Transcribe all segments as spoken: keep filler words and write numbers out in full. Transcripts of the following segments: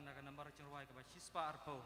Na ka nambar jingrwai kaba shispah arphew.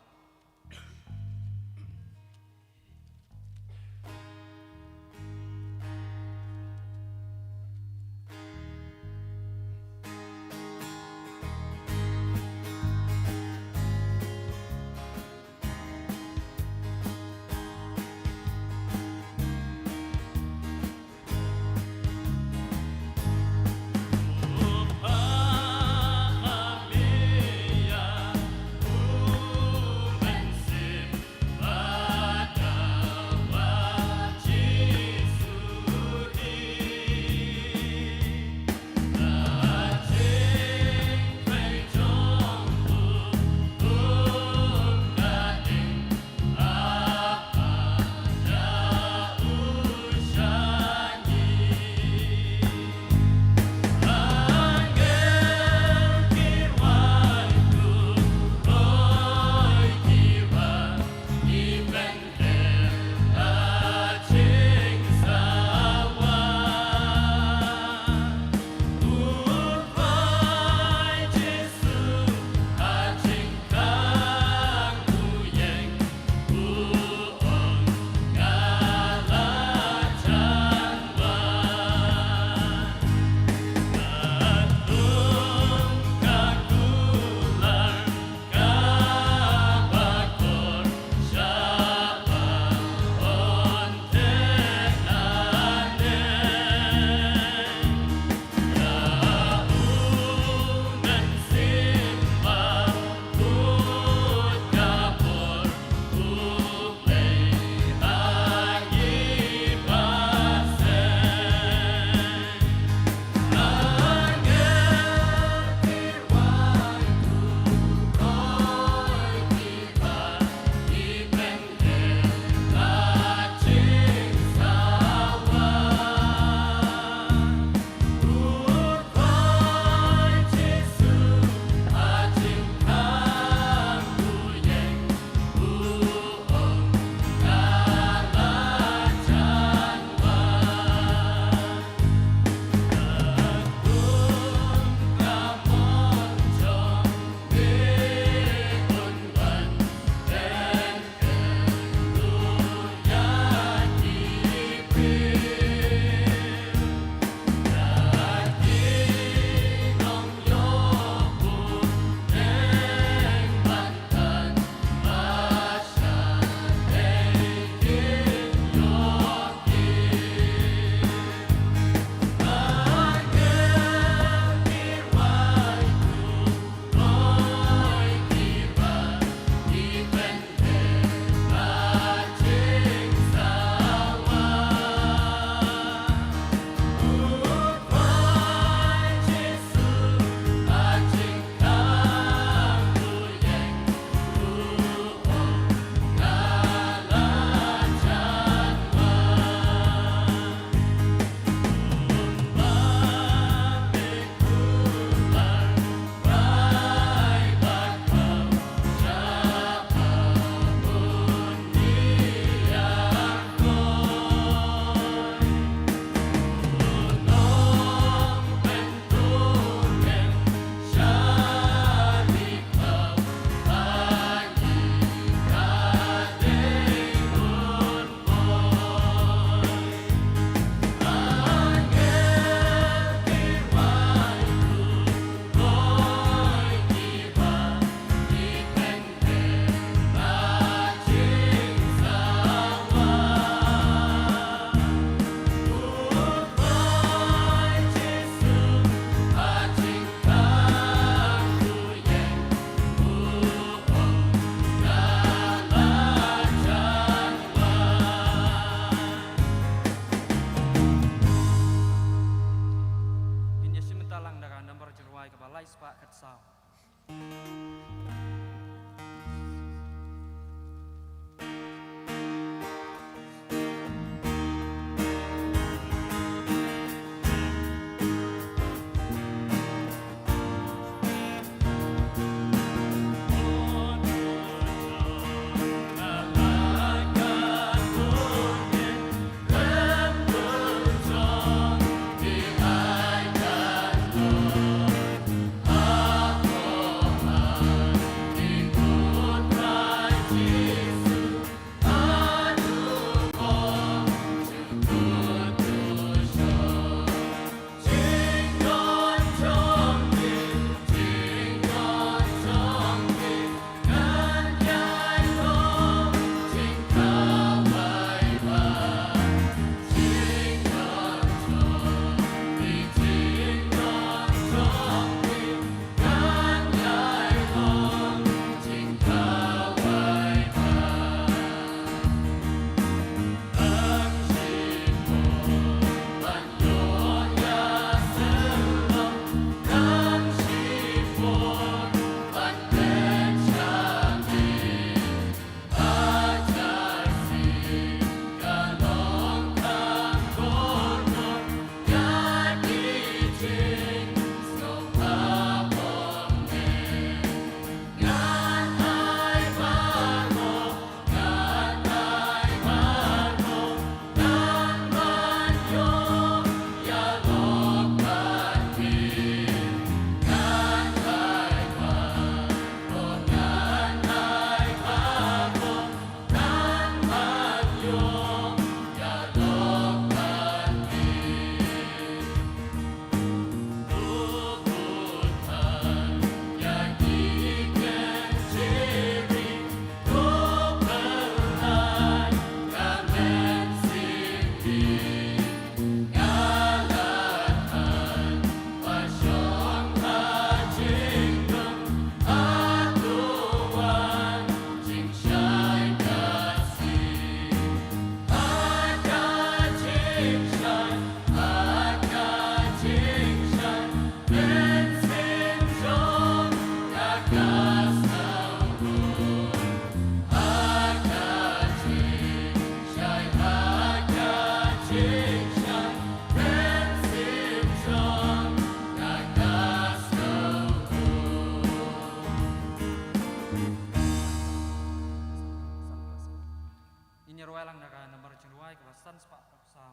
spah phew saw.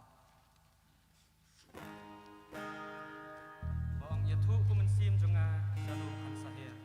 Ba ong ïathuh ko mynsiem jong nga sha u khan saher.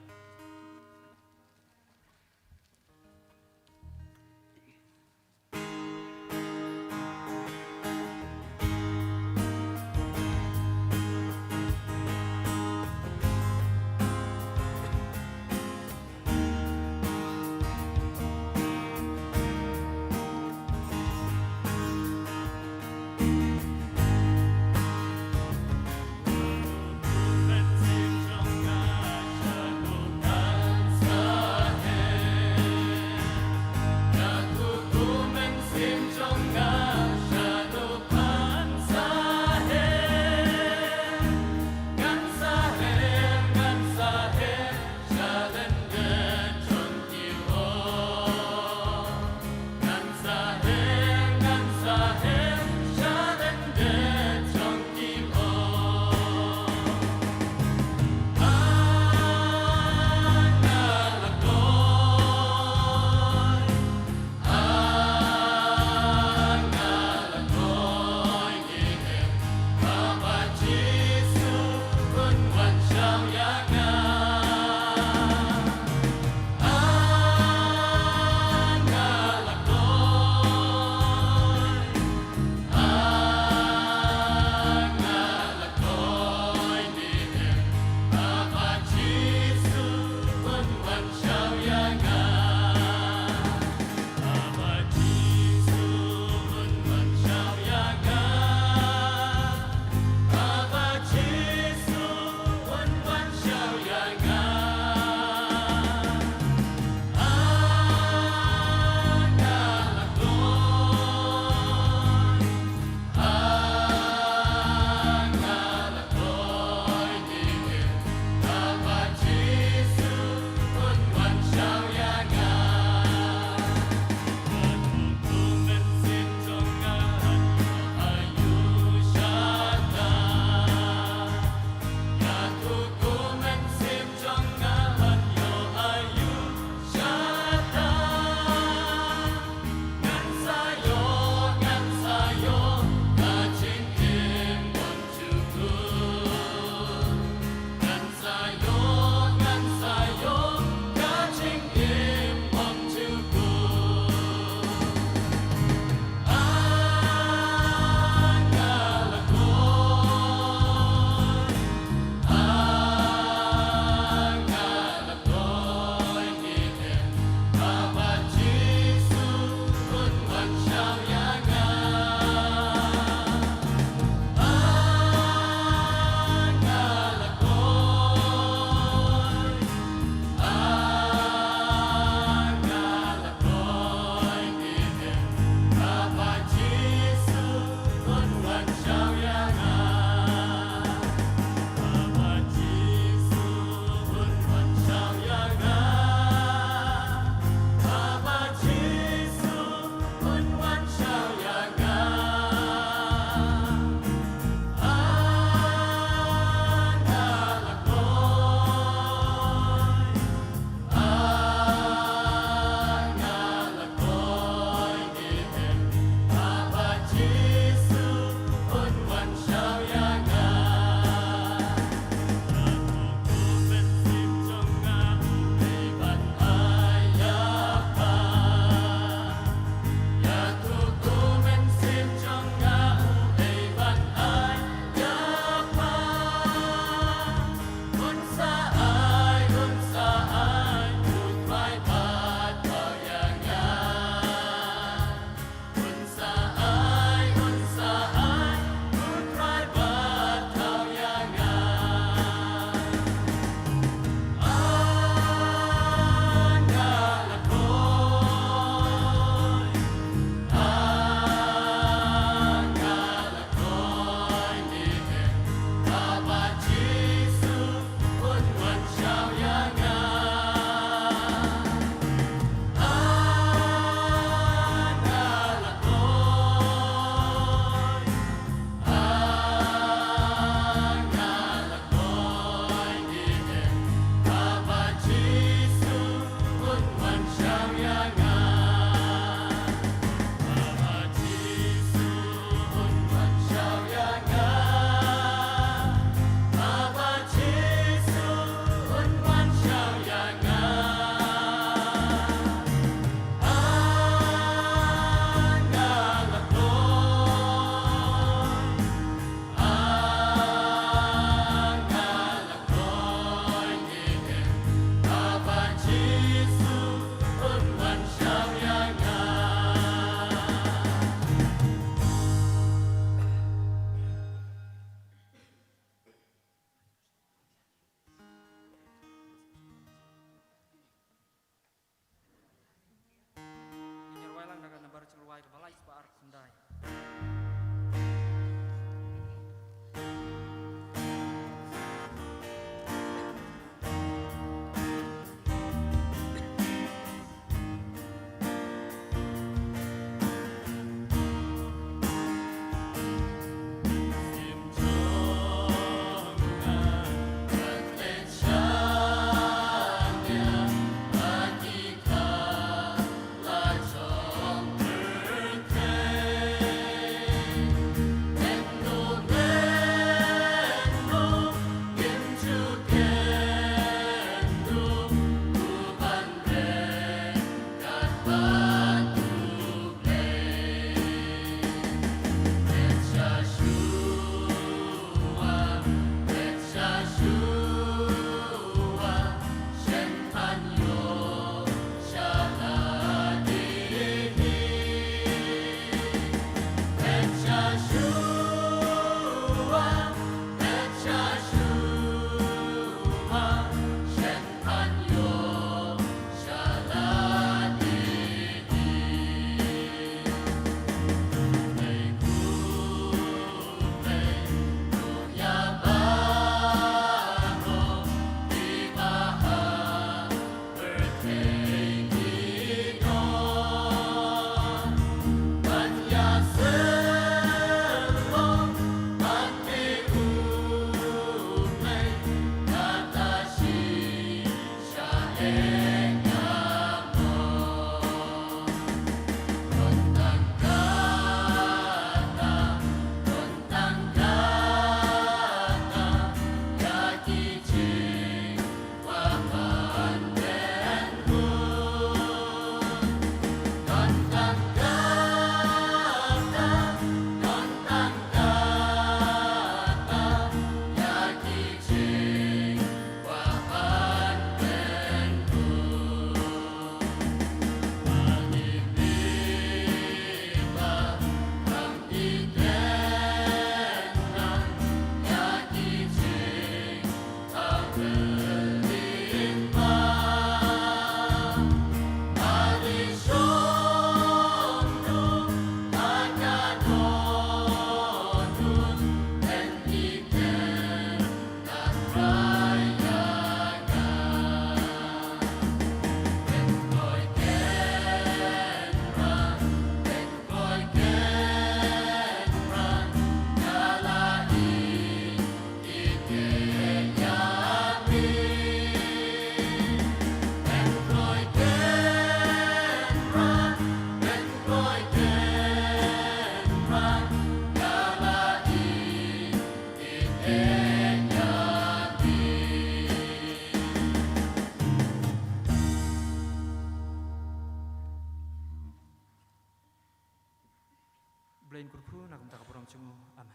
Blei un kyrkhu na ka bynta ka burom jong u. Amen.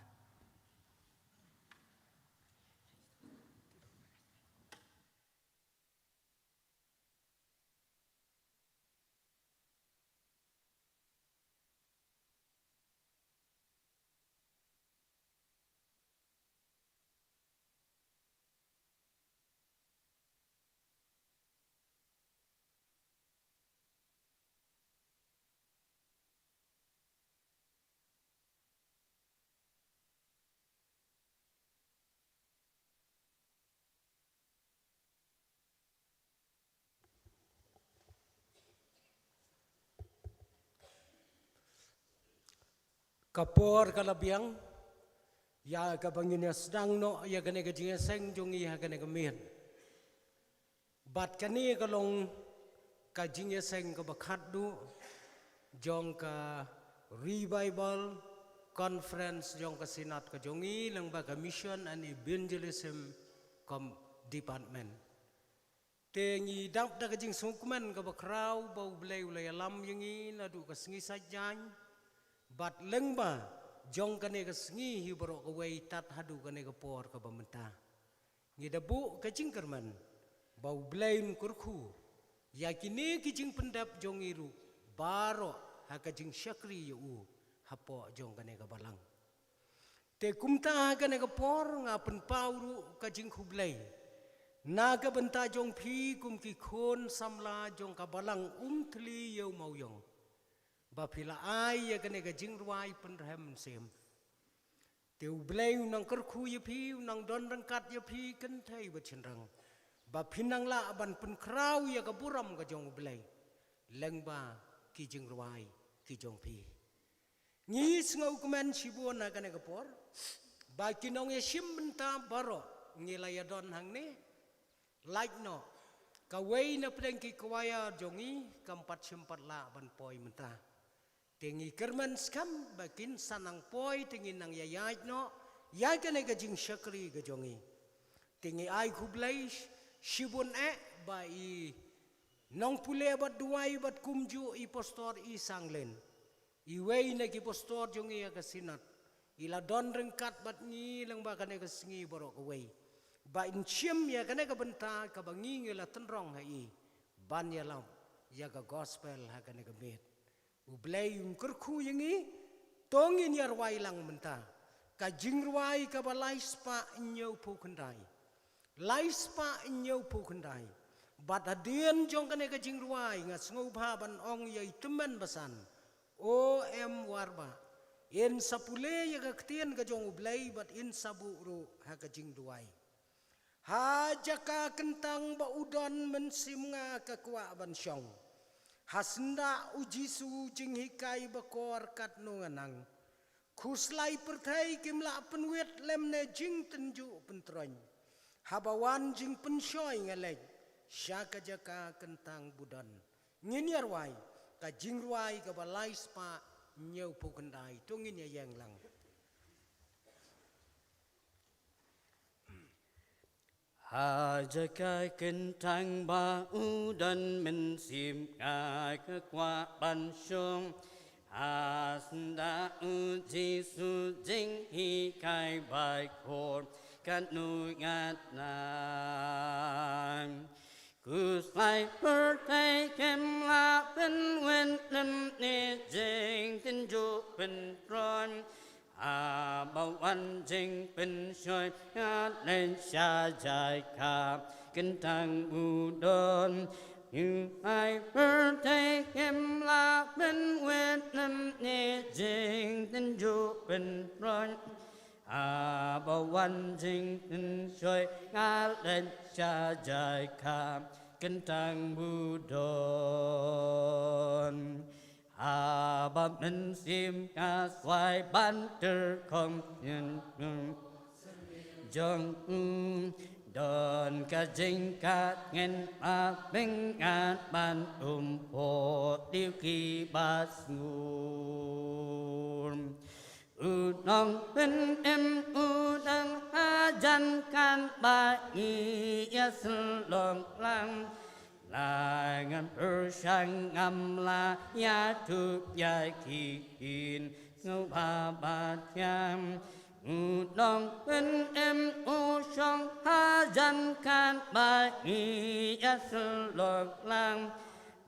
Ka por ka la biang, ïa kaba ngin ïa sdang noh ïa kane ka jingïaseng jong ngi ha kane ka miet. Bad kane ka long ka jingïaseng kaba khatduh jong ka Revival Conference jong ka Synod ka jong ngi lyngba ka Mission and Evangelism Com-, Department. Te ngi dap da ka jingsngewkmen kaba khraw ba U Blei u la ïalam ïa ngi naduh ka sngi Saitjaiñ. Bad lyngba jong kane ka sngi hi baroh kawei tad haduh kane ka por kaba mynta. Ngi da buh ka jingkyrmen ba U Blei un kyrkhu ïa kine ki jingpyndep jong ngi ruh baroh ha ka jingshakri ïa u hapoh jong kane ka balang. Te kumta ha kane ka por nga pynpaw ruh ka jingkhublei na ka bynta jong phi kum ki khun samla jong ka balang Umthli Ïew Mawiong, ba phi la ai ïa kane ka jingrwai pynrhem mynsiem. Te U Blei u nang kyrkhu ïa phi, u nang don ryngkat ïa phi kynthei bad shynrang, ba phin nang lah ban pynkhraw ïa ka burom ka jong U Blei lyngba ki jingrwai ki jong phi. Ngi sngewkmen shibun ha kane ka por ba ki nongïashim bynta baroh ngi la ïadon hangne. Lait noh, kawei na pdeng ki kwaya jong ngi kam pat shym pat lah ban poi mynta. Te ngi kyrmen skhem ba kin sa nang poi te ngin nang ïaid noh ïa kane ka jingshakri ka jong ngi. Te ngi ai khublei sh-, shibun eh ba i nongpule bad duwai bad kumjuh i Pastor Isanglin, iwei na ki pastor jong ngi ha ka Synod, i la don ryngkat bad ngi lyngba kane ka sngi baroh kawei, ba in shim ïa kane ka bynta kaba ngi ngi la tynrong ha i ban ïalap ïa ka gospel ha kane ka miet. U Blei un kyrkhu ïa ngi, to ngin ïa rwai lang mynta ka jingrwai kaba lai spah hynñiew phew khyndai. Lai spah hynñiew phew khyndai. Bad hadien jong kane ka jingrwai nga sngewbha ban ong ïa i tymmen basan, O M Warbah, in sa pule ïa ka ktien ka jong U Blei bad in sa buh ruh ha ka jingduwai. Ha jaka kyntang ba u don mynsiem nga ka kwah ban shong. Ha syndah U Jisu jinghikai ba kor katno nga nang. Khuslai pyrthei kim lah pynwit lymne jingtynjuh pyntroiñ. Haba wan jingpynshoi nga leit, sha ka jaka kyntang budon. Ngin ïa rwai ka jingrwai kaba lai spah hynñiewphew khyndai, to ngin ïa ïeng lang. Ha jaka kyntang ba u don mynsiem nga ka kwah ban shong. Ha senda u Jisu jinghikai bai khor ka nu ngat na. Khuslai pyrthei kem lah pynwit lem ne jingtynjuh pyntroiñ. Haba wan jingpynshoi nga leit sha jaka kyntang budon. Khuslai pyrthei kem lah pynwit lem ne jingtynjuh pyntroiñ. Haba wan jingpynshoi nga leit sha jaka kyntang budon. Haba mynsiem nga swai ban tyrkhong ïa jong u, don ka jingkatngeit ba pyngat ban um pho diu ki ba sngur. U nongpynim u dang hajan katba ngi ïa shlok lang. La ngan pyrshang ngam lah ïathuh ïa ki ktien sngewbha ba thiang. U nongpynim u shong hajan katba ngi ïa shlok lang.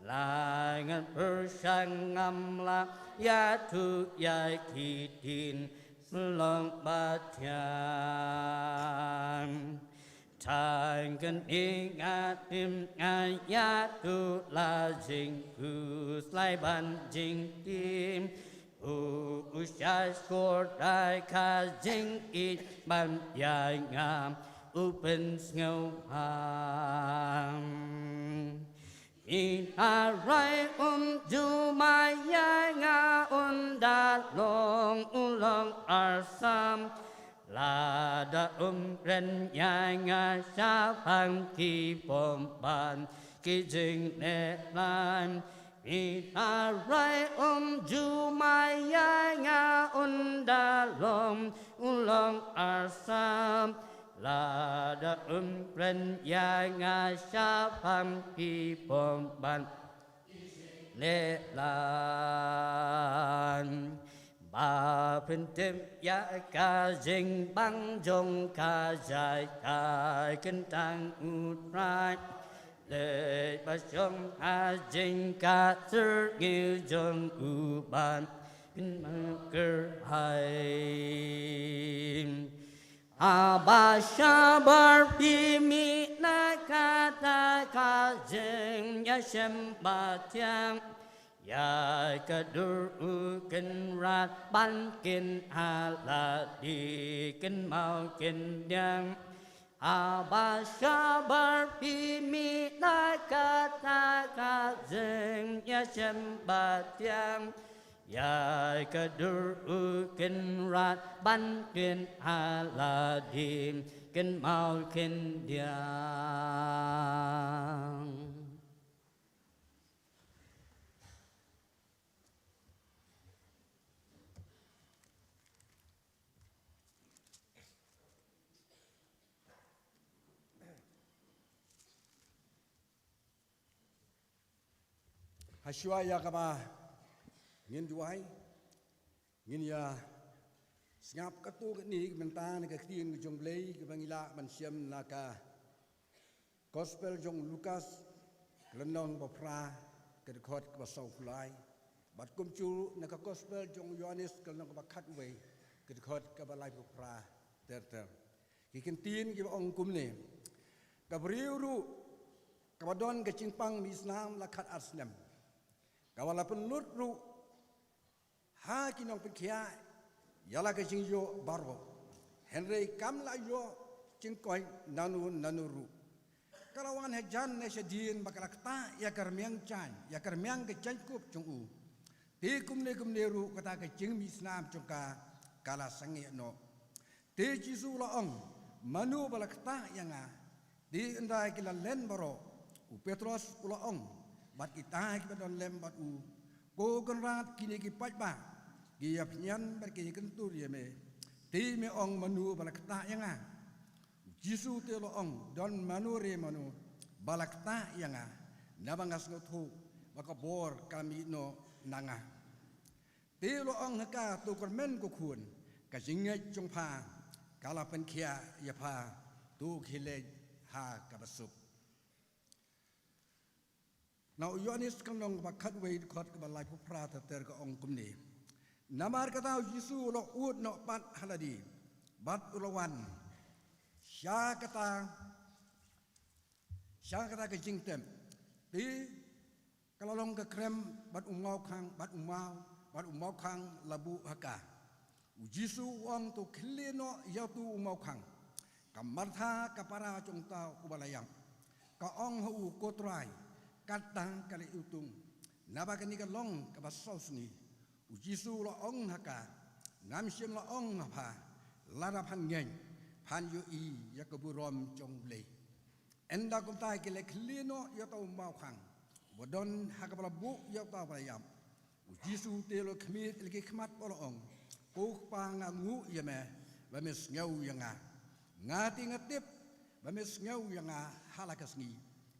La ngan pyrshang ngam lah ïathuh ïa ki ktien shlok ba thiang. Tang kane nga tim nga ïathuh la jingkhuslai ban jingtim. U u sha skor dei ka jingïeit ban ïa nga u pynsngewbha. Mih ha rai um ju ma ïa nga un da long u long arsam. Lada um kren ïa nga shaphang ki pom ban ki jingleh lai. Mih ha rai um ju ma ïa nga un da long u long arsam. Lada um kren ïa nga shaphang ki pom ban leh lai. Ba pyntip ïa ka jingbang jong ka jaka kyntang U Trai. Leh ba shong ha jingkha syrngiew jong u ban pynmukyrhai. Haba shabar phi mih na kata ka jingïashem ba thiang. Ïa ka dur u kynrad ban kynha lade kynmaw kyndiang. Haba shabar phi mih na kata ka jingïashem ba thiang. Ïa ka dur u kynrad ban kynha lade kynmaw kyndiang. Hashwa ïa kaba ngin duwai, ngin ïa sngap katto katne ki bynta na ka ktien ka jong U Blei kaba ngi lah ban shem na ka Gospel jong u Lukas, ka lynnong ba phra, ka dkhot kaba sawphew lai. Bad kumjuh na ka Gospel jong u Ïohannes, ka lynnong kaba khatwei, ka dkhot kaba laiphew phra ter ter. Ki kyntien kiba ong kumne. Ka briew ruh kaba don ka jingpang misnam la khatar snem, kaba la pynlut ruh ha ki nongpynkhiah ïa la ka jingïoh baroh, hynrei kam la ïoh jingkoit nano nano ruh. Ka la wan hajan ne shadien ba ka la ktah ïa ka rmiang jaiñ, ïa ka rmiang ka jaiñkup jong u. Te kumne kumne ruh kata ka jingmisnam jong ka ka la sangeh noh. Te Jisu u la ong, mano ba la ktah ïa nga? Te ynda ki la len baroh, U Petros u la ong bad kita kiba don lem bad u, Ko Kynrad, kine ki paidbah ki ïa pynïan bad ki ïa kyntur ïa me. Te me ong mano ba la ktah ïa nga? U Jisu te u la ong, Don mano re mano ba la ktah ïa nga, naba nga sngewthuh ba ka bor ka mih noh na nga. Te u la ong ha ka, To kyrmen ko khun, ka jingngeit jong pha ka la pynkhiah ïa pha, to khie leit ha kaba suk. Na u Ïoannis ka lynnong kaba khatwei, dkhot kaba laiphew phra ter ter ka ong kumne: Namar kata u Jisu u la ud noh pat ha lade bad u la wan sha kata, sha kata ka jingtep. Te ka la long ka krem bad u mawkhang, bad u maw, bad u mawkhang la buh ha ka. U Jisu u ong, To khyllie noh ïa uto u mawkhang. Ka Martha, ka para jong uta uba la ïap, ka ong ha u, Ko Trai, katba ka la iwtung, naba kane ka long kaba saw sngi. U Jisu u la ong ha ka, Ngam shym la ong ha pha, lada phan ngeit phan ïohi ïa ka burom jong U Blei. Ynda kumta ki la khyllie noh ïa uta u mawkhang uba don ha kaba la buh ïa uta uba la ïap. U Jisu te u la khmih ïa ki khmat bad u la ong, Ko Kpa, nga nguh ïa me ba me sngew ïa nga. Nga te nga tip ba me sngew ïa nga ha la ka sngi,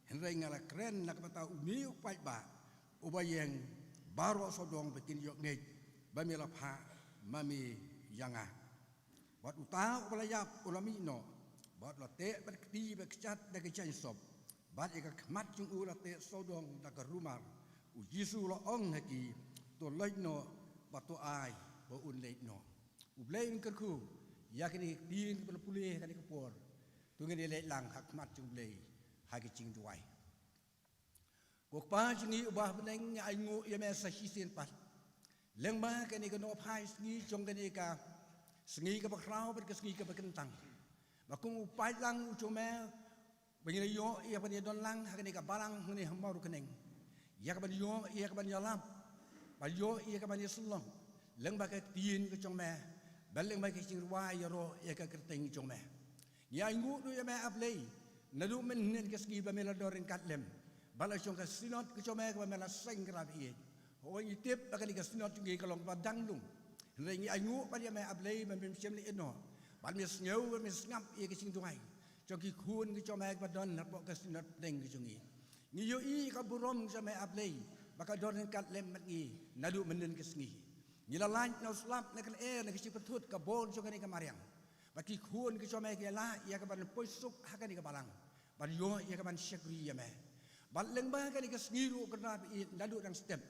hynrei nga la kren na ka bynta une u paidbah uba ïeng baroh sawdong ba kin ïoh ngeit ba me la phah ma me ïa nga. Bad uta uba la ïap u la mih noh, bad u la teh bad kti bad kjat da ka jaiñsop, bad ïa ka khmat jong u la teh sawdong da ka rumar. U Jisu u la ong ha ki, To leit noh bad to ai ba un leit noh. U Blei un kyrkhu ïa kine ki ktien kiba la pule ha kane ka por. To ngin ïa leit lang ha khmat jong U Blei ha ki jingduwai. Ko Kpa jong ngi uba ha bneng, ngi ainguh ïa me sa shisien pat lyngba kane ka nohphai sngi jong kane ka sngi kaba khraw bad ka sngi kaba kyntang. Ba kum u paidlang u jong me, ba ngi la ïoh ïa kaban ïa don lang ha kane ka balang hangne ha Mawryngkneng, ïa kaban ïoh ïa kaban ïalap, ban ïoh ïa kaban ïasyllok lyngba ka ktien ka jong me, bad lyngba ka jingrwai ïaroh ïa ka kyrteng jong me. Ngi ainguh ruh ïa me, A Blei, naduh mynhynnin ka sngi ba me la don ryngkat lem bad la jong ka Synod ka jong me kaba me la seng, ko Trai baieit. Hooid, ngi tip ba kane ka Synod jong ngi ka long kaba dang lung, hynrei ngi ainguh pat ïa me, A Blei, ba mem shym la ïehnoh, bad me sngew bad me sngap ïa ka jingduwai jong ki khun ka jong me kiba don hapoh ka Synod pdeng ka jong ngi. Ngi ïohi ïa ka burom ka jong me, A Blei, ba ka don ryngkat lem bad ngi naduh mynhynnin ka sngi. Ngi la lait na u slap na ka lyer na ka jingpynthut ka bor jong kane ka mariang, bad ki khun ka jong me ki la ïa kaban poi suk ha kane ka balang ban ïoh ïa kaban shakri ïa me. Bad lyngba kane ka sngi ruh, ko Trai baieit, naduh dang step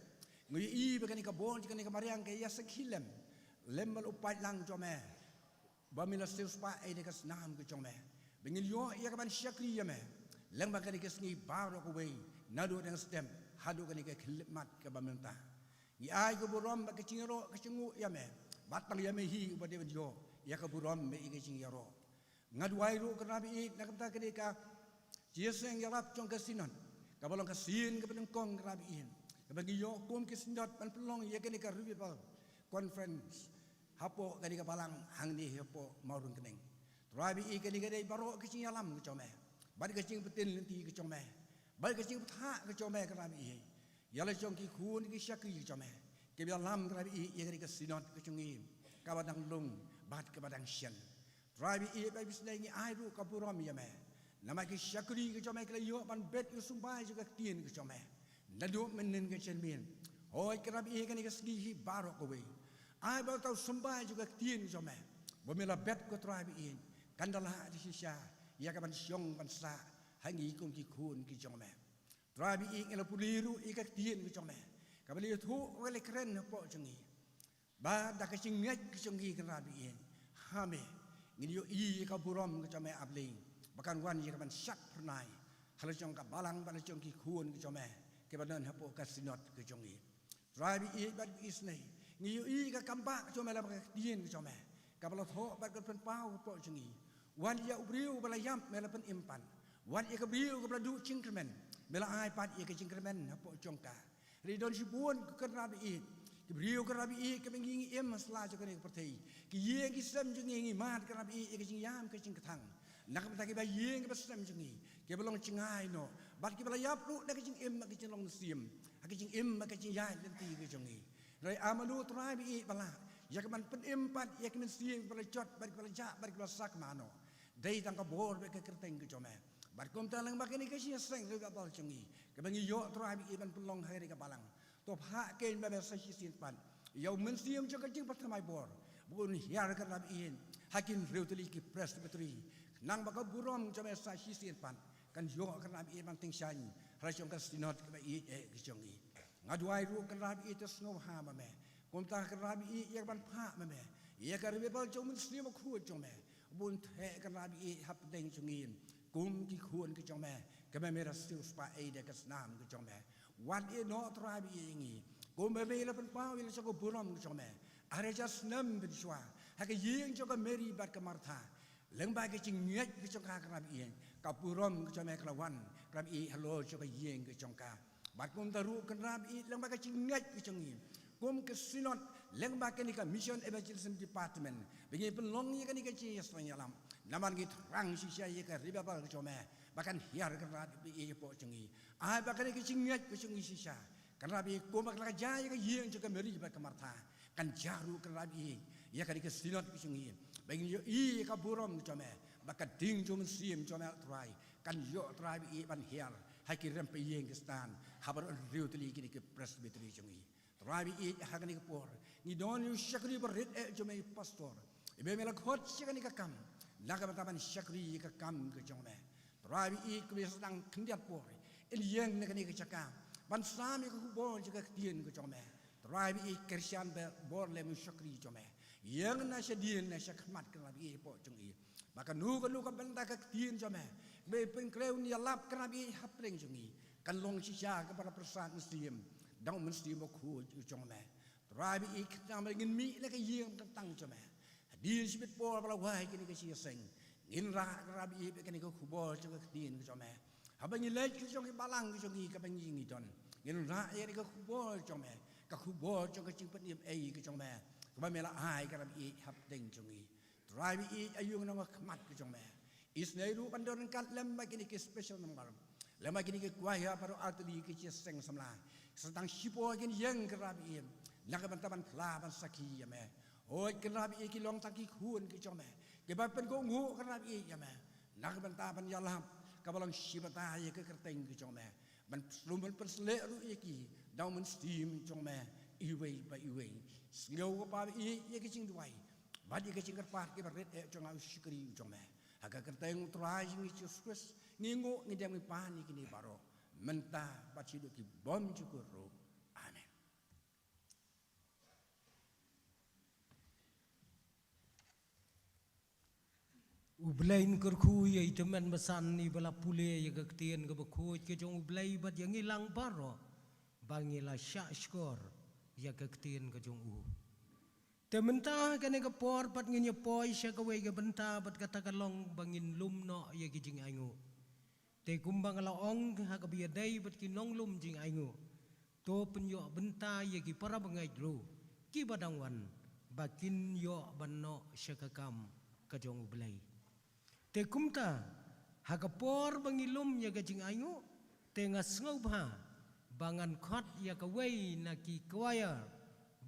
ngi ïohi ba kane ka bor jong kane ka mariang ka ïa sakhi lem, lem bad u paidlang jong me ba me la siewspah ïa kane ka snam ka jong me, ba ngin ïoh ïa kaban shakri ïa me lyngba kane ka sngi baroh kawei, naduh dang step haduh kane ka khyllipmat kaba mynta. Ngi ai ka burom bad ka jingïaroh ka jingnguh ïa me, bad tang ïa me hi uba dei ban ïoh ïa ka burom bad ïa ka jingïaroh. Nga duwai ruh, ko Trai baieit, na ka bynta kane ka jingïaseng ïarap jong ka Synod kaba long ka sien kaba nyngkong, ko Trai baieit, kaba ngi ïoh kum ka Synod ban pynlong ïa kane ka Revival Conference hapoh kane ka balang hangne hapoh Mawryngkneng. Trai baieit, kane ka dei baroh ka jingïalam ka jong me, bad ka jingpyntip lynti ka jong me, bad ka jingpynthah ka jong me, ko Trai baieit, ïa la jong ki khun ki shakri ka jong me kiba ïalam, ko Trai baieit, ïa kane ka Synod ka jong ngi kaba dang lung bad kaba dang shen. Trai baieit, ba isynei ngi ai ruh ka burom ïa me, namar ki shakri ka jong me ki la ïoh ban bet ïa u symbai jong ka ktien ka jong me naduh mynhynnin ka jingmut. Hooid, ko Trai baieit, kane ka sngi hi baroh kawei, ai ba uta u symbai jong ka ktien ka jong me ba me la bet, ko Trai baieit, kan da lah da shisha ïa kaban shong ban sah ha ngi kum ki khun ki jong me. Trai baieit, ngi la pule ruh ïa ka ktien ka jong me kaba la ïathuh, kaba la kren hapoh jong ngi, ba da ka jingngeit ka jong ngi, ko Trai baieit, ha me, ngin ïohi ïa ka burom ka jong me, A Blei, ba kan wan ïa kaban shad phyrnai ha la jong ka balang bad la jong ki khun ka jong me kiba don hapoh ka Synod ka jong ngi. Trai baieit, bad isynei ngi ïohi ïa ka kam ba ka jong me lyngba ka ktien ka jong me kaba la thoh bad ka pynpaw hapoh jong ngi. Wat ïa u briew ba la ïap me la pynim pat. Wat ïa ka briew kaba la duh jingkyrmen me la ai pat ïa ka jingkyrmen hapoh jong ka. Hynrei don shibun, ko Trai baieit, ki briew, ko Trai baieit, kiba ngi, ngi im ha sla jong kane ka pyrthei, ki ïing ki sem jong ngi, ngi mad, ko Trai baieit, ïa ka jingïam ka jingkthang na ka bynta kiba ïing kiba sem jong ngi kiba long jngai noh Bad kiba la ïap ruh na ka jingim, na ka jinglong mynsiem, ha ka jingim, na ka jingïaid lynti ka jong ngi. Hynrei ai ma U Trai ba ïeit ba lah ïa ka ban pynim pat ïa ki mynsiem kiba la jot, bad kiba la jah, bad kiba la sakma noh. Dei tang ka bor bad ka kyrteng ka jong me. Bad kumta lyngba kane ka jingïaseng revival jong ngi, kaba ngi ïoh Trai ba ïeit ban pynlong ha kane ka balang, to phah keiñ ma me sa shisien pat ïa u mynsiem jong ka jingpynthymmai bor, ba un hiar, Kynrad ba ïeit, ha ki hynriew tylli ki presbytery, khnang ba ka burom jong me sa shisien pat kan ïoh, Kynrad ba ïeit, ban tyngshaiñ ha la jong ka synod kaba ïeit eh ka jong ngi. Nga duwai ruh, Kynrad ba ïeit, to sngewbha ma me. Kumta, Kynrad ba ïeit, ïa ka ban phah ma me ïa ka revival jong u Mynsiem Bakhuid jong me, ba un theh, Kynrad ba ïeit, hapdeng jong ngi kum ki khun ki jong me, kiba me la siewspah ei da ka snam ka jong me. Wat ïehnoh, Trai ba ïeit, ïa ngi, kumba me la pynpaw ïa la jong ka burom ka jong me ar hajar snem mynshuwa, ha ka ïing jong ka Mary bad ka Martha. Lyngba ka jingngeit ka jong ka, Kynrad ba ïeit, ka burom ka jong me ka la wan, Kynrad ba ïeit, halor jong ka ïing ka jong ka. Bad kumta ruh, Kynrad ba ïeit, lyngba ka jingngeit ka jong ngi kum ka synod, lyngba kane ka Mission Evangelism Department, ba ngi pynlong ïa kane ka jingïaseng ïalam, namar ngi thrang shisha ïa ka revival ka jong me ba kan hiar, Kynrad ba ïeit, hapoh jong ngi. Ai ba kane ka jingngeit ka jong ngi shisha, Kynrad ba ïeit, kumba ka la jia ïa ka ïing jong ka Mary bad ka Martha, kan jia ruh, Kynrad ba ïeit, ïa kane ka synod ka jong ngi, ba ngin ïohi ïa ka burom ka jong me, ba ka ding jong u Mynsiem jong me, Trai, kan ïoh, Trai ba ïeit, ban hiar ha ki rympei ïing ki stan, ha baroh hynriew tylli kine ki presbytery jong ngi. Trai ba ïeit, ha kane ka por ngi don ïa u shakri barit eh jong me, i pastor, iba me la khot sha kane ka kam na ka bynta ban shakri ïa ka kam ka jong me. Trai ba ïeit, kumba i sdang khyndiat por in ïeng na kane ka jaka ban sam ïa ka khubor jong ka ktien ka jong me, Trai ba ïeit, kyrshan bor lem ïa u shakri jong me. Ïeng na shadien na shakhmat, Kynrad ba ïeit, hapoh jong i, ba kano kano ka bynta ka ktien jong me, ba i pynkrew, un ïalap, Kynrad ba ïeit, hapdeng jong i, kan long shisha kaba la pyrsad mynsiem da u Mynsiem Bakhuid jong me. Trai ba ïeit, khnang ba ngin mih na ka ïing tang jong me. Hadien shibit por ba la wai kane ka jingïaseng, ngin rah, Kynrad ba ïeit, bad kane ka khubor jong ka ktien ka jong me. Haba ngi leit sha jong ki balang ka jong ngi, kaba ngi, ngi don, ngin rah ïa kane ka khubor jong me, ka khubor jong ka jingpynim ei ka jong me, kaba me la ai, Kynrad ba ïeit, hapdeng jong ngi. Trai ba ïeit, aïu ngi nongkhmat ka jong me, isynei ruh ban don ryngkat lem bad kine ki special number, lem bad kine ki choir, baroh artylli ki jingïaseng samla. Sa tang shipor kin ïeng, Kynrad ba ïeit, na ka bynta ban phla, ban sakhi ïa me. Hooid, Kynrad ba ïeit, ki long tang ki khun ki jong me, kiba pynkohnguh, Kynrad ba ïeit, ïa me, na ka bynta ban ïalap kaba long shi bynta ïa ka kyrteng ka jong me, ban pynslem, ban pynsleh ruh ïa ki da u Mynsiem jong me iwei pa iwei. Sngewbha, Kpa ba ïeit, ïa ka jingduwai bad ïa ka jingkyrpad kiba rit eh jong nga, u shakri jong me. Ha ka kyrteng u Trai jong ngi Jisu Khrist ngi nguh, ngi dem, ngi pan ïa kine baroh, mynta bad shaduh ki bymjukut ruh. Amen. U Blei un kyrkhu ïa i Tymmen Basan, iba la pule ïa ka ktien kaba khuid ka jong U Blei bad ïa ngi lang baroh, ba ngin la shahshkor ïa ka ktien ka jong u. Te mynta ha kane ka por pat ngin ïa poi sha kawei ka bynta, bad kata ka long ba ngin lum noh ïa ki jingainguh. Te kumba nga la ong ha kaba ïadei bad ki nonglum jingainguh, to pynïoh bynta ïa ki para bangeit ruh kiba dang wan, ba kin ïoh ban noh sha ka kam ka jong U Blei. Te kumta, ha ka por ba ngi lum ïa ka jingainguh, te nga sngewbha ba ngan khot ïa kawei na ki choir,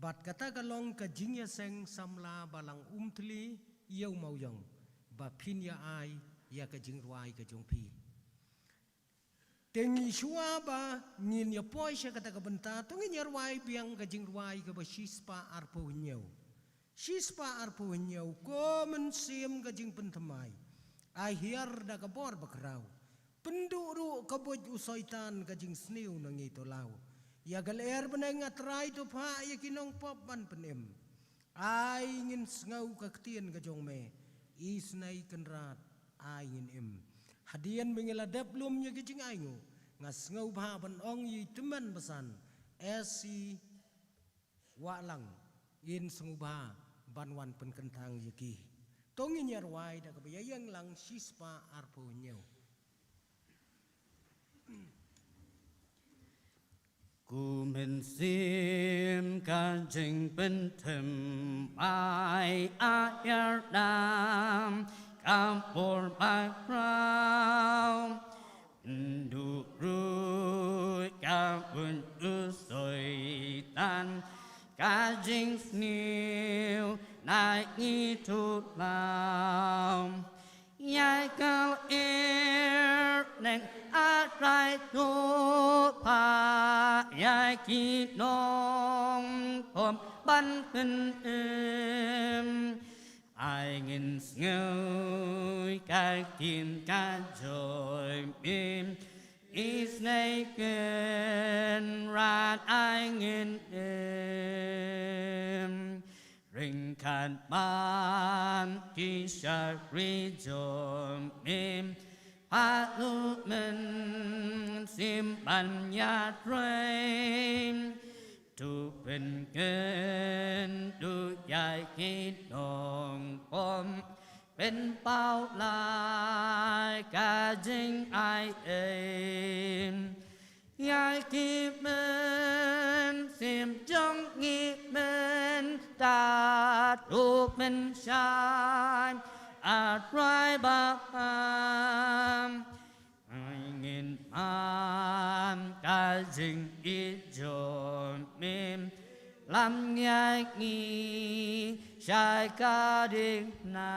bad kata ka long ka jingïaseng samla Balang Umthli ïa u Mawïong, ba phin ïa ai ïa ka jingrwai ka jong phi. Te ngi, shuwa ba ngin ïa poi sha kata ka bynta, to ngin ïa rwai biang ka jingrwai kaba shispah arphew hynñiew. Shispah arphew hynñiew: Ko Mynsiem ka jingpynthymmai, ai hiar da ka bor bakhraw. Pynduh ruh ka buit u Soitan ka jingsniew na ngi, to law. Ïa ka lyer bneng, A Trai, to phah ïa ki nongpop ban pynim. Ai ngin sngew ka ktien ka jong me, isynei Kynrad ai ngin im. Hadien ba ngi la dep lum ïa ki jingainguh, nga sngewbha ban ong ïa i Tymmen Basan, S C Wahlang, in sngewbha ban wan pynkyntang ïa ki. To ngin ïa rwai da kaba ïeng lang shispah arphew hynñiew. Ko Mynsiem ka jingpynthymmai, ai hiar da ka bor bakhraw. Ndu ruh ka bun u Soitan, ka jingsniew na ngi tu lam. Ïa ka lyer neng, A Trai, to phah ïa ki nongpop ban pynim. Ai ngin sngew ka ktien ka jong me, isynei Kynrad, ai ngin im. Ryngkat bad ki shakri jong me, phah lumen, sim ban ïatrei. To pynkynduh ïa ki nongpop, pynpaw lai ka jingai ei. Ïa ki mynsiem jong ngi mynta to pynshai, A Trai Baba. Ai ngin man ka jingïeit jong me, lam ïa ngi shai ka ding na.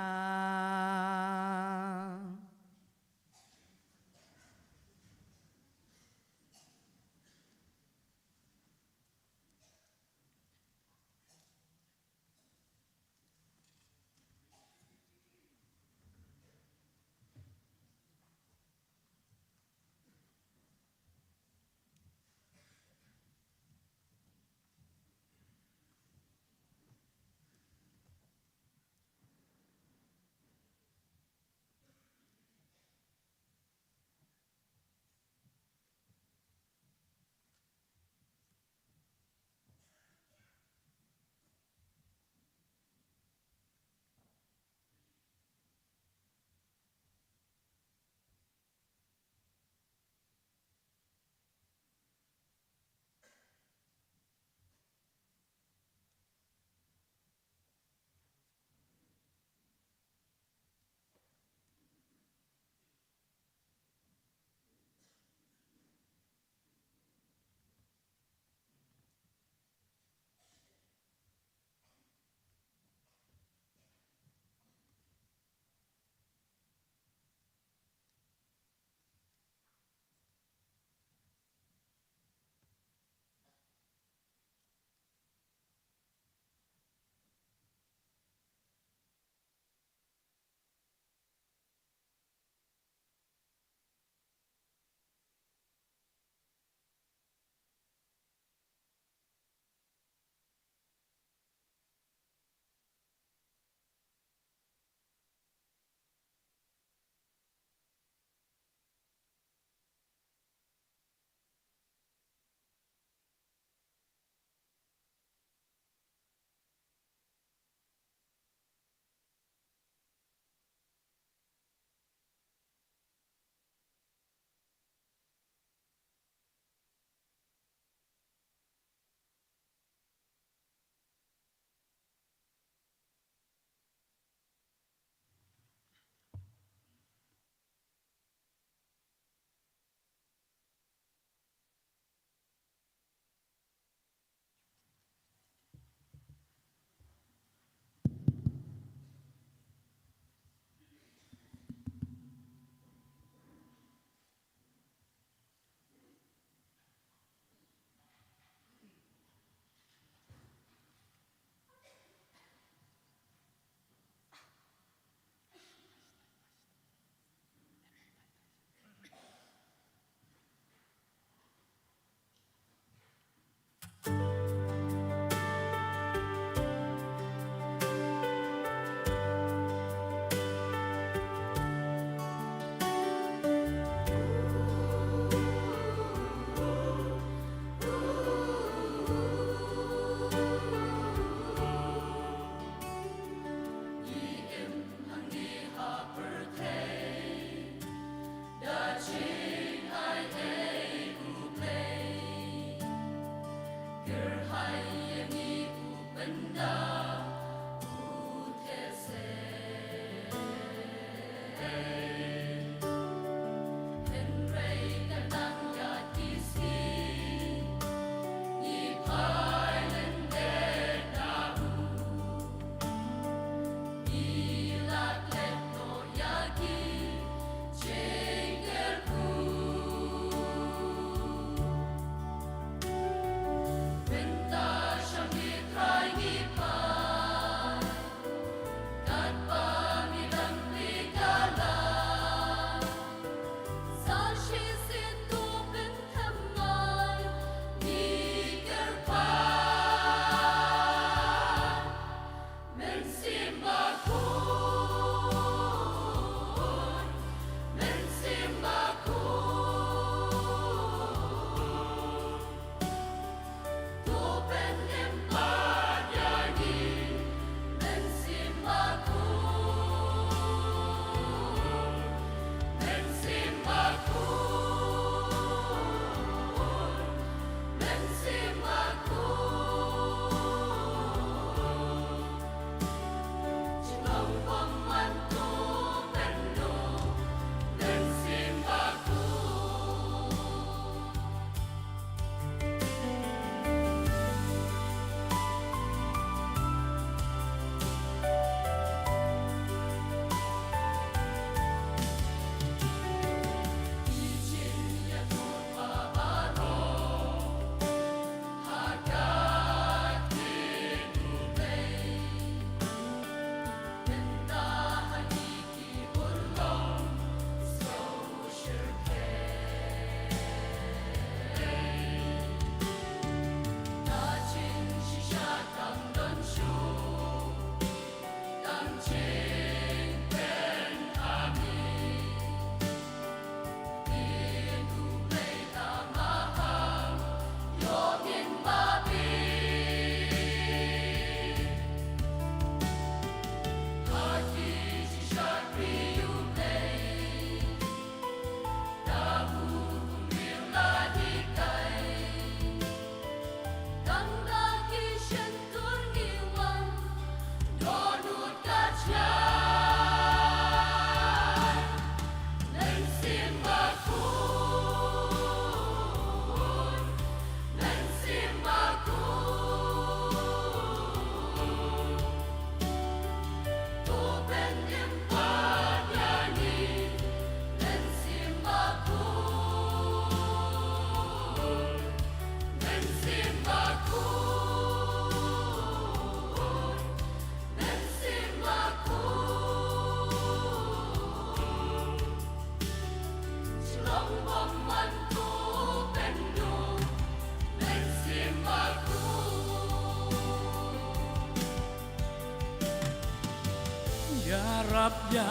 Ïarap ïa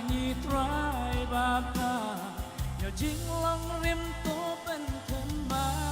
ngi Trai Baba, ïa jinglong rim to pynthymmai.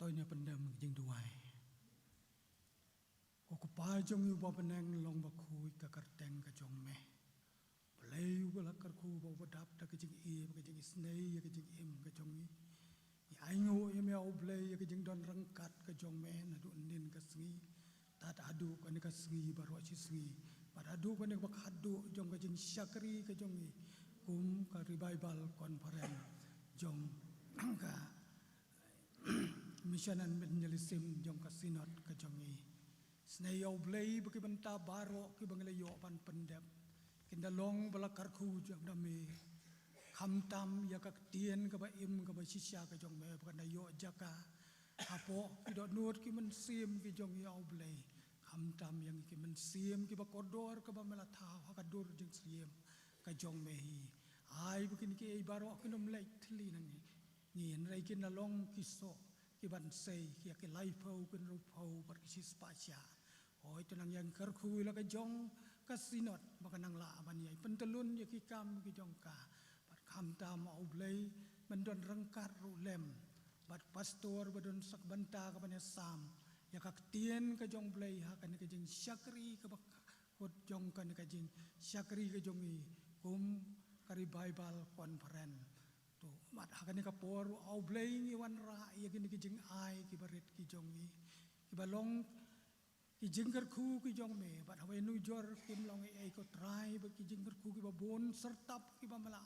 Ngi pyndem ka jingduwai. Ko Kpa jong ngi uba ha bneng, long bakhuid ka kyrteng ka jong me. Blei uba la kyrkhu, uba dap da ka jingïeit, ka jingisynei, ka jingim ka jong ngi. Ngi ainguh ïa me, O Blei, ïa ka jingdon ryngkat ka jong me naduh ynnin ka sngi tad haduh kane ka sngi baroh shi sngi, bad haduh kane ka ba khadduh jong ka jingshakri ka jong ngi kum ka Revival Conference jong ka Mission and Evangelism jong ka Synod ka jong ngi. Isynei, O Blei, ba ki bynta baroh kiba ngi la ïoh ban pyndep kin da long ba la kyrkhu jong da me, khamtam ïa ka ktien kaba im kaba shisha ka jong me ba kan da ïoh jaka hapoh ki dohnud ki mynsiem ki jong ngi, O Blei. Khamtam ïa ngi ki mynsiem kiba kordor kaba me la thaw ha ka dur jingsyriem ka jong me hi. Ai ba kine kiei baroh kin ym leit thylli na ngi, ngi, hynrei kin da long ki soh ki ban sei ïa ki laiphew, ki hynriewphew bad ki shispah shah. Hooid, to nang ïa kyrkhu ïa la ka jong ka Synod ba kan nang lah ban ïai pyntyllun ïa ki kam ki jong ka, bad khamtam, O Blei, men don ryngkat ruh lem bad pastor ba don sa ka bynta ka ban ïasam ïa ka ktien ka jong U Blei ha kane ka jingshakri kaba kut jong kane ka jingshakri ka jong ngi kum ka Revival Conference. To, bad ha kane ka por, O Blei, ngi wanrah ïa kine ki jingai kiba rit ki jong ngi, kiba long ki jingkyrkhu ki jong me, bad haba ïanujor kim long ei ei, ko Trai, bad ki jingkyrkhu kiba bun syrtap kiba me la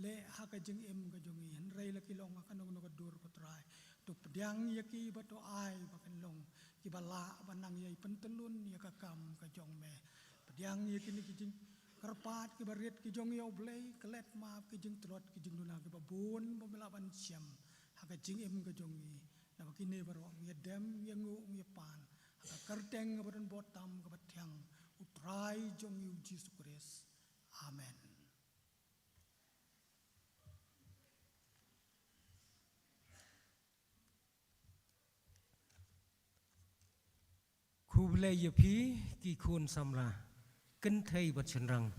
leh ha ka jingim ka jong ngi, hynrei la ki long ha kano kano ka dur, ko Trai. To pdiang ïa ki bad to ai ba kin long kiba lah ban nang ïai pyntyllun ïa ka kam ka jong me. Pdiang ïa kine ki jingkyrpad kiba rit ki jong ngi, O Blei, klet map ki jingtlot ki jingduna kiba bun ba me lah ban shem ha ka jingim ka jong ngi. Naba kine baroh ngi ïa dem, ngi ïa nguh, ngi ïa pan ha ka kyrteng kaba don bor tam kaba thiang, U Trai jong ngi U Jisu Khrist. Amen. Khublei ïa phi ki khun samla kynthei bad shynrang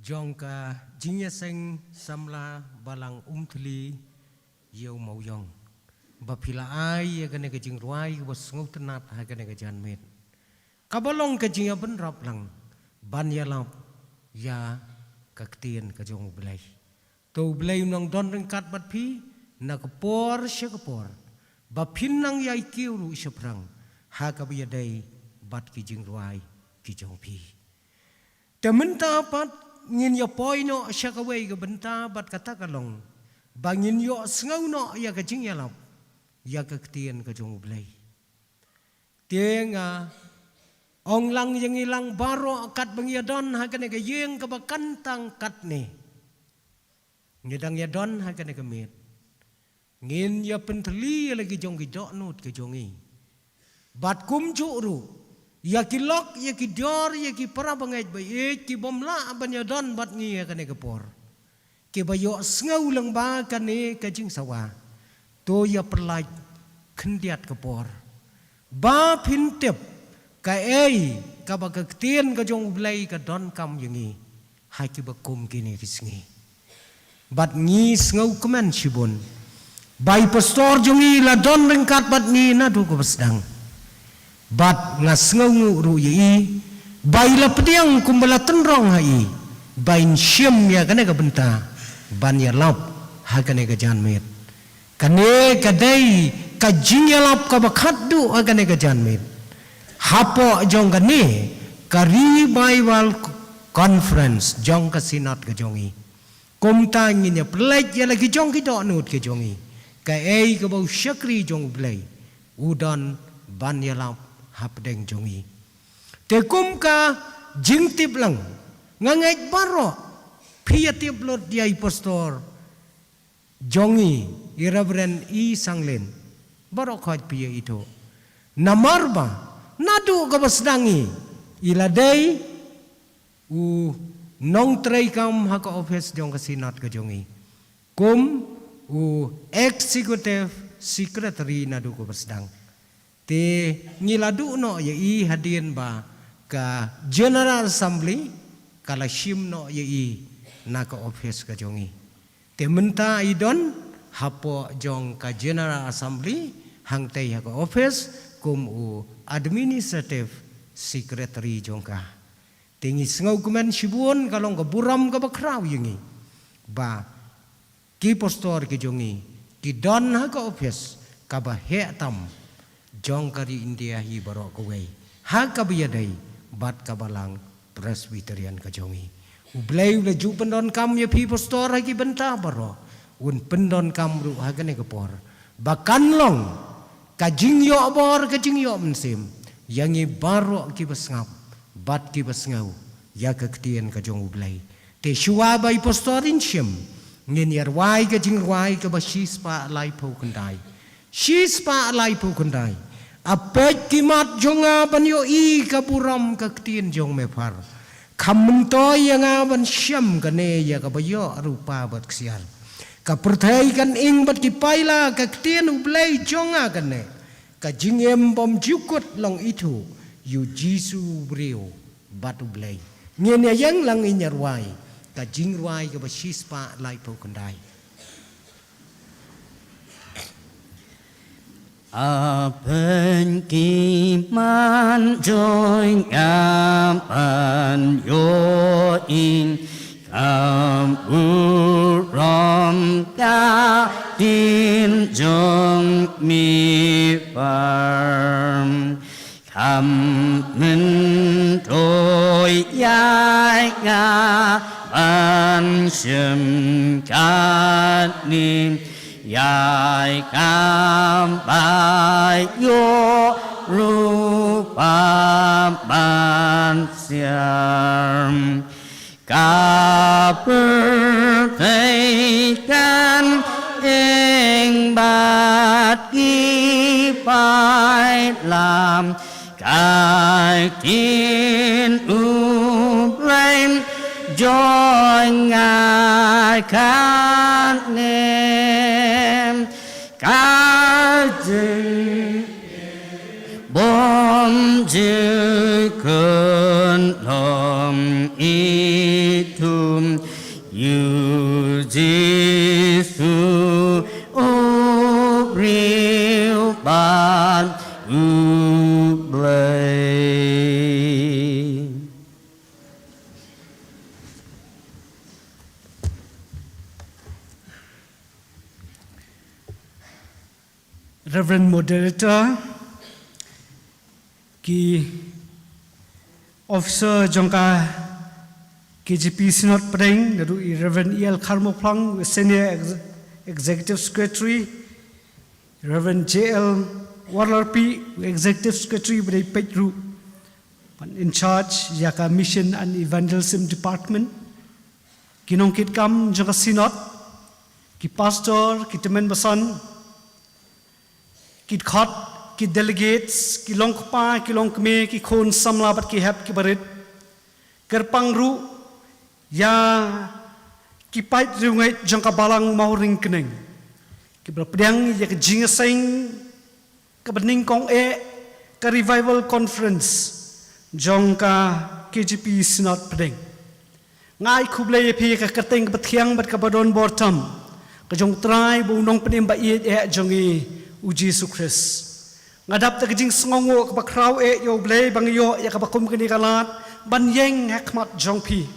jong ka jingïaseng samla balang Umthli ïa u Mawïong, ba phi la ai ïa kane ka jingrwai kaba sngewtynnat ha kane ka janmiet, kaba long ka jingïabynrap lang ban ïalap ïa ka ktien ka jong U Blei. To U Blei un nang don ryngkat bad phi na ka por sha ka por, ba phin nang ïai kiew ruh shaphrang ha kaba ïadei bad ki jingrwai ki jong phi. Te mynta pat ngin ïa poi noh sha kawei ka bynta, bad kata ka long ba ngin ïohsngew noh ïa ka jingïalap ïa ka ktien ka jong U Blei. Te nga ong lang ïa ngi lang baroh katba ngi ïa don ha kane ka ïing kaba kyntang katne, ngi dang ïa don ha kane ka miet, ngin ïa pynthylli ïa la ki jong ki dohnud ki jong ngi, bad kumjuh ruh ïa ki lok, ïa ki dior, ïa ki para bangeit ba ïeit ki bym lah ban ïa don bad ngi ha kane ka por, kiba ïohsngew lang ba kane ka jingsawa. To ïa pyllait khyndiat ka por, ba phin tip kaei kaba ka ktien ka jong U Blei ka donkam ïa ngi ha kiba kum kine ki sngi. Bad ngi sngewkmen shibun ba i pastor jong ngi la don ryngkat bad ngi naduh kaba sdang. Bad nga sngewnguh ruh ïa i ba i la pdiang kumba la tynrong ha i ba in shim ïa kane ka bynta ban ïalap ha kane ka janmiet. Kane ka dei ka jingïalap kaba khatduh ha kane ka janmiet hapoh jong kane ka Revival Conference jong ka Synod ka jong i. Kumta ngin ïa pynlait ïa la ki jong ki dohnud ki jong i, kaei kaba u shakri jong U Blei u don ban ïalap hapdeng jong i. Te kum ka jingtip lang, nga ngeit baroh phi ïa tip lut ïa i pastor jong i, i Reverend E. Sanglen. Baroh khoit phi ïa ithuh. Namar ba naduh kaba sdang i, i la dei u nongtrei kam ha ka office jong ka Synod ka jong i kum u executive secretary naduh kaba sdang. Te ngi la duh noh ïa i hadien ba ka General Assembly ka la shim noh ïa i na ka office ka jong i. Te mynta i don hapoh jong ka General Assembly hangtei ha ka office kum u administrative secretary jong ka. Te ngi sngewkmen shibun, ka long ka burom kaba khraw ïa ngi ba ki pastor ki jong ngi ki don ha ka office kaba heh tam jong ka ri India hi baroh kawei, ha kaba ïadei bad ka Balang Presbyterian ka jong ngi. U Blei u la ju pyndonkam ïa phi pastor ha ki bynta baroh, un pyndonkam ruh ha kane ka por ba kan long ka jingïoh bor, ka jingïoh mynsiem ïa ngi baroh kiba sngap bad kiba sngew ïa ka ktien ka jong U Blei. Te shuwa ba i pastor in shim, ngin ïa rwai ka jingrwai kaba shispah laiphew khyndai. Shispah laiphew khyndai. A peit ki mat jong nga ban ïohi ka burom ka ktien jong me phar. Kham myntoi ïa nga ban shem kane ïa kaba ïoh rupa bad ksiar. Ka pyrthei kan ing bad ki paila ka ktien U Blei jong nga kane. Ka jingim bymjukut long ithuh ïa u Jisu u briew bad U Blei. Ngin ïa ïeng lang, ngin ïa rwai ka jingrwai kaba shispah laiphew khyndai. A peit ki mat jong nga ban ïohi ka burom ka ktien jong me phar. Kham myntoi ïa nga ban shem kane ïa kaba ïoh rupa bad ksiar. Ka pyrthei kan ing bad ki paila ka ktien U Blei jong nga kane. Ka jing bymjukut long ithuh ïa u Jisu u briew bad U Blei. Reverend Moderator, ki officer jong ka K J P Synod Pdeng, naduh i Reverend E L Kharmukhlong, Senior Ex-, Executive Secretary, Reverend J L Warlarpi, Executive Secretary ba dei peit ruh ban in charge ïa ka Mission and Evangelism Department, ki nongkitkam jong ka Synod, ki pastor, ki tymmen basan, ki dkhot, ki delegates, ki longkpa, ki longkmie, ki khun samla bad ki hep ki barit. Kyrpang ruh ïa ki paid riewngeit jong ka Balang Mawryngkneng kiba la pdiang ïa ka jingïaseng kaba nyngkong eh, ka Revival Conference jong ka K J P Synod Pdeng. Nga ai khublei ïa phi ïa ka kyrteng kaba thiang bad kaba don bor tam ka jong U Trai bad U Nongpynim ba ïeit eh jong ngi, U Jisu Khrist. Nga dap da ka jingsngewnguh kaba khraw eh ïa U Blei ba nga ïoh ïa kaba kum kane ka lad ban ïeng ha khmat jong phi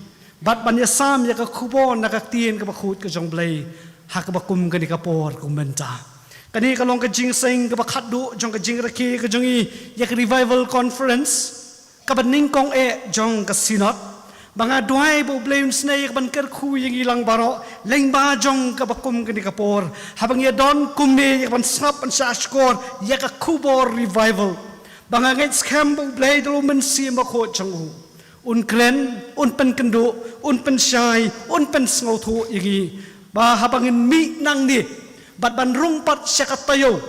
bad ban ïasam ïa ka khubor na ka ktien kaba khuid ka jong U Blei ha kaba kum kane ka por kum mynta. Kane ka long ka jingïaseng kaba khatduh jong ka jingrakhe ka jong ngi ïa ka Revival Conference kaba nyngkong eh jong ka Synod. Ba nga duwai ba U Blei un snei ïa ka ban kyrkhu ïa ngi lang baroh lyngba jong kaba kum kane ka por, haba ngi ïa don kumne ïa ka ban sngap ban shahshkor ïa ka khubor revival. Ba nga ngeit skhem ba U Blei da U Mynsiem Bakhuid jong u un kren, un pynkynduh, un pynshai, un pynsngewthuh ïa ngi. Ba haba ngin mih nangne bad ban rung pat sha ka taïew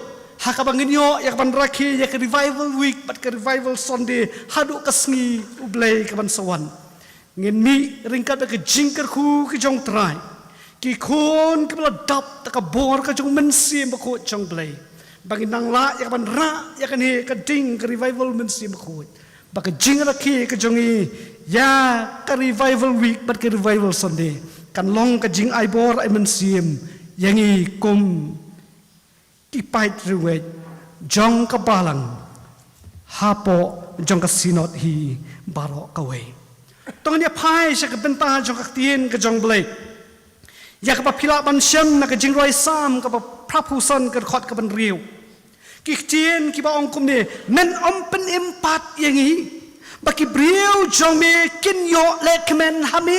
ha kaba ngin ïoh ïa ka ban rakhe ïa ka Revival Week bad ka Revival Sunday haduh ka sngi U Blei ka ban sa wan, ngin mih ryngkat bad ka jingkyrkhu ka jong U Trai, ki khun kiba la dap da ka bor ka jong U Mynsiem Bakhuid jong U Blei, ba ngin nang lah ïa ka ban rah ïa kane ka ding ka Revival Mynsiem Bakhuid. Ba ka jingrakhe ka jong ngi ïa ka Revival Week bad ka Revival Sunday kan long ka jingai bor ai mynsiem ïa ngi kum ki paid riewngeit jong ka balang hapoh jong ka synod hi baroh kawei. To ngin ïa phai sha ka bynta jong ka ktien ka jong U Blei. Ïa kaba phi lah ban shem na ka Jingrwai Salm kaba phra phew san, ka dkhot kaba hynriew. Ki ktien kiba ong kumne: Men ym pynim pat ïa ngi, ba ki briew jong me kin ïoh lehkmen ha me.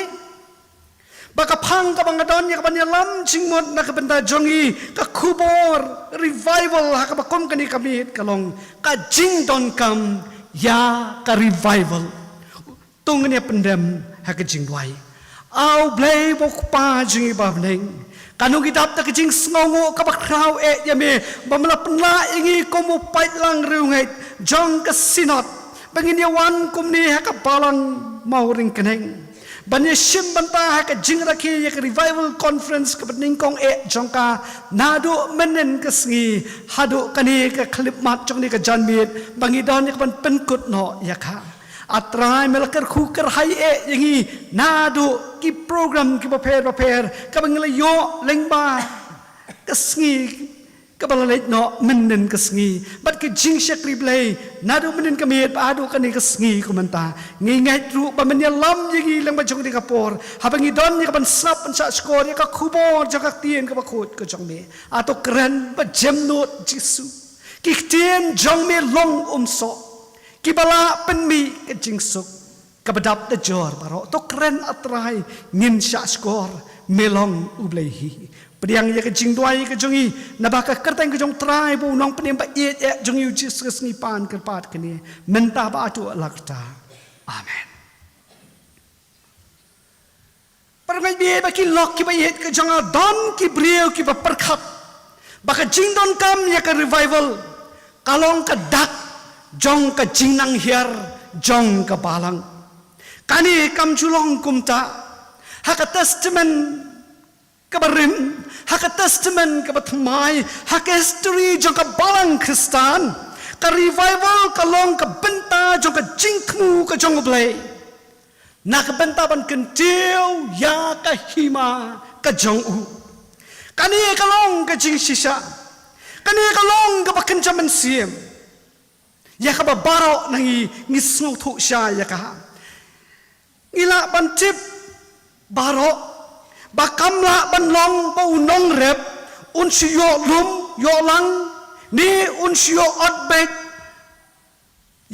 Ba ka phang kaba nga don ïa kaban ïalam jingmut na ka bynta jong ngi, ka khubor revival ha kaba kum kane ka miet ka long ka jingdonkam ïa ka revival. To ngin ïa pyndem ha ka jingduwai. A U Blei ba U Kpa jong ngi ba ha bneng, kano ngi dap da ka jingsngewnguh kaba khraw eh ïa me ba me la pynlah ïa ngi kum u paidlang riewngeit jong ka synod, ba ngin ïa wan kumne ha ka balang Mawryngkneng ban ïa shim bynta ha ka jingrakhe ïa ka revival conference kaba nyngkong eh jong ka, naduh mynnin ka sngi haduh kane ka khyllipmat jong kane ka janmiet ba ngi don ïa kaban pynkut noh ïa ka. A Trai, me la kyrkhu kyrhai eh ïa ngi naduh ki program kiba pher bapher kaba ngi la ïoh lyngba ka sngi kaba la leit noh, mynnin ka sngi, bad ka jingshakri Blei naduh mynnin ka miet ba haduh kane ka sngi kumta. Ngi ngeit ruh ba men ïalam ïa ngi lyngba jong kane ka por haba ngi don ïa kaban sngap ban shahshkor ïa ka khubor jong ka ktien kaba khuid ka jong me. A to kren ba jemnud Jisu, ki ktien jong me long umsoh, kiba lah pynmih ka jingsuk kaba dap da jor baroh. To kren, A Trai, ngin shahshkor, me long U Blei hi. Pdiang ïa ka jingduwai ka jong ngi naba ka kyrteng ka jong U Trai bad U Nongpynim ba ïeit eh jong ngi U Jisu Khrist ngi pan kyrpad kane mynta bad haduh la katta. Amen. Para ngeit baieit bad ki lok kiba ïeit ka jong nga, don ki briew kiba pyrkhat ba ka jingdonkam ïa ka revival ka long ka dak jong ka jingnang hiar jong ka balang. Kane kam ju long kumta. Ha ka Testament kaba rim, ha ka Testament kaba thymmai, ha ka history jong ka balang Khristan, ka revival ka long ka bynta jong ka jingthmu ka jong U Blei na ka bynta ban kyntiew ïa ka hima ka jong u. Kane ka long ka jingshisha, kane ka long kaba kynja mynsiem ïa kaba baroh na ngi ngi sngewthuh shai ïa ka. Ngi lah ban tip baroh ba kam lah ban long ba u nongrep un shu ïoh lum ïoh lang, ne un shu ïoh ot beit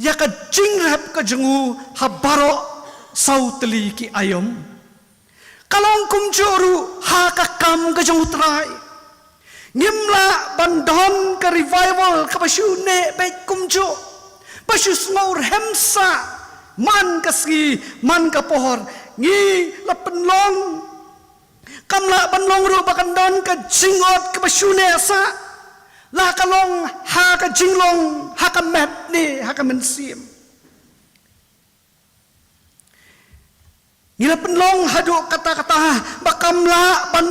ïa ka jingrep ka jong u ha baroh saw tylli ki aïom. Ka long kumjuh ruh ha ka kam ka jong U Trai. Ngim lah ban don ka revival kaba shu neh beit kumjuh, ba shu sngewrhem sah man ka sngi man ka por. Ngi la pynlong, kam lah ban long ruh ba kan don ka jingot kaba shu neh sah, la ka long ha ka jinglong, ha ka met ne ha ka mynsiem. Ngi la pynlong haduh katta katta ba kam lah ban,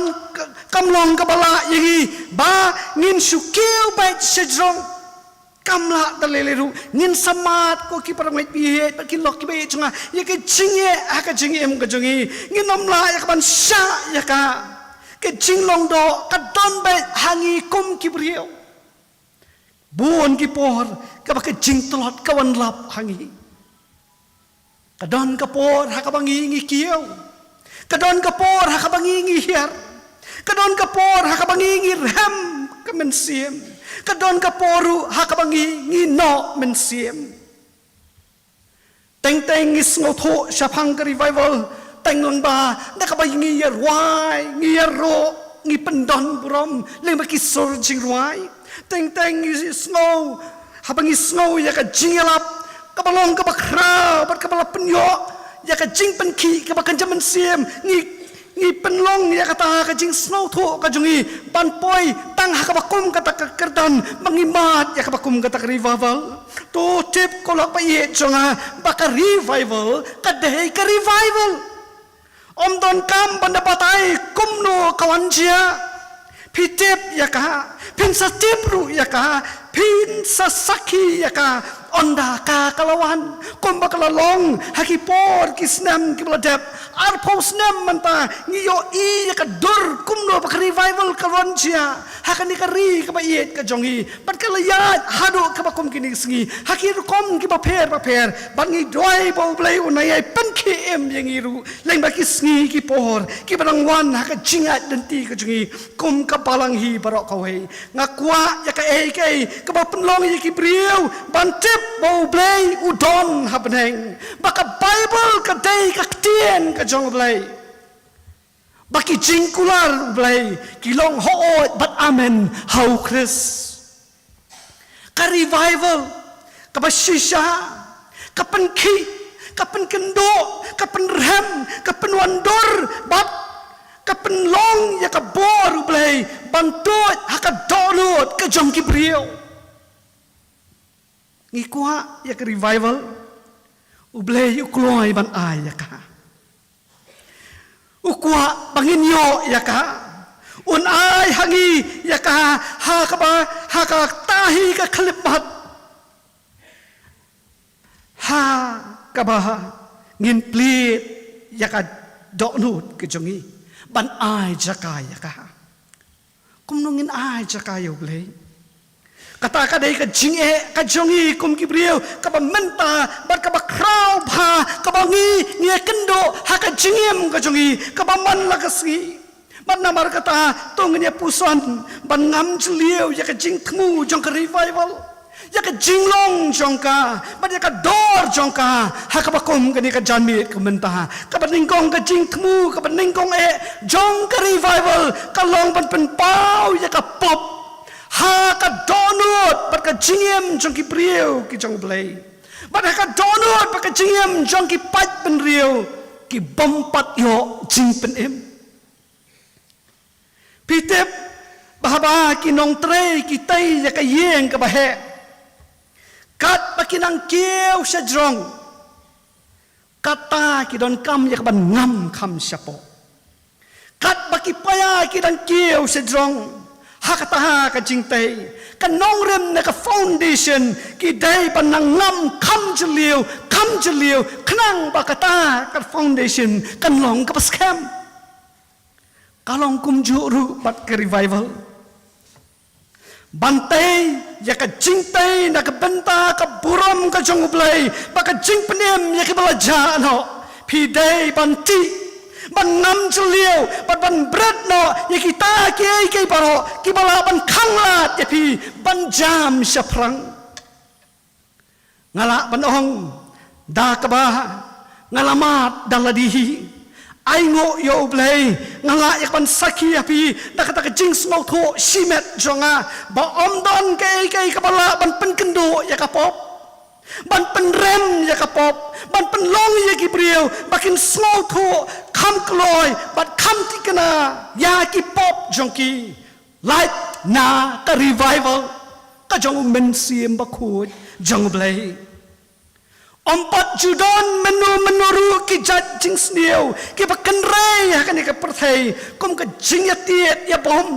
kam long kaba lah ïa ngi ba ngin shu kiew beit shajrong. Kam lah da lei lei ruh. Ngin sumar, ko ki para ngeit baieit bad ki lok kiba ïeit jong nga, ïa ka jingeh ha ka jingim ka jong ngi. Ngin ym lah ïa ka ban shah ïa ka. Ka jinglong doh ka don beit ha ngi kum ki briew. Bun ki por kaba ka jingtlot ka wan lap ha ngi. Ka don ka por ha kaba ngi ngi kiew. Ka don ka por ha kaba ngi ngi hiar. Ka don ka por ha kaba ngi ngi rhem ka mynsiem. Ka don ka por ruh ha kaba ngi ngi noh mynsiem. Teng teng ngi sngewthuh shaphang ka revival teng lyngba da kaba ngi ïa rwai, ngi ïa ruh, ngi pyndon burom lyngba ki sur jingrwai. Teng teng ngi sngew, haba ngi sngew ïa ka jingïalap kaba long kaba khraw bad kaba la pynïoh ïa ka jingpynkhih kaba kynja mynsiem, ngi, ngi pynlong ïa kata ka jingsngewthuh ka jong ngi ban poi tang ha kaba kum kata ka kyrdan, ba ngi mad ïa kaba kum kata ka revival. To tip, ko lok baieit jong nga, ba ka revival ka dei ka revival. Ym donkam ban da batai kumno ka wan jia. Phi tip ïa ka, phin sa tip ruh ïa ka, phin sa sakhi ïa ka. Ynda ka ka la wan, kumba ka la long ha ki por ki snem kiba la dep. Arphew snem mynta ngi ïohi ïa ka dur kumno ba ka revival ka wan jia ha kane ka ri kaba ïeit ka jong ngi. Bad ka la ïaid haduh kaba kum kine ki sngi ha ki rukom kiba pher bapher, bad ngi duwai ba U Blei un nang ïai pynkhie im ïa ngi ruh lyngba ki sngi ki por kiba dang wan ha ka jingïaid lynti ka jong ngi kum ka balang hi baroh kawei. Nga kwah ïa kaei kaei kaba pynlong ïa ki briew ban tip ba U Blei u don ha bneng, ba ka Baibl ka dei ka ktien ka jong U Blei, ba ki jingkular U Blei ki long hooid bad amen ha U Khrist. Ka revival kaba shisha, ka pynkhih, ka pynkynduh, ka pynrem, ka pynwandur bad ka pynlong ïa ka bor U Blei ban tuid ha ka dohnud ka jong ki briew. Ngi kwah ïa ka revival, U Blei u kloi ban ai ïa ka. U kwah ba ngin ïoh ïa ka. Un ai ha ngi ïa ka ha kaba, ha kata hi ka khyllipmat ha kaba ngin plie ïa ka dohnud ka jong ngi ban ai jaka ïa ka. Kumno ngin ai jaka ïa U Blei? Kata ka dei ka jingeh ka jong ngi kum ki briew kaba mynta bad kaba khraw bha, kaba ngi, ngi ïakynduh ha ka jingim ka jong ngi kaba man la ka sngi. Bad namar kata to ngin ïa puson ban ngam jylliew ïa ka jingthmu jong ka revival, ïa ka jinglong jong ka bad ïa ka dor jong ka ha kaba kum kane ka janmiet ka mynta. Kaba nyngkong ka jingthmu, kaba nyngkong eh jong ka revival ka long ban pynpaw ïa ka pop ha ka dohnud bad ka jingim jong ki briew ki jong U Blei, bad ha ka dohnud bad ka jingim jong ki paid bynriew ki bym pat ïoh jingpynim. Phi tip ba haba ki nongtrei ki tei ïa ka ïing kaba heh, katba ki nang kiew sha jrong, kata ki donkam ïa kaban ngam kham shapoh. Katba ki paia ki dang kiew sha jrong ha kata ha ka jingtei, ka nongrim na ka foundation ki dei ban nang ngam kham jylliew, kham jylliew, khnang ba kata ka foundation kan long kaba skhem. Ka long kumjuh ruh bad ka revival. Ban tei ïa ka jingtei na ka bynta ka burom ka jong U Blei bad ka jingpynim ïa kiba la jah noh, phi dei ban tih, ban ngam jylliew bad ban bret noh ïa kita kiei kiei baroh kiba lah ban khanglad ïa phi ban jam shaphrang. Nga lah ban ong da kaba nga la mad da lade hi. Ainguh ïa U Blei, nga lah ïa kaban sakhi ha phi da kata ka jingsngewthuh shimet jong nga ba ym don kaei kaei kaba lah ban pynkynduh ïa ka pop, ban pynrem ïa ka pop, ban pynlong ïa ki briew ba kin sngewthuh kham kloi bad kham thikna ïa ki pop jong ki. Lait na ka revival ka jong U Mynsiem Bakhuid jong U Blei. Ym pat ju don mynno mynno ruh ki jait jingsniew kiba kynrei ha kane ka pyrthei, kum ka jingïatied ïabom,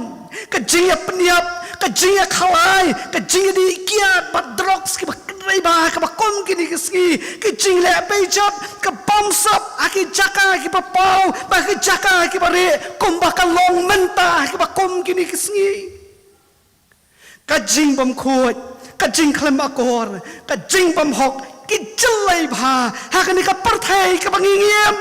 ka jingïapyniap, ka jingïakhalai, ka jingïadih kiad bad drugs kiba kynrei bha kaba kum kine ki sngi, ka jingleh beijot, ka bamsap ha ki jaka kiba paw bad ha ki jaka kiba rieh, kumba ka long mynta ha kiba kum kine ki sngi. Ka jingbymkhuid, ka jingkhlem akor, ka jingbymhok ki jyllei bha ha kane ka pyrthei kaba ngi ngim.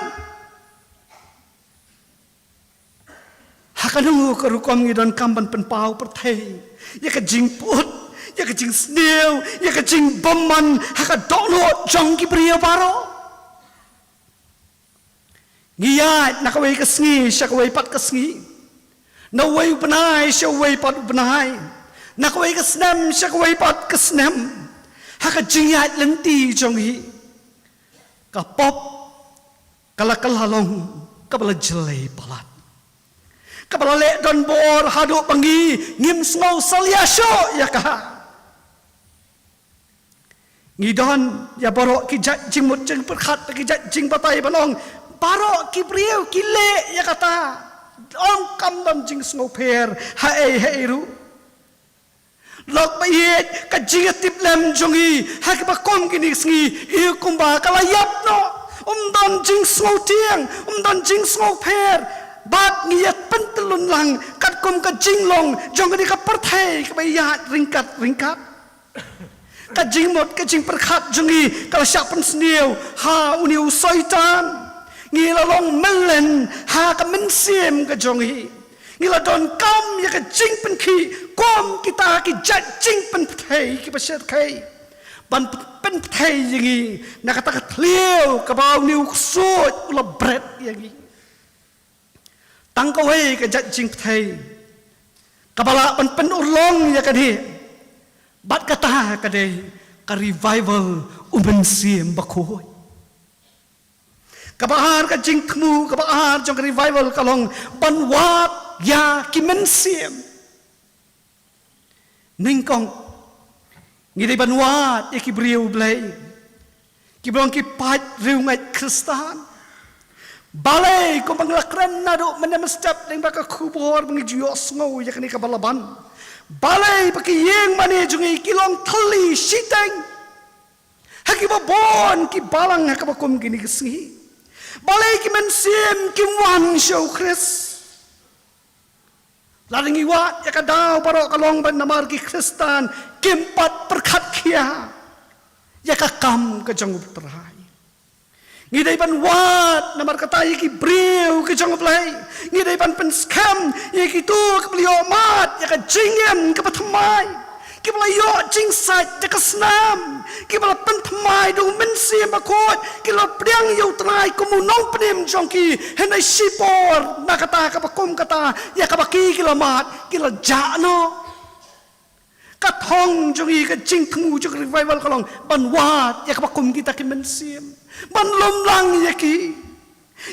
Ha kano ka rukom ngi donkam ban pynpaw pyrthei ïa ka jingput, ïa ka jingsniew, ïa ka jingbymman ha ka dohnud jong ki briew baroh? Ngi ïaid na kawei ka sngi sha kawei pat ka sngi, na uwei u bnai sha uwei pat u bnai, na kawei ka snem sha kawei pat ka snem, ha ka jingïaid lynti jong ngi. Ka pop ka la kylla long kaba la jyllei palat, kaba la leh donbor haduh ba ngi ngim sngew salia shuh ïa ka. Ngi don ïa baroh ki jait jingmut jingpyrkhat, ki jait jingbatai ban ong baroh ki briew ki leh ïa kata. Ong kam don jingsngewpher haei haei ruh. Lok ba ïeit, ka jingïatiplem jong ngi ha kiba kum kine ki sngi, ïa kumba ka la ïap noh. Ym don jingsngewtieng, ym don jingsngewpher. Bad ngi ïa pyntyllun lang kat kum ka jinglong jong kane ka pyrthei kaba ïaid ryngkat ryngkat. Ka jingmut, ka jingpyrkhat jong ngi ka la shah pynsniew ha une u Soitan. Ngi la long mlien ha ka mynsiem ka jong ngi. Ngi la donkam ïa ka jingpynkhih kum kita ki jait jingpynpthei kiba shyrkhei ban pynpthei ïa ngi na kata ka thliew kaba une u ksuid u la bret ïa ngi. Tang kawei ka jait jingpthei kaba lah ban pynurlong ïa kane, bad kata ka dei ka revival u Mynsiem Bakhuid. Kaba ar ka jingthmu kaba ar jong ka revival ka long ban wad ïa ki mynsiem. Nyngkong, ngi dei ban wad ïa ki briew Blei kiba long ki paid riewngeit Khristan. Balei kumba ngi la kren naduh mynne mynstep lyngba ka khubor ba ngi ju ïohsngew ïa kane kaba la ban? Balei ba ki ïing mane jong ngi ki long thylli shiteng ha kiba bun ki balang ha kaba kum kine ki sngi? Balei ki mynsiem kim wan sha u Khrist? Lada ngi wad ïa ka daw baroh ka long ba namar ki Khristan kim pat pyrkhat khia ïa ka kam ka jong U Trai. Ngi dei ban wad namar kata ïa ki briew ka jong U Blei. Ngi dei ban pynskhem ïa kito kiba la ïoh mad ïa ka jingim kaba thymmai, kiba la ïoh jingsait da ka snam, kiba la pynthymmai da U Mynsiem Bakhuid, kiba la pdiang ïa U Trai kum u nongpynim jong ki. Hynrei shipor na kata kaba kum kata ïa kaba ki ki la mad, ki la jah noh. Ka thong jong ngi, ka jingthmu jong ka revival ka long ban wad ïa kaba kum kita ki mynsiem, ban lum lang ïa ki.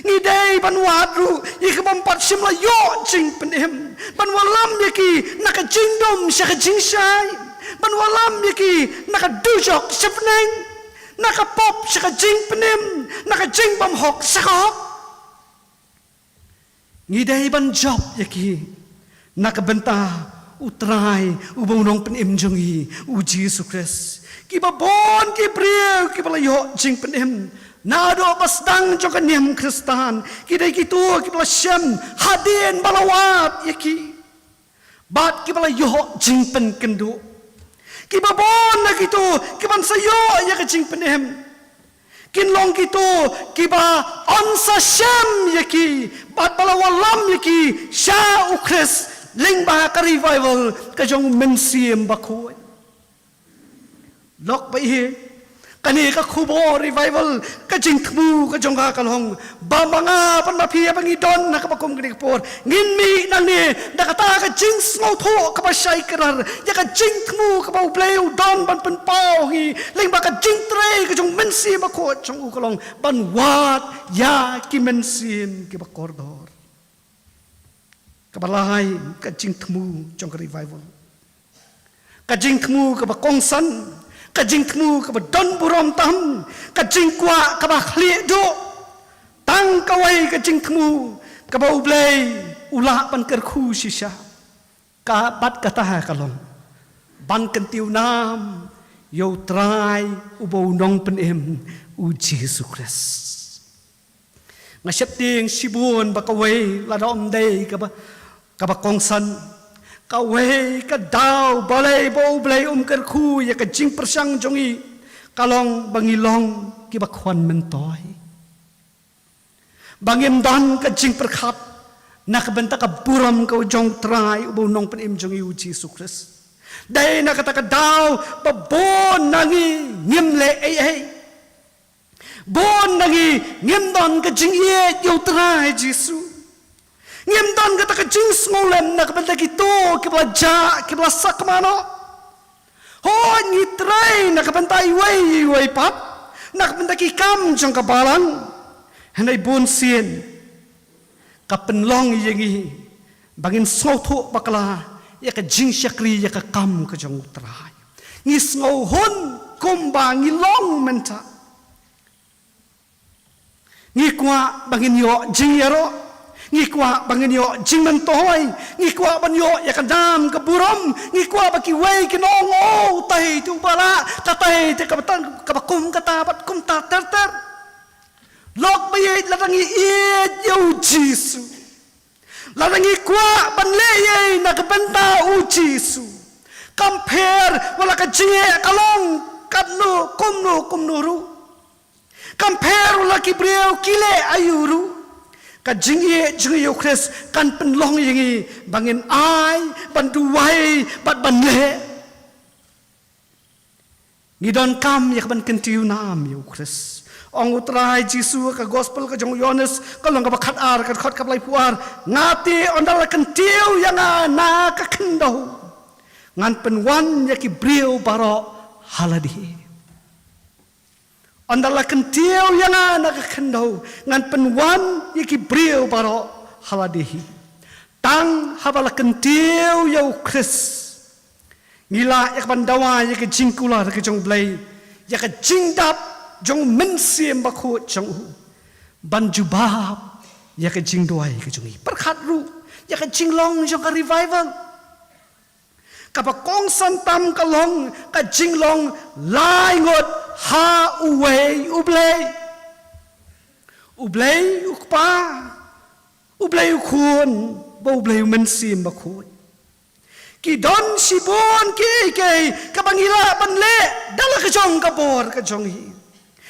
Ngi dei ban wad ruh ïa ki bym pat shym la ïoh jingpynim, ban wallam ïa ki na ka jingdum sha ka jingshai, ban wallam ïa ki na ka dujok sha bneng, na ka pop sha ka jingpynim, na ka jingbymhok sha ka hok. Ngi dei ban jop ïa ki na ka bynta U Trai uba u nongpynim jong ngi U Jisu Khrist. Kiba bun ki briew kiba la ïoh jingpynim naduh ba sdang jong ka niam Khristan, ki dei kito kiba la shem hadien ba la wad ïa ki bad kiba la ïoh jingpynkynduh. Kiba bun na kito kiban sa ïoh ïa ka jingpynim kin long kito kiba yn sa shem ïa ki bad ba la wallam ïa ki sha U Khrist lyngba ka revival ka jong U Mynsiem Bakhuid. Lok ba ïeit, kane ka khubor revival, ka jingthmu ka jong ka ka long ba ma nga bad ma phi haba ngi don ha kaba kum kane ka por, ngin mih nangne da kata ka jingsngewthuh kaba shai kdar ïa ka jingthmu kaba U Blei u don ban pynpaw ha ngi lyngba ka jingtrei ka jong U Mynsiem Bakhuid jong u, ka long ban wad ïa ki mynsiem kiba kordor. Kaba lai, ka jingthmu jong ka revival, ka jingthmu kaba kongsan, ka jingthmu kaba don burom tam, ka jingkwah kaba khlieh duh. Tang kawei ka jingthmu kaba U Blei u lah ban kyrkhu shisha, ka bad kata ka long ban kyntiew nam ïa U Trai uba u nongpynim U Jisu Khrist. Nga sheptieng shibun ba kawei lada ym dei kaba, kaba kongsan, kawei ka daw balei ba U Blei um kyrkhu ïa ka jingpyrshang jong ngi, ka long ba ngi long kiba khwan myntoi, ba ngim don ka jingpyrkhat na ka bynta ka burom ka jong U Trai uba u nongpynim jong ngi U Jisu Khrist. Dei na kata ka daw ba bun na ngi ngim leh ei ei. Bun na ngi ngim don ka jingïeit ïa U Trai Jisu. Ngim don kata ka jingsngewlem na ka bynta kito kiba la jah, kiba la sakma noh. Hooid, ngi trei na ka bynta iwei iwei pat, na ka bynta ki kam jong ka balang. Hynrei bunsien ka pynlong ïa ngi ba ngin sngewthuh bakla ïa ka jingshakri ïa ka kam ka jong U Trai. Ngi sngewhun kumba ngi long mynta. Ngi kwah ba ngin ïoh jingïaroh, ngi kwah ba ngin ïoh jingmyntoi, ngi kwah ban ïoh ïa ka nam ka burom, ngi kwah ba kiwei kin ong, "Oh, utai te uba lah, katai te kaba tang, kaba kum kata bad kumta ter ter." Lok ba ïeit, lada ngi ïeit ïa U Jisu, Lada ngi kwah ban leh ei na ka bynta u Jisu, kam pher wat la ka jingeh ka long katno kumno kumno ruh. Kam pher wat la ki briew ki leh aïu ruh, ka jingeh jong ngi ïa u Khrist kan pynlong ïa ngi ba ngin ai, ban duwai bad ban leh. Ngi donkam ïa ka ban kyntiew nam ïa u Khrist. Ong u Trai Jisu ha ka Gospel ka jong u Ïoannis, ka lynnong kaba khatar, ka dkhot kaba laiphew ar: Nga te, ynda la kyntiew ïa nga na ka khyndew, ngan pynwan ïa ki briew baroh ha lade. Ynda la kyntiew ïa nga na ka khyndew, ngan pynwan ïa ki briew baroh ha lade hi. Tang haba la kyntiew ïa u Khrist, ngi lah ïa ka ban dawa ïa ka jingkular ka jong u Blei, ïa ka jingdap jong u Mynsiem Bakhuid jong u, ban jubab ïa ka jingduwai ka jong ngi. Pyrkhat ruh ïa ka jinglong jong ka revival. Kaba kongsan tam ka long ka jinglong lai ngut ha uwei u Blei. U Blei u Kpa, u Blei u Khun, bad u Blei u Mynsiem Bakhuid. Ki don shibun kiei kiei kaba ngi lah ban leh da la ka jong ka bor ka jong ngi.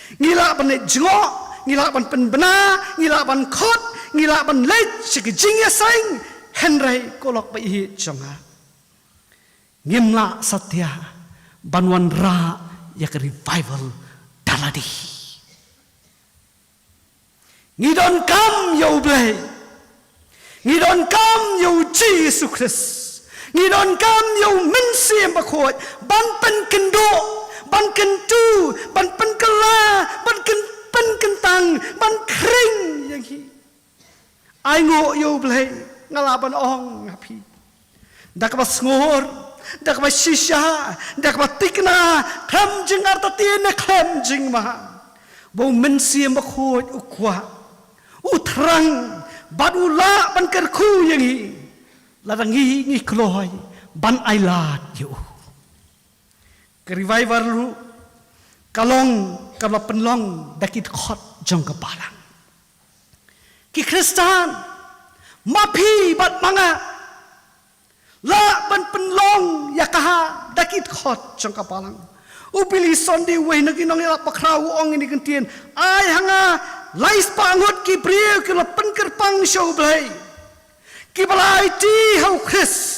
Ngi lah ban leit jngoh, ngi lah ban pynbna, ngi lah ban khot, ngi lah ban leit sha ka jingïaseng, hynrei ko lok ba ïeit jong nga, ngim lah satia ban wanrah ïa ka revival da lade. Ngi donkam ïa u Blei. Ngi donkam ïa u Jisu Khrist. Ngi donkam ïa u Mynsiem Bakhuid ban pynkynduh, ban kyntu, ban pynkylla, ban kyn-, pynkyntang, ban khring ïa ngi. Ai nguh ïa u Blei, nga lah ban ong ha phi, da kaba sngur, da kaba shisha, da kaba thikna, khlem jingartatien ne khlem jingma, ba u Mynsiem Bakhuid u kwah, u thrang, bad u lah ban kyrkhu ïa ngi lada ngi, ngi kloi ban ailad ïa u. Ka revival ruh ka long kaba la pynlong da ki dkhot jong ka Balang. Ki Khristan, ma phi bad ma nga, lah ban pynlong ïa ka ha da ki dkhot jong ka Balang. U Billy Sunday, uwei na ki nongïalap bakhraw, u ong ïa kane ka ktien: Ai ha nga lai spah ngut ki briew kiba la pynkyrpang sha u Blei, kiba la aiti ha u Khrist,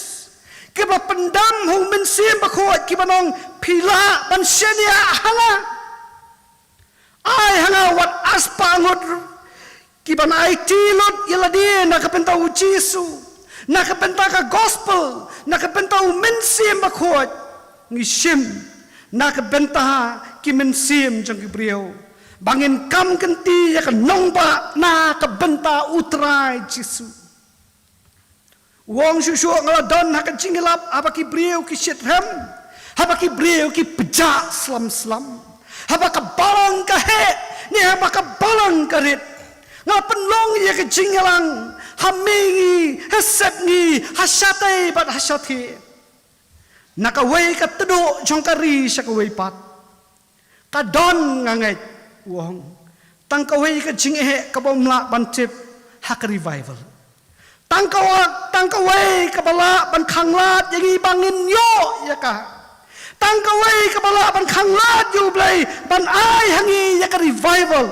kiba la pyndam ha u Mynsiem Bakhuid, kiba ong, phi lah ban shaniah ha nga. Ai ha nga wat ar spah ngut kiban aiti lut ïa lade na ka bynta u Jisu, na ka bynta ka gospel, na ka bynta u Mynsiem Bakhuid. Ngi shim na ka bynta ki mynsiem jong ki briew ba ngin kam kynti ïa ka nongbah na ka bynta u Trai Jisu. U ong shuh shuh, nga la don ha ka jingïalap haba ki briew ki shitrhem, haba ki briew ki pjah slem slem, haba ka Balang ka heh ne haba ka Balang ka rit. Nga la pynlong ïa ka jingïalang ha miej ngi, ha set ngi, ha shatei bad ha shathie, na kawei ka tduh jong ka ri sha kawei pat. Ka don, nga ngeit, u ong, tang kawei ka jingeh kaba ym lah ban tip ha ka revival. Tang kawa-, tang kawei kaba lah ban khanglad ïa ngi ba ngin ïoh ïa ka. Tang kawei kaba lah ban khanglad ïa u Blei ban ai ha ngi ïa ka revival.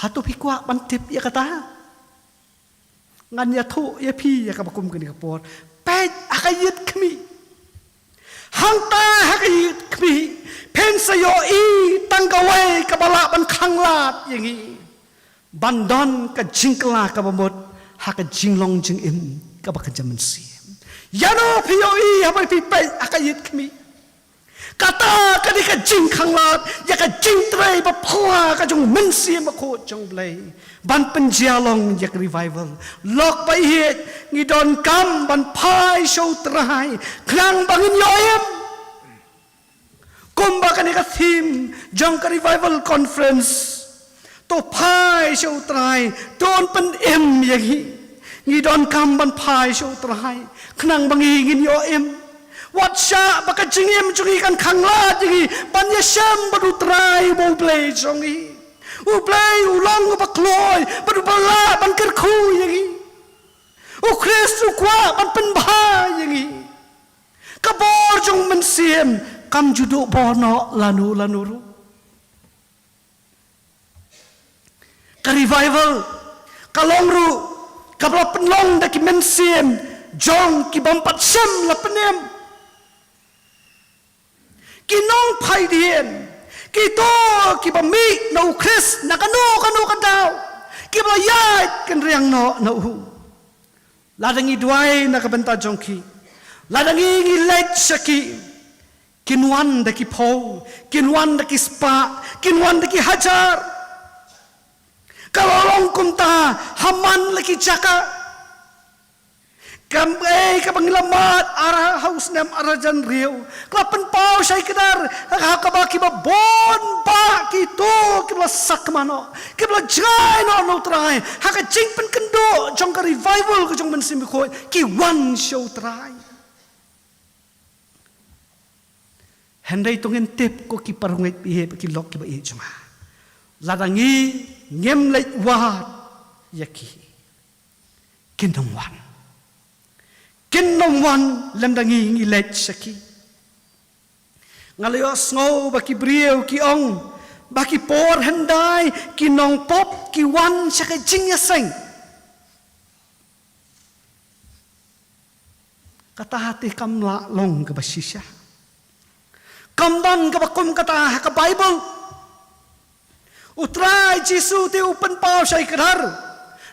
Hato phi kwah ban tip ïa kata? Ngan ïathuh ïa phi ïa kaba kum kane ka por. Peit ha ka ïit khmih. Hangta ha ka ïit khmih phin sa ïohi tang kawei kaba lah ban khanglad ïa ngi ban don ka jingkylla kaba mut ha ka jinglong jingim kaba kynja mynsiem. Ïano phi ïohi haba phi peit ha ka ïit khmih? Kata ka dei ka jingkhanglad ïa ka jingtrei ba phylla ka jong u Mynsiem Bakhuid jong u Blei ban pynjia long ïa ka revival. Lok ba ïeit, ngi donkam ban phai sha u Trai khnang ba ngin ïoh im. Kumba kane ka theme jong ka revival conference, to phai sha u Trai, to un pynim ïa ngi. Ngi donkam ban phai sha u Trai khnang ba ngi ngin ïoh im. Wat shah ba ka jingim jong ngi kan khanglad ïa ngi ban ïashem bad u Trai uba u Blei jong ngi. U Blei u long uba kloi bad uba lah ban kyrkhu ïa ngi. U Khrist u kwah ban pynbha ïa ngi. Ka bor jong u Mynsiem kam ju duh bor noh lano lano ruh. Ka revival ka long ruh kaba la pynlong da ki mynsiem jong ki bym pat shym la pynim. Ki nongphaidien, kito kiba mih na u Khrist na kano kano ka daw, kiba la ïaid kynriang noh na u. Lada ngi duwai na ka bynta jong ki, lada ngi ngi leit sha ki, kin wan da ki phew, kin wan da ki spah, kin wan da ki hajar. Ka la long kumta ha man la ki jaka. Kam ei kaba ngi la mad ar ha u snem ar hajar hynriew, ka la pynpaw shai kdar ha kaba kiba bun bah kito kiba la sakma noh, kiba la jngai noh na u Trai ha ka jingpynkynduh jong ka revival ka jong u Mynsiem Bakhuid, ki wan sha u Trai. Hynrei to ngin tip ko ki parangeit baieit bad ki lok kiba ïeit jong nga, lada ngi ngim leit wad ïa ki, kin ym wan. Kin ym wan lymda ngi ngi leit sha ki. Nga la ïohsngew ba ki briew ki ong ba ki por hyndai ki nongpop ki wan sha ka jingïaseng. Kata te kam lah long kaba shisha. Kam don kaba kum kata ha ka Baibl. U Trai Jisu te u pynpaw shai kdar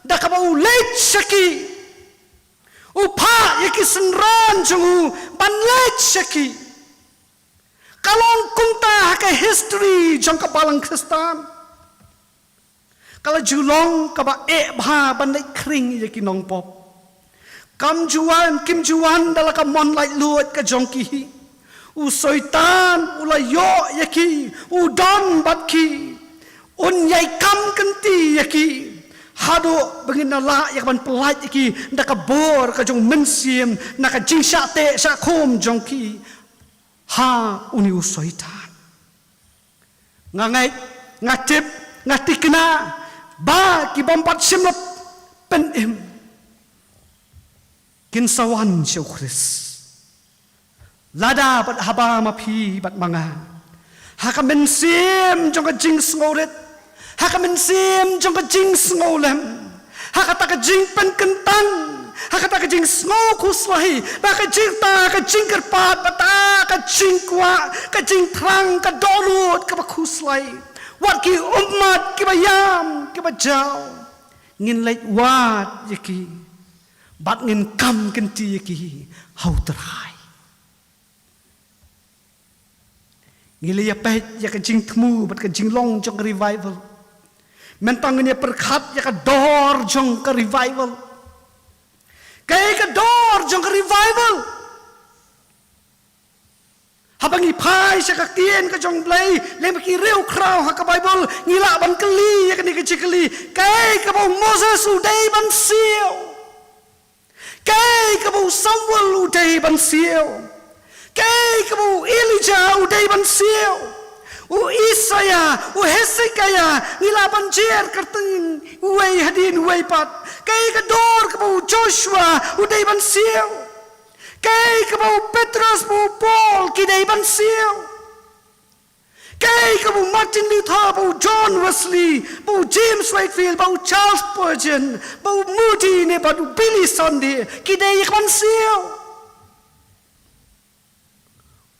da kaba u leit sha ki. U phah ïa ki synran jong u ban leit sha ki. Ka long kumta ha ka history jong ka balang Khristan. Ka la ju long kaba eh bha ban leit khring ïa ki nongpop. Kam ju wan, kim ju wan da la ka mon laitluid ka jong ki hi. U Soitan u la ïoh ïa ki, u don bad ki. Un ïai kam kynti ïa ki haduh ba ngin da lah ïa ka ban pyllait ïa ki da ka bor ka jong u Mynsiem na ka jingshah teh shah khum jong ki ha une u Soitan. Nga ngeit, nga tip, nga tikna ba ki bym pat shym la pynim kin sa wan sha u Khrist. Lada bad haba ma phi bad ma nga, ha ka mynsiem jong ka jingsngewrit, ha ka mynsiem jong ka jingsngewlem, ha kata ka jingpynkyntang, ha kata ka jingsngew khuslai, ha ka jingta, ka jingkyrpad, ha kata ka jingkwah, ka jingthrang, ka dohnud kaba khuslai. Wat ki ummat kiba ïam kiba jaw, ngin leit wad ïa ki bad ngin kam kynti ïa ki ha u Trai. Ngi la ïa peit ïa ka jingthmu bad ka jinglong jong ka revival. Mynta ngin ïa pyrkhat ïa ka dor jong ka revival. Kaei ka dor jong ka revival? Haba ngi phai sha ka ktien ka jong u Blei lem bad ki riewkhraw ha ka Baibl, ngi lah ban kylli ïa kane ka jingkylli: Kaei kaba u Moses u dei ban siew? Kaei kaba u Samuel u dei ban siew? Kaei kaba u Elijah u dei ban siew? U Isaiah, u Hezekiah, ngi lah ban jer kyrteng uwei hadien uwei pat. Kaei ka dor kaba u Joshua u dei ban siew? Kaei kaba u Petros bad u Paul ki dei ban siew? Kaei kaba u Martin Luther bad u John Wesley bad u James Whitefield bad u Charles Spurgeon bad u Moody ne bad u Billy Sunday ki dei ban siew?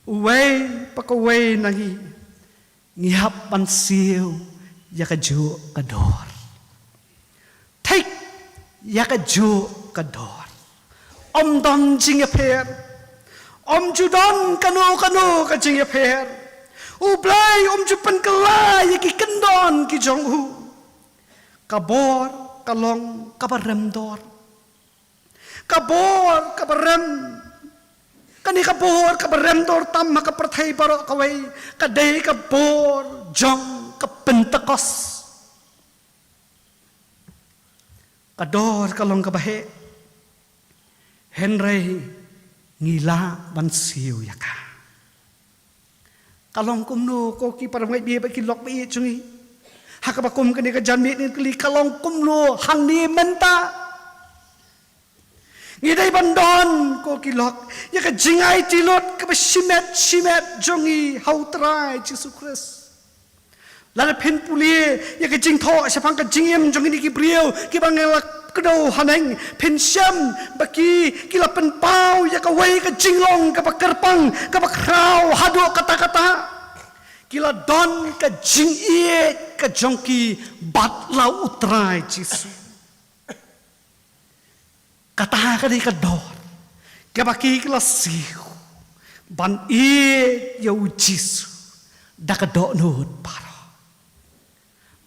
Uwei pa kawei na ngi, ngi hap ban siew ïa kajuh ka dor. Thik ïa kajuh ka dor. Ym don jingïapher. Ym ju don kano kano ka jingïapher. U Blei um ju pynkylla ïa ki kyndon ki jong u. Ka bor ka long kaba rem dor. Ka bor kaba rem. Kane ka bor kaba rem dor tam ha ka pyrthei baroh kawei ka dei ka bor jong ka Pentekost. Ka dor ka long kaba heh, hynrei ngi lah ban siew ïa ka. Ka long kumno ko ki parabangeit bad ki lok baieit jong ngi? Ha kaba kum kane ka janmiet ngin kylli, ka long kumno hangne mynta? Ngi dei ban don, ko ki lok, ïa ka jingaiti lut kaba shimet shimet jong ngi ha U Trai Jisu Khrist. Lada phin pule ïa ka jingthoh shaphang ka jingim jong kine ki briew kiba ngi la kdew haneng, phin shem ba ki, ki la pynpaw ïa kawei ka jinglong kaba kyrpang, kaba khraw haduh katta katta. Ki la don ka jingïeit ka jong ki bad la U Trai Jisu. Kata ka dei ka dor kaba ki, ki la siew ban ïeit ïa U Jisu da ka dohnud baroh.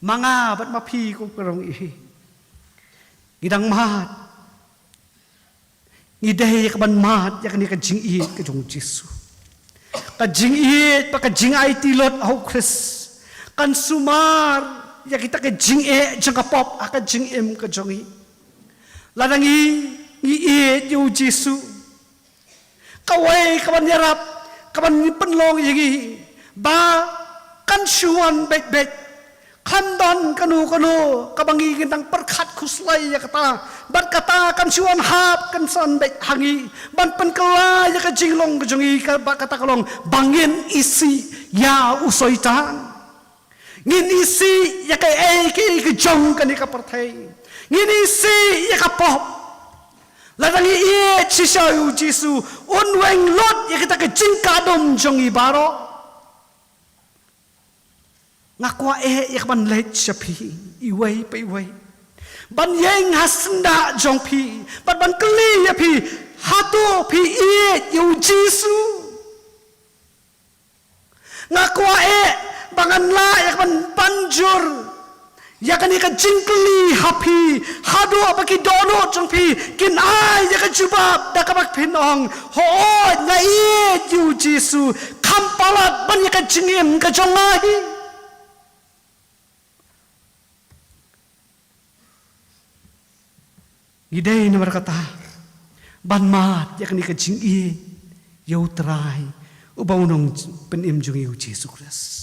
Ma nga bad ma phi, ko ka rong i hi, ngi dang mad. Ngi dei ka ban mad ïa kane ka jingïeit ka jong U Jisu. Ka jingïeit bad ka jingaiti lut ha U Khrist kan sumar ïa kita ki jingeh jong ka pop ha ka jingim ka jong ngi. Lada ngi, ngi ïeit ïa U Jisu, kawei ka ban ïarap, ka ban pynlong ïa ngi ba kan shu wan beit beit. Kan don kano kano kaba ngi, ngi dang pyrkhat khuslai ïa kata, bad kata kan shu wan hap kynsan beit ha ngi ban pynkylla ïa ka jinglong ka jong ngi, ka, bad kata ka long ba ngin isih ïa u Soitan. Ngin isih ïa kaei kaei ka jong kane ka pyrthei. Ngin isih ïa ka pop. Lada ngi ïeit shisha ïa U Jisu, un weng lut ïa kita ki jingkadum jong ngi baroh. Nga kwah eh ïa ka ban leit sha phi iwei pa iwei, ban ïeng ha syndah jong phi bad ban kylli ïa phi, hato phi ïeit ïa U Jisu? Nga kwah eh ba ngan lah ïa ka ban banjur ïa kane ka jingkylli ha phi, haduh ba ki dohnud jong phi kin ai ïa ka jubab da kaba phin ong, hooid, nga ïeit ïa U Jisu, kham palat ban ïa ka jingim ka jong nga hi. Ngi dei namar kata ban mad ïa kane ka jingïeit ïa U Trai uba u Nongpynim jong ngi U Jisu Khrist.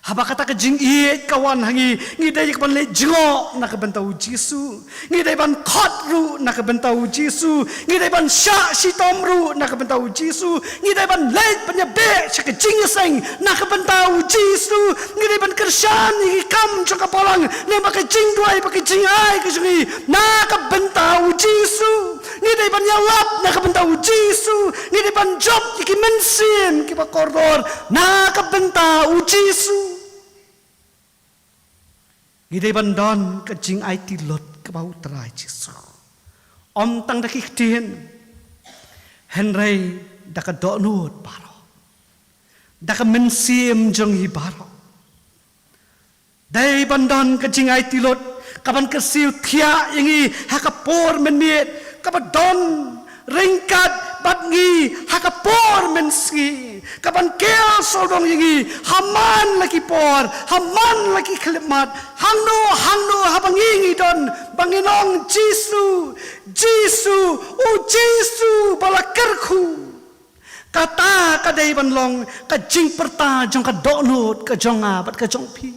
Haba kata ka jingïeit ka wan ha ngi, ngi dei ka ban leit jngoh na ka bynta U Jisu. Ngi dei ban khot ruh na ka bynta U Jisu. Ngi dei ban shah shitom ruh na ka bynta U Jisu. Ngi dei ban leit ban ïabeh sha ka jingïaseng na ka bynta U Jisu. Ngi dei ban kyrshan ïa ki kam jong ka balang lyngba ka jingduwai bad ka jingai ka jong ngi na ka bynta U Jisu. Ngi dei ban ïalap na ka bynta U Jisu. Ngi dei ban jop ïa ki mynsiem kiba kordor na ka bynta U Jisu. Ngi dei ban don ka jingaiti lut kaba U Trai Jisu, ym tang da ki ktien, hynrei da ka dohnud baroh, da ka mynsiem jong ngi baroh. Dei ban don ka jingaiti lut ka ban kyrsiew thiah ïa ngi ha ka por mynmiet, kaba don ryngkat bad ngi ha ka por mynsngi, ka ban ker sawdong ïa ngi ha man la ki por, ha man la ki khyllipmat, hangno hangno haba ngi, ngi don, ba ngin ong, Jisu, Jisu, U Jisu ba la kyrkhu. Kata ka dei ban long ka jingpyrta jong ka dohnud ka jong nga bad ka jong phi.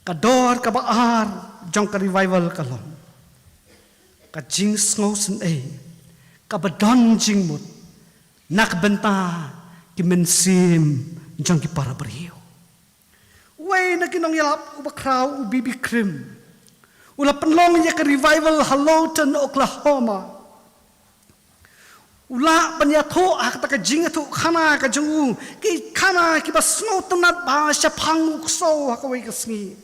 Ka dor kaba ar jong ka revival ka long ka jingsngewsynei kaba don jingmut na ka bynta ki mynsiem jong ki para briew. Uwei na ki nongïalap uba khraw, u B B Krim, u la pynlong ïa ka revival ha Lawton, Oklahoma. U lah ban ïathuh ha kata ka jingïathuhkhana ka jong u, ki khana kiba sngewtynnat bha shaphang u ksew ha kawei ka sngi.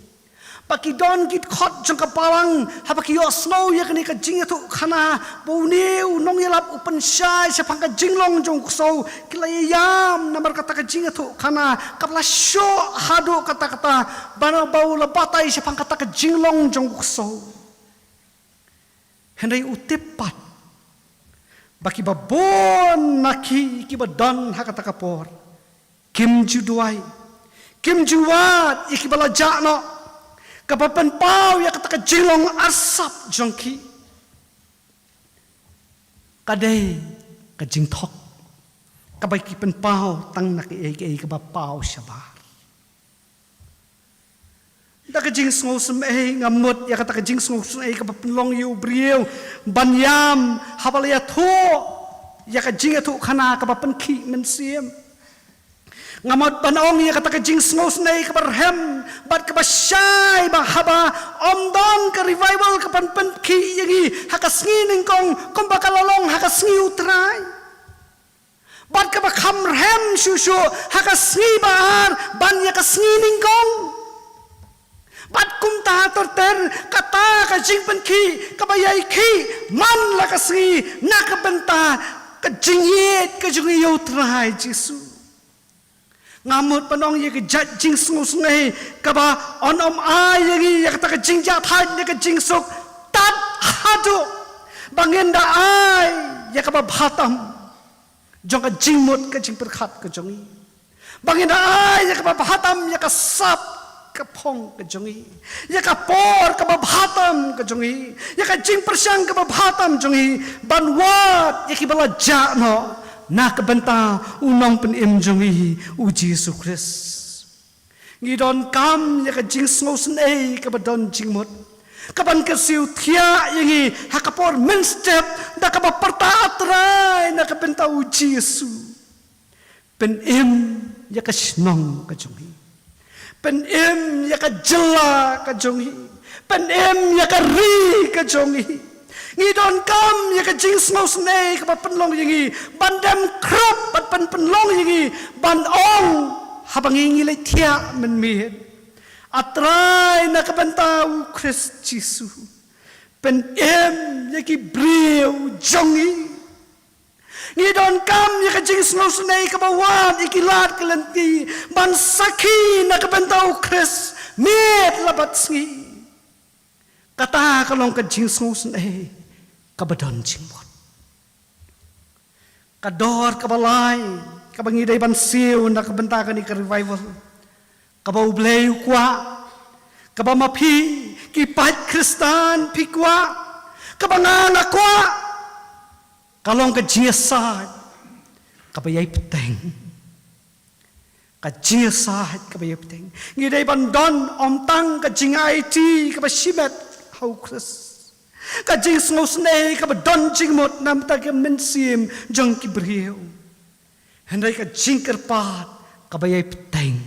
Ba ki don ki dkhot jong ka balang, haba ki ïohsngew ïa kane ka jingïathuhkhana ba une u nongïalap u pynshai shaphang ka jinglong jong u ksew, ki la ïam namar kata ka jingïathuhkhana kaba la shoh haduh katta katta, ba u la batai shaphang kata ka jinglong jong u ksew. Hynrei u tip pat ba kiba bun na ki kiba don ha kata ka por kim ju duwai, kim ju wad ïa kiba la jah noh, kaba pynpaw ïa kata ka jinglong arsap jong ki. Ka dei ka jingthok kaba ki pynpaw tang na kaei kaei kaba paw shabar. Da ka jingsngewsynei nga mut ïa kata ka jingsngewsynei kaba pynlong ïa u briew ban ïam haba la ïathuh ïa ka jingïathuhkhana kaba pynkhih mynsiem. Nga mut ban ong ïa kata ka jingsngewsynei kaba rhem bad kaba shai ba haba ym don ka revival ka ban pynkhih ïa ngi ha ka sngi nyngkong kumba ka la long ha ka sngi U Trai. Bad kaba kham rhem shuh shuh ha ka sngi ba ar ban ïa ka sngi nyngkong. Bad kumta ter ter kata ka jingpynkhih kaba ïai khih man la ka sngi na ka bynta ka jingïeit ka jong ngi ïa U Trai Jisu. Nga mut ban ong ïa ka jait jingsngewsynei kaba yn ym ai ïa ngi ïa kata ka jingjahthait ne ka jingsuk tad haduh ba ngin da ai ïa kaba bha tam jong ka jingmut ka jingpyrkhat ka jong ngi. Ba ngin da ai ïa kaba bha tam ïa ka sap ka phong ka jong ngi, ïa ka por kaba bha tam ka jong ngi, ïa ka jingpyrshang kaba bha tam jong ngi ban wad ïa kiba la jah noh na ka bynta U Nongpynim jong ngi U Jisu Khrist. Ngi donkam ïa ka jingsngewsynei kaba don jingmut kaban kyrsiew thiah ïa ngi ha ka por mynstep da kaba pyrta, A Trai, na ka bynta U Jisu, pynim ïa ka shnong ka jong ngi. Pynim ïa ka jylla ka jong ngi. Pynim ïa ka ri ka jong ngi. Ngi donkam ïa ka jingsngewsynei kaba pynlong ïa ngi ban dem khrup bad ban pynlong ïa ngi ban ong haba ngi ngi leit thiah mynmiet, A Trai, na ka bynta U Khrist Jisu, pynim ïa ki briew jong ngi. Ngi donkam ïa ka jingsngewsynei kaba wan ïa ki lad ki lynti ban sakhi na ka bynta U Khrist miet la bad sngi. Kata ka long ka jingsngewsynei kaba don jingmut. Ka dor kaba lai kaba ngi dei ban siew na ka bynta kane ka revival, kaba U Blei u kwah, kaba ma phi ki paid Khristan phi kwah, kaba nga nga kwah, ka long ka jingïasaid kaba ïai bteng. Ka jingïasaid kaba ïai bteng. Ngi dei ban don ym tang ka jingaiti kaba shimet ha U Khrist, ka jingsngewsynei kaba don jingmut na ka bynta ka mynsiem jong ki briew, hynrei ka jingkyrpad kaba ïai bteng.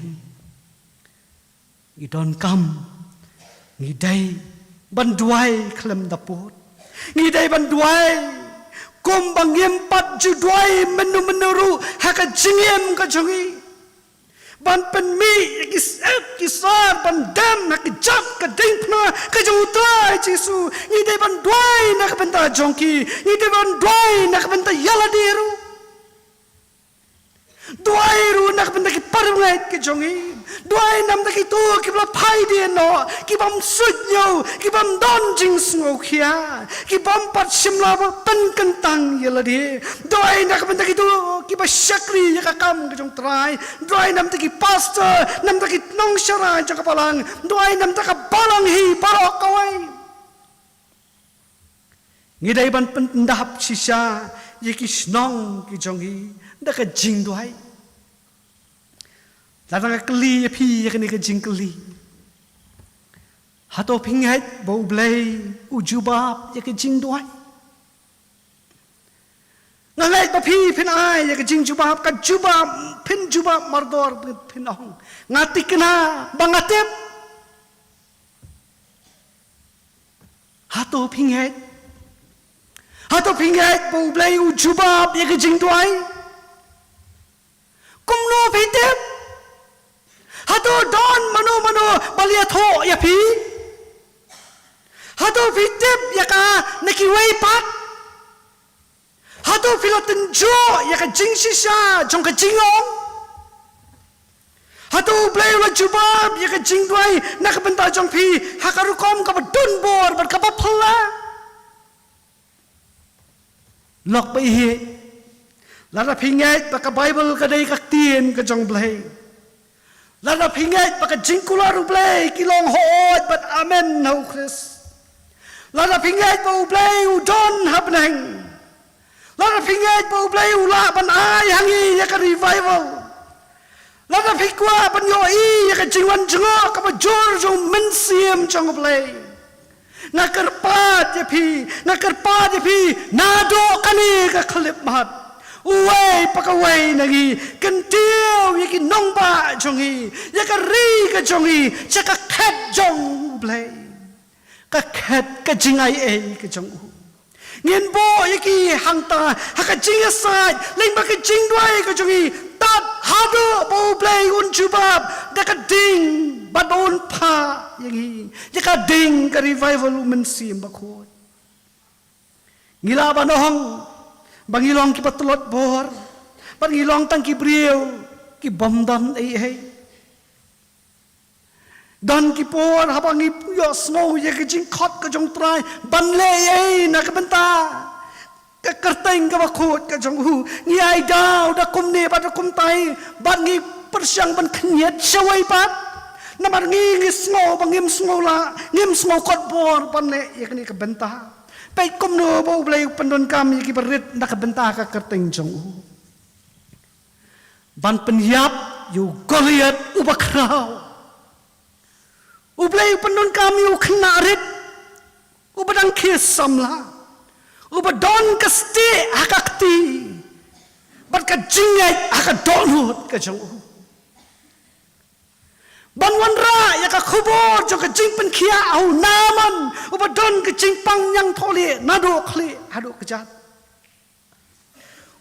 Ngi donkam, ngi dei ban duwai khlem da pud. Ngi dei ban duwai kumba ngim pat ju duwai mynno mynno ruh ha ka jingim ka jong ngi, ban pynmih ïa ki syep ki sar ban dem ha ka jait ka diengphna ka jong U Trai Jisu. Ngi dei ban duwai na ka bynta jong ki. Ngi dei ban duwai na ka bynta ïa lade ruh. Duwai ruh na ka bynta ki para bangeit ki jong ngi. Duwai na ka bynta kito kiba la phai dien noh, ki bym suidñiew, ki bym don jingsngewkhia, ki bym pat shim la ba pynkyntang ïa lade. Duwai na ka bynta kito kiba shakri ïa ka kam ka jong U Trai. Duwai na ka bynta ki pastor, na ka bynta ki nongsharai jong ka balang. Duwai na ka bynta ka balang hi baroh kawei. Ngi dei ban pyndap shisha ïa ki shnong ki jong ngi da ka jingduwai. Lada nga kylli ïa phi ïa kane ka jingkylli, hato phi ngeit ba U Blei u jubab ïa ka jingduwai? Nga ngeit ba phi phin ai ïa ka jingjubab, ka jubab, phin jubab mardor, phin ong, nga thikna ba nga tip. Hato phi ngeit? Hato phi ngeit ba U Blei u jubab ïa ka jingduwai? Kumno phi tip? Hato don mano mano ba la ïathuh ïa phi? Hato phi tip ïa ka na kiwei pat? Hato phi la tynjuh ïa ka jingshisha jong ka jingong? Hato U Blei u la jubab ïa ka jingduwai na ka bynta jong phi ha ka rukom kaba don bor bad kaba phylla? Lok ba ïeit, lada phi ngeit ba ka Baibl ka dei ka ktien ka jong U Blei, lada phi ngeit ba ka jingkular U Blei ki long hooid bad amen ha U Khrist, lada phi ngeit ba U Blei u don ha bneng, lada phi ngeit ba U Blei u lah ban ai ha ngi ïa ka revival, Lada phi kwah ban ïohi ïa ka jingwan jngoh kaba jur jong u Mynsiem jong U Blei, nga kyrpad ïa phi, nga kyrpad ïa phi, naduh kane ka khyllipmat, uwei pa kawei na ngi, kyntiew ïa ki nongbah jong ngi, ïa ka ri ka jong ngi sha ka khet jong U Blei, ka khet ka jingaiei ka jong u. Ngin buh ïa ki hangta ha ka jingïasaid lyngba ka jingduwai ka jong ngi, tad haduh ba U Blei un jubab da ka ding bad ba un phah ïa ngi ïa ka ding ka revival U Mynsiem Bakhuid. Ngi lah ban ong ba ngi long kiba tlot bor, ba ngi long tang ki briew kibym don ei ei. Don ki por haba ngi ïohsngew ïa ka jingkhot ka jong U Trai ban leh ei na ka bynta ka kyrteng kaba khuid ka jong u, ngi ai daw da kumne bad da kumtai, bad ngi pyrshang ban khynñiat shawei pat. Namar ngi, ngi sngew ba ngim sngew lah, ngim sngew kot bor ban leh ïa kane ka bynta. Peit kumno ba U Blei u pyndonkam ïa kiba rit na ka bynta ka kyrteng jong u. Ban pynïap ïa u Goliath uba khraw, U Blei u pyndonkam ïa u khynnah rit uba dang khie samla, uba don ka stieh ha ka kti bad ka jingngeit ha ka dohnud ka jong u. Ban wanrah ïa ka khubor jong ka jingpynkhiah ha u Naaman uba don ka jingpang ñiangthohlieh naduh khlieh haduh kjat.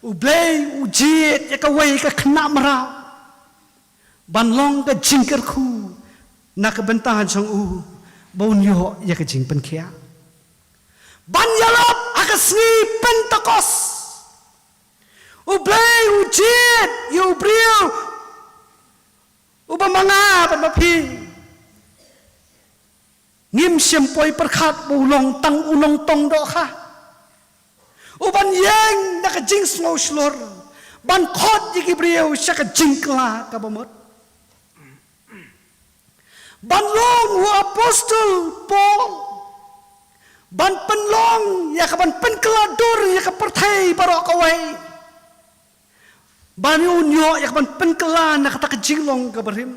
U Blei u jied ïa kawei ka khynnah mraw ban long ka jingkyrkhu na ka bynta jong u, ba un ïoh ïa ka jingpynkhiah. Ban ïalap ha ka sngi Pentekost, U Blei u jied ïa u briew uba ma nga bad ma phi ngim shym poi pyrkhat ba u long tang u nongtong dohkha, uban ïeng da ka jingsngew shlur ban khot ïa ki briew sha ka jingkylla kaba mut, ban long u apostol Paul, ban pynlong ïa ka ban pynkylla dur ïa ka pyrthei baroh kawei, ban ïa un ïoh ïa ka ban pynkylla na kata ka jinglong kaba rim.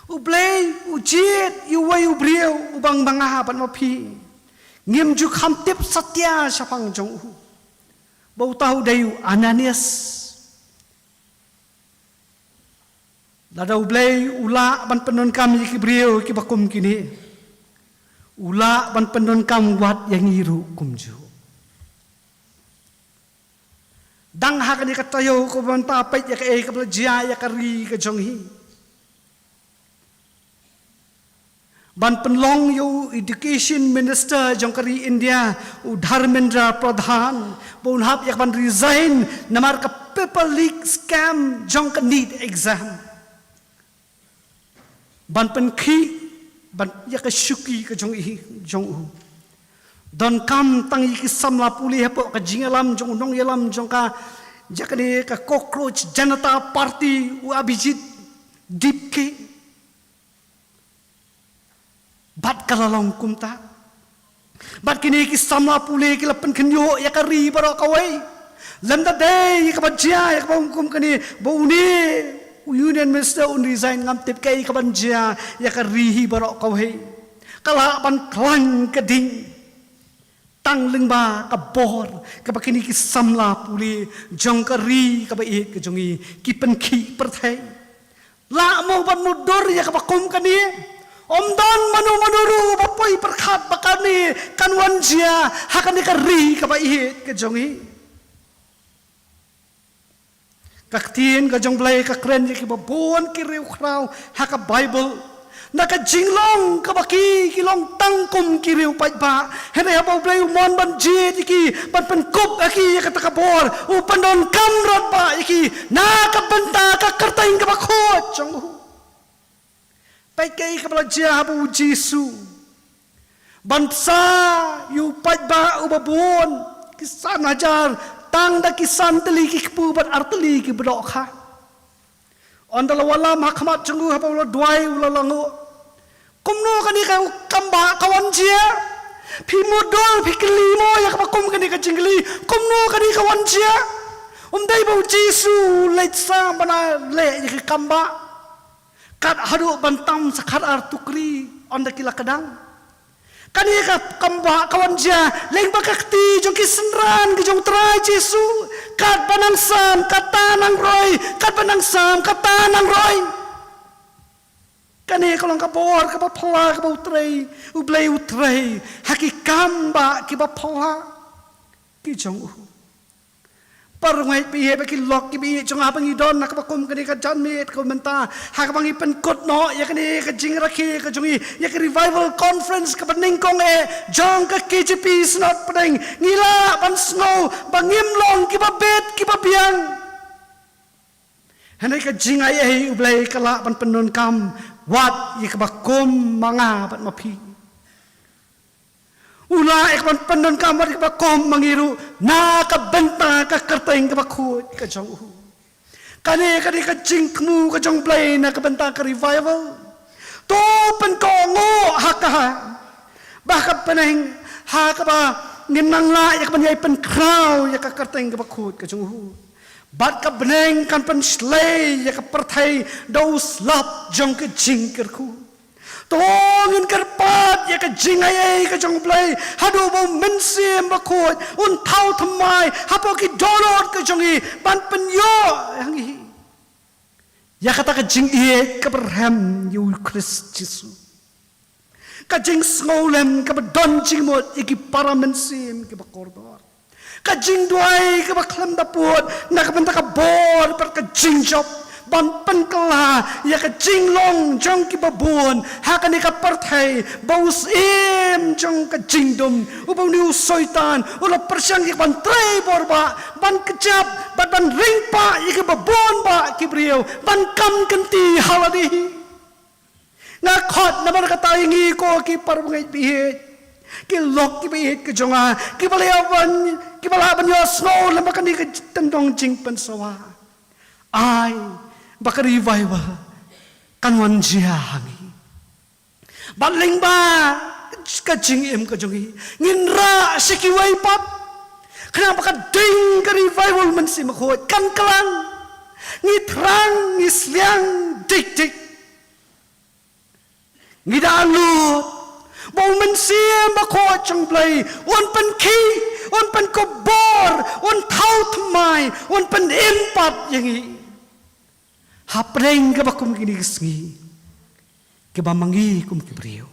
U Blei u jied ïa uwei u briew uba ma nga bad ma phi ngim ju kham tip satia shaphang jong u, ba uta u dei u Ananias. Lada U Blei u lah ban pyndonkam ïa ki briew kiba kum kine, u lah ban pyndonkam wat ïa ngi ruh kumjuh. Dang ha kane ka taïew kaba mynta, peit ïa kaei kaba la jia ïa ka ri ka jong ngi. Ban pynlong ïa u Education Minister jong ka ri India, u Dharmendra Pradhan, ba un hap ïa ka ban resign namar ka paper leak scam jong ka NEET exam. Ban pynkhih ban ïa ka shuki ka jong i, jong u. Donkam tang ïa ki samla pule hapoh ka jingïalam jong u nongïalam jong ka, ïa kane ka Cockroach Janata Party, u Abhijeet Dipke. Bad ka la long kumta. Bad kine ki samla pule ki la pynkhynñiuh ïa ka ri baroh kawei. Lymda dei ïa kaba jia ïa kaba kum kane, ba une u Union Minister un resign, ngam tip kaei kaban jia ïa ka ri hi baroh kawei. Ka lah ban khlaiñ ka ding tang lyngba ka bor kaba kine ki samla pule jong ka ri kaba ïeit ka jong ngi ki pynkhih pyrthei. Lah mo ban mutdur ïa kaba kum kane? Ym don mano mano ruh ba poi pyrkhat ba kane kan wan jia ha kane ka ri kaba ïeit ka jong ngi. Ka ktien ka jong Blei ka kren ïa kiba bun ki riewkhraw ha ka Baibl na ka jinglong kaba ki, ki long tang kum ki riew paidbah. Hynrei haba U Blei u mon ban jied ïa ki, ban pynkup ïa ki ïa kata ka bor, u pyndonkam radbah ïa ki na ka bynta ka kyrteng kaba khuid jong u. Peit kaei kaba la jia haba u Jisu ban bsa ïa u paidbah uba bun, ki san hajar, tang da ki san tylli ki kpu bad ar tylli kiba dohkha. Ynda la wallam ha khmat jong u, haba u la duwai, u la ong, kumno kane ka kam bah ka wan jia? Phi mutdur, phi kylli mo ïa kaba kum kane ka jingkylli, kumno kane ka wan jia? Um dei ba u Jisu u leit sah ban leh ïa ki kam bah? Kat haduh ban tam sa khat ar tukri, ynda ki la kdang. Kane ka kam ba ka wan jia lyngba ka kti jong ki synran ki jong u Trai Jisu. Katba nang sam, kata nang roi, katba nang sam, kata nang roi. Kane ka long ka bor kaba phylla kaba U Trai, U Blei u trei ha ki kam ba kiba phylla ki jong u. Para bangeit ba ïeit, ba ki lok kiba ïeit jong nga, ba ngi don ha kaba kum kane ka janmiet kaba mynta, ha kaba ngi pynkut noh ïa kane ka jingrakhe ka jong ngi ïa ka Revival Conference kaba nyngkong eh jong ka K J P Synod Pdeng. Ngi lah ban sngew ba ngim long kiba bit kiba biang. Hynrei ka jingaiei U Blei ka lah ban pyndonkam wat ïa kaba kum ma nga bad ma phi. U lah ïa kaba pyndonkam wat ïa kaba kum ma ngi ruh na ka bynta ka kyrteng kaba khuid ka jong u. Kane ka dei ka jingthmu ka jong U Blei na ka bynta ka revival. To pynkohnguh ha ka, ba ha ka bneng ha kaba ngin nang lah ïa kaban ïai pynkhraw ïa ka kyrteng kaba khuid ka jong u. Bad ka bneng kan pynshlei ïa ka pyrthei da u slap jong ka jingkyrkhu. To ngin kyrpad ïa ka jingaiei ka jong U Blei haduh ba U Mynsiem Bakhuid un thaw thymmai hapoh ki dohnud ka jong ngi ban pynïoh ïa ngi ïa kata ka jingïeit kaba rhem ïa U Khrist Jisu. Ka jingsngewlem kaba don jingmut ïa ki para mynsiem kiba kordor. Ka jingduwai kaba khlem da pud na ka bynta ka bor bad ka jingjop ban pynkylla ïa ka jinglong jong kiba bun ha kane ka pyrthei ba u syiem jong ka jingdum, uba une u Soitan u la pyrshang ïa kaban trei bor bah ban kjap bad ban ring pah ïa kiba bun bah ki briew ban kam kynti ha lade. Nga khot namar kata ïa ngi ko ki para bangeit ba ïeit, ki lok kiba ïeit ka jong nga, kiba lah ban, kiba lah ban ïohsngew lem bad kane ka tyndong jingpynsawa. Ai ba ka revival kan wan jia ha ngi. Bad lyngba ka jingim ka jong ngi ngin rah sha kiwei pat. Khnang ba ka ding ka revival Mynsiem Bakhuid kan klang. Ngi thrang, ngi sliang dik dik. Ngi da lut ba U Mynsiem Bakhuid jong U Blei un pynkhih, un pynkupbor, un thaw thymmai, un pynim pat ïa ngi. Hapdeng kaba kum kine ki sngi kiba ma ngi kum ki briew,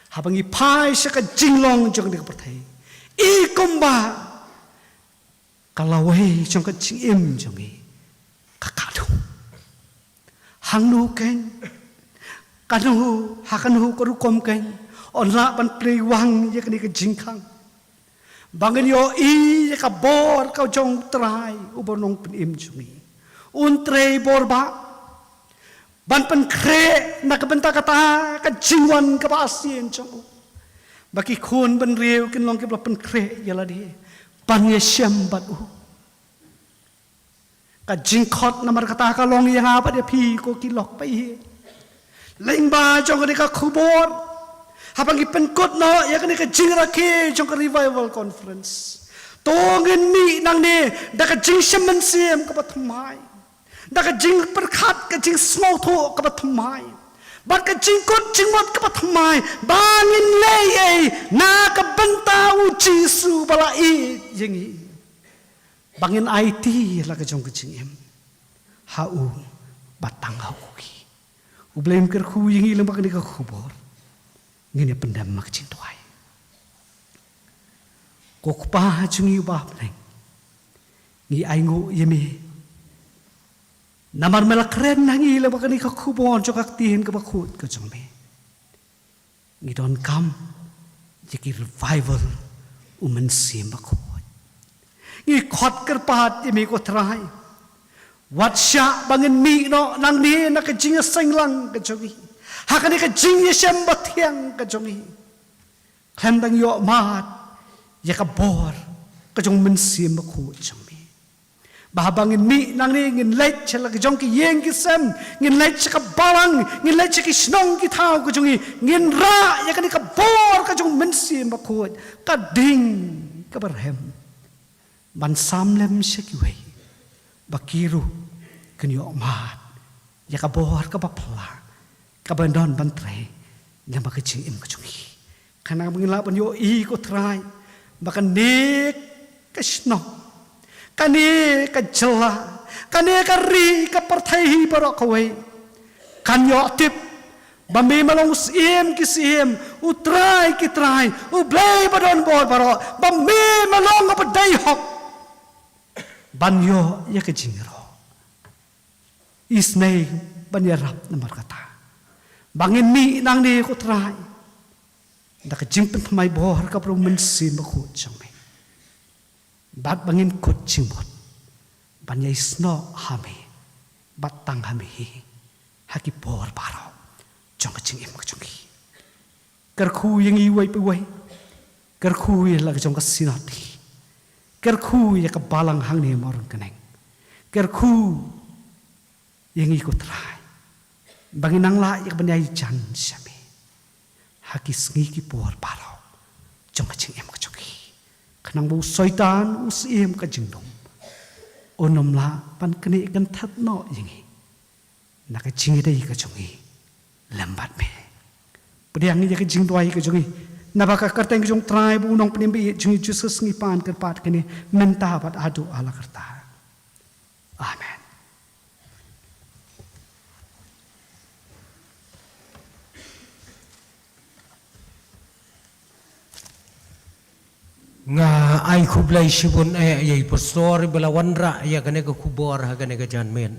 haba ngi phai sha ka jinglong jong kane ka pyrthei, i kumba ka lawei jong ka jingim jong ngi ka khatduh. Hangno keiñ, kano, ha kano ka rukom keiñ yn lah ban plie wang ïa kane ka jingkhang ba ngin ïohi ïa ka bor ka jong U Trai uba Nongpynim jong ngi. Un trei bor bah ban pynkhreh na ka bynta kata ka jingwan kaba arsien jong u, ba ki khun bynriew kin long kiba la pynkhreh ïa lade ban ïashem bad u. Ka jingkhot namar kata ka long ïa nga bad ïa phi ko ki lok ba ïeit, lyngba jong kane ka khubor, haba ngi pynkut noh ïa kane ka jingrakhe jong ka Revival Conference, to ngin mih nangne da ka jingshem mynsiem kaba thymmai, da ka jingpyrkhat, ka jingsngewthuh kaba thymmai, bad ka jingkut jingmut kaba thymmai ba ngin leh ei na ka bynta U Jisu ba la ïeit ïa ngi, ba ngin aiti la ka jong ka jingim ha u ba tang ha u. U Blei un kyrkhu ïa ngi lyngba kane ka khubor. Ngin ïa pyndem ha ka jingduwai. Ko Kpa jong ngi uba ha bneng, ngi ainguh ïa me namar me la kren ha ngi lyngba kane ka khubor jong ka ktien kaba khuid ka jong me. Ngi donkam ïa ki revival U Mynsiem Bakhuid. Ngi khot kyrpad ïa me ko Trai, wat shah ba ngin mih noh nangne na ka jingïaseng lang ka jong ngi, ha kane ka jingïashem bathiang ka jong ngi, khlem da ngi ïoh mad ïa ka bor ka jong U Mynsiem Bakhuid jong me. Ba haba ngin mih nangne ngin leit sha la ka jong ki ïing ki sem, ngin leit sha ka balang, ngin leit sha ki shnong ki thaw ka jong ngi, ngin rah ïa kane ka bor ka jong U Mynsiem Bakhuid, ka ding kaba rhem, ban sam lem sha kiwei ba ki ruh kin ïoh mad ïa ka bor kaba phylla kaba don ban trei namar ka jingim ka jong ngi. Khnang ba ngin lah ban ïohi ko Trai ba kane ka shnong, kane ka jylla, kane ka ri, ka pyrthei hi baroh kawei kan ïoh tip ba me ma long u Syiem ki syiem, u Trai ki trai, u Blei ba don bor baroh, ba me ma long uba dei hok ban ïoh ïa ka jingïaroh. Isynei ban ïarap namar kata ba ngin mih nangne ko Trai da ka jingpynthymmai bor ka bru Mynsiem Bakhuid jong me, bad ba ngin kut jingmut ban ïai snoh ha me bad tang ha me hi ha ki por baroh jong ka jingim ka jong ngi. Kyrkhu ïa ngi uwei pa uwei. Kyrkhu ïa la ka jong ka Synod hi. Kyrkhu ïa ka balang hangne Mawryngkneng. Kyrkhu ïa ngi ko Trai ba ngin nang lah ïa ka ban ïai jan sha me ha ki sngi ki por baroh jong ka jingim ka jong ngi. Khnang ba u Soitan, u syiem ka jingdum, un ym lah ban knieh kynthah noh ïa ngi na ka jingïadei ka jong ngi lem bad me. Pdiang ïa ka jingduwai ka jong ngi naba ka kyrteng ka jong u Trai bad u Nongpynim ba ïeit jong ngi Jisu, ngi pan kyrpad kane mynta bad haduh hala karta. Amen. Nga ai khublei shibun eh ïa i pastor ba la wanrah ïa kane ka khubor ha kane ka janmiet.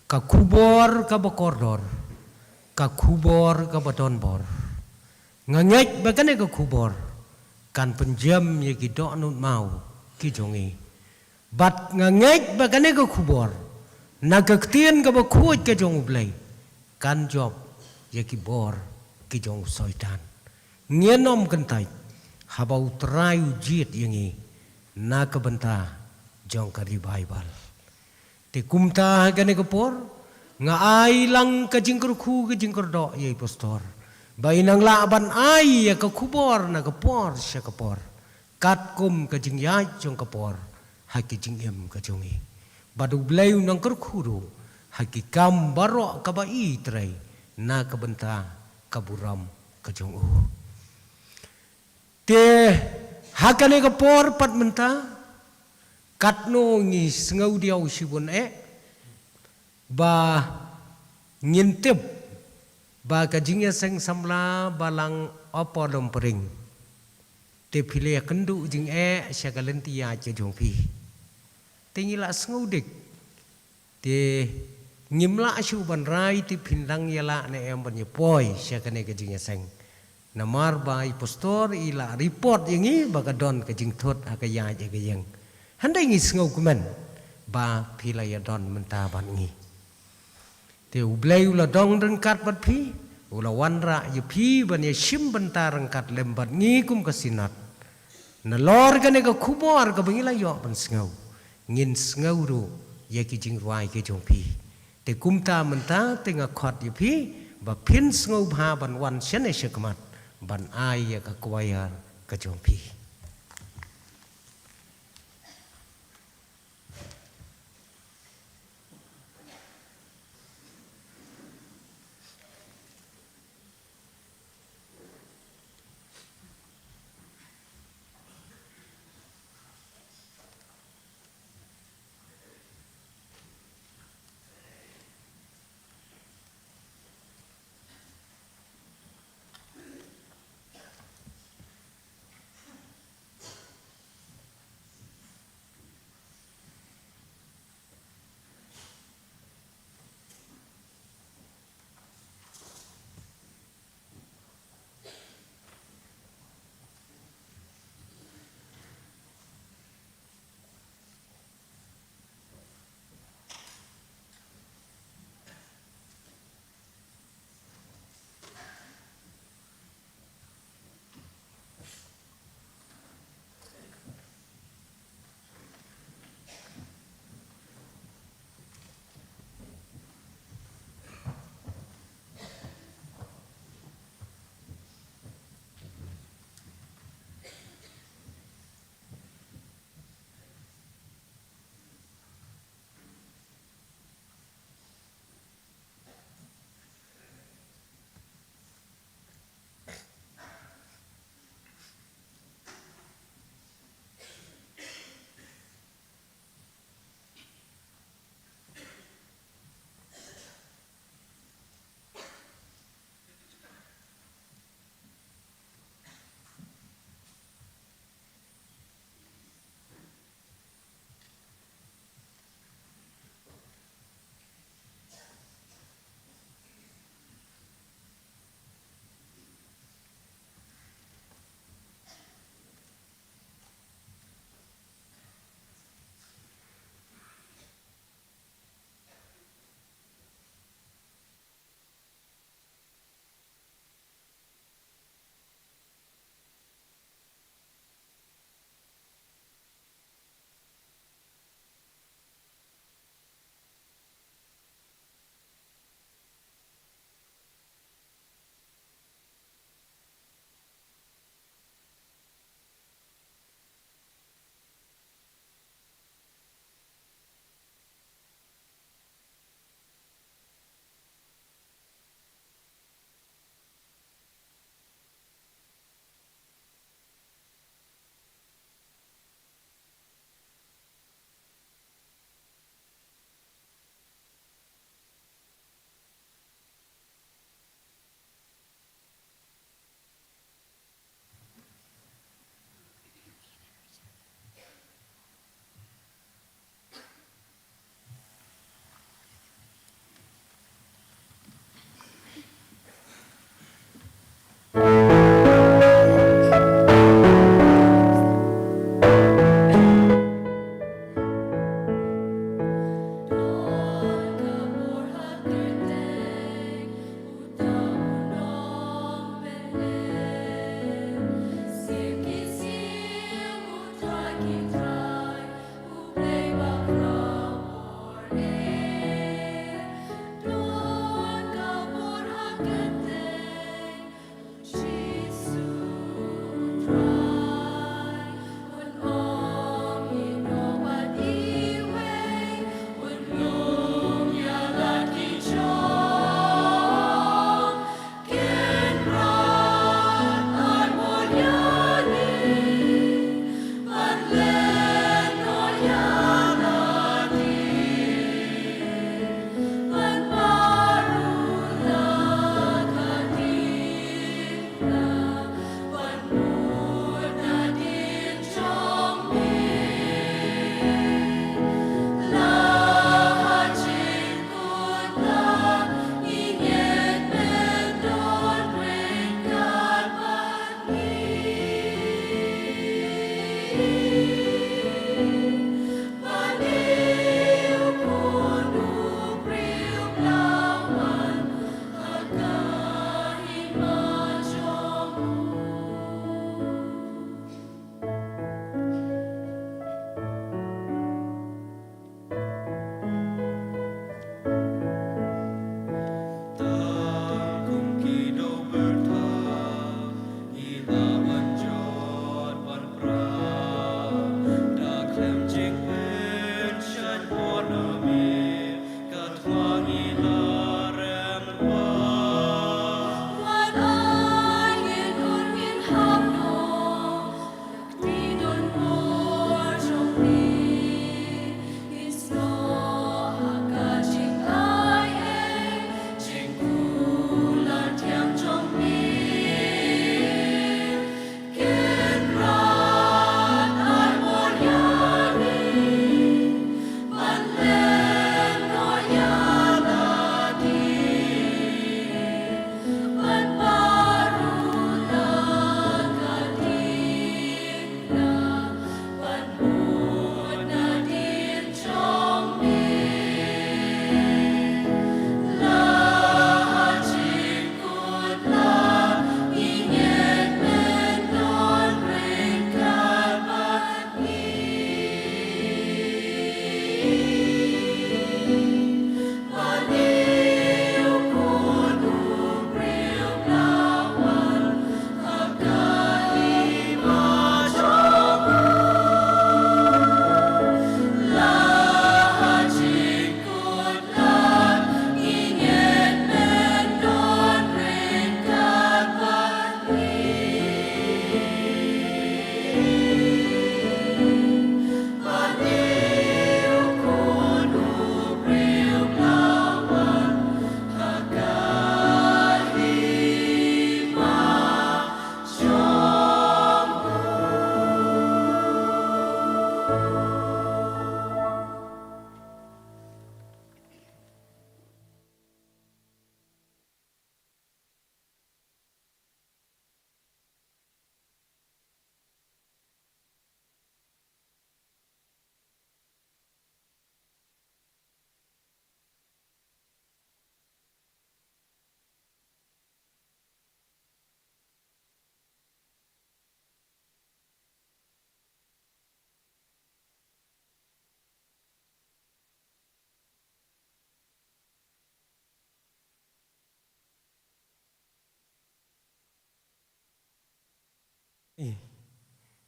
Ka khubor kaba kordor, ka khubor kaba donbor. Nga ngeit ba kane ka khubor kan pynjem ïa ki dohnud maw ki jong ngi. Bad nga ngeit ba kane ka khubor na ka ktien kaba khuid ka jong U Blei kan jop ïa ki bor ki jong u Soitan. Ngin ym kyntait haba U Trai u jied ïa ngi na ka bynta jong ka revival. Te kumta ha kane ka por nga ai lang ka jingkyrkhu ka jingkyrdoh ïa i pastor ba i nang lah ban ai ïa ka khubor na ka por sha ka por, katkum ka jingïaid jong ka por ha ki jingim ka jong i. Bad U Blei u nang kyrkhu ruh ha ki kam baroh kaba i trei na ka bynta ka burom ka jong u. Te ha kane ka por pat mynta, katno ngi sngewdiaw shibun eh ba ngin tip ba ka jingïaseng samla ba lang Opolom Pring. Te phi la ïakynduh jingeh sha ka lynti ïaid ka jong phi. Te ngi la sngewdik. Te ngim lah shuh ban rai te phin dang ïalah ne em ban ïapoi sha kane ka jingïaseng. Namar ba i pastor i la report ïa ngi ba ka don ka jingthut ha ka ïaid ïa ka ïeng. Hynrei ngi sngewkmen ba phi la ïadon mynta bad ngi. Te U Blei u la don ryngkat bad phi, u la wanrah ïa phi ban ïashim bynta ryngkat lem bad ngi kum ka Synod. Nalor kane ka khubor kaba ngi la ïoh ban sngew, ngin sngew ruh ïa ki jingrwai ki jong phi. Te kumta mynta te nga khot ïa phi ba phin sngewbha ban wan shane shakhmat ban ai ïa ka choir ka jong phi.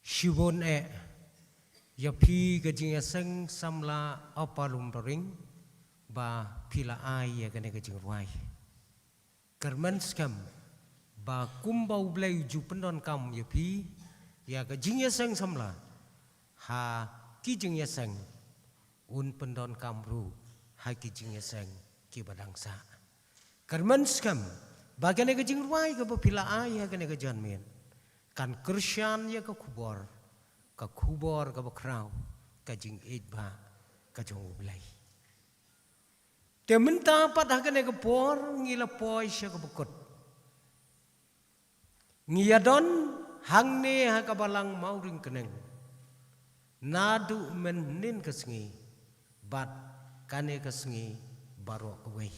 Shibun eh ïa phi ka jingïaseng samla Upper Lumbering ba phi la ai ïa kane ka jingrwai. Kyrmen skhem ba kumba U Blei u ju pyndonkam ïa phi ïa ka jingïaseng samla ha ki jingïaseng, un pyndonkam ruh ha ki jingïaseng kiba dang sah. Kyrmen skhem ba kane ka jingrwai kaba phi la ai ha kane ka janmiet kan kyrshan ïa ka khubor, ka khubor kaba khraw, ka jingïeit ba ka jong U Blei. Te mynta pat ha kane ka por ngi la poi sha kaba kut. Ngi ïa don hangne ha ka balang Mawryngkneng naduh mynhynnin ka sngi bad kane ka sngi baroh kawei.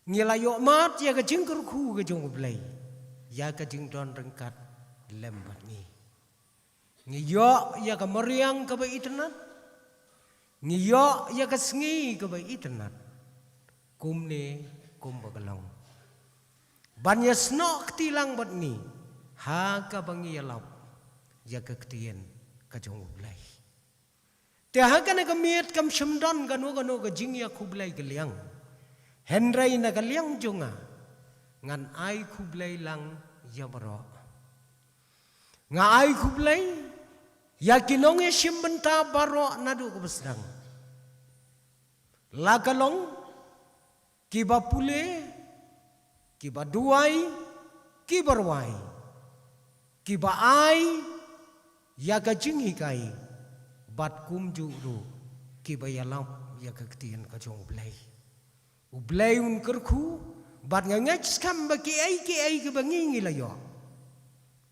Ngi la ïoh mad ïa ka jingkyrkhu ka jong U Blei ïa ka jingdon ryngkat lem bad ngi. Ngi ïoh ïa ka mariang kaba itynnad. Ngi ïoh ïa ka sngi kaba itynnad. Kumne kumba ka long ban ïasnoh kti lang bad ngi ha kaba ngi ïalap ïa ka ktien ka jong U Blei. Te ha kane ka miet kam shym don kano kano ka jingïakhublei ka liang. Hynrei na ka liang jong nga ngan ai khublei lang ïa baroh. Nga ai khublei ïa ki nongïashim bynta baroh naduh kaba sdang. La ka long kiba pule, kiba duwai, kiba rwai, kiba ai ïa ka jinghikai bad kumjuh ruh kiba ïalap ïa ka ktien ka jong U Blei. U Blei un kyrkhu bad nga ngeit skhem ba kiei kiei kiba ngi ngi la ïoh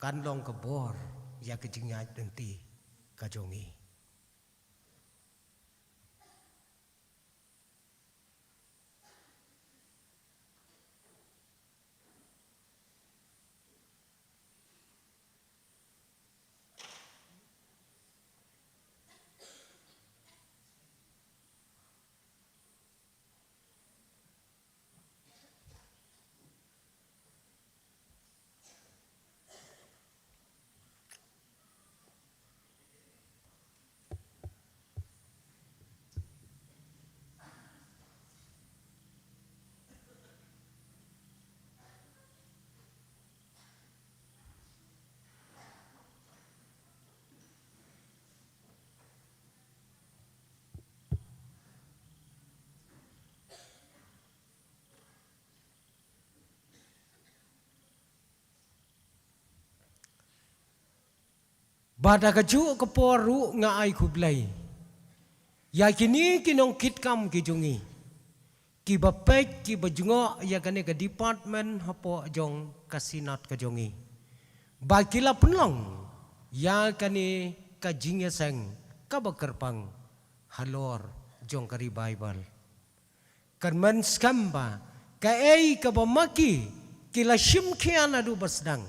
kan long ka bor ïa ka jingïaid lynti ka jong ngi. Bad ha kajuh ka por ruh nga ai khublei ïa kine ki nongkitkam ki jong ngi, kiba peit kiba jngoh ïa kane ka department hapoh jong ka Synod ka jong ngi, ba ki la pynlong ïa kane ka jingïaseng kaba kyrpang halor jong ka revival. Kyrmen skhem ba kaei kaba ma ki ki la shim khia naduh ba sdang,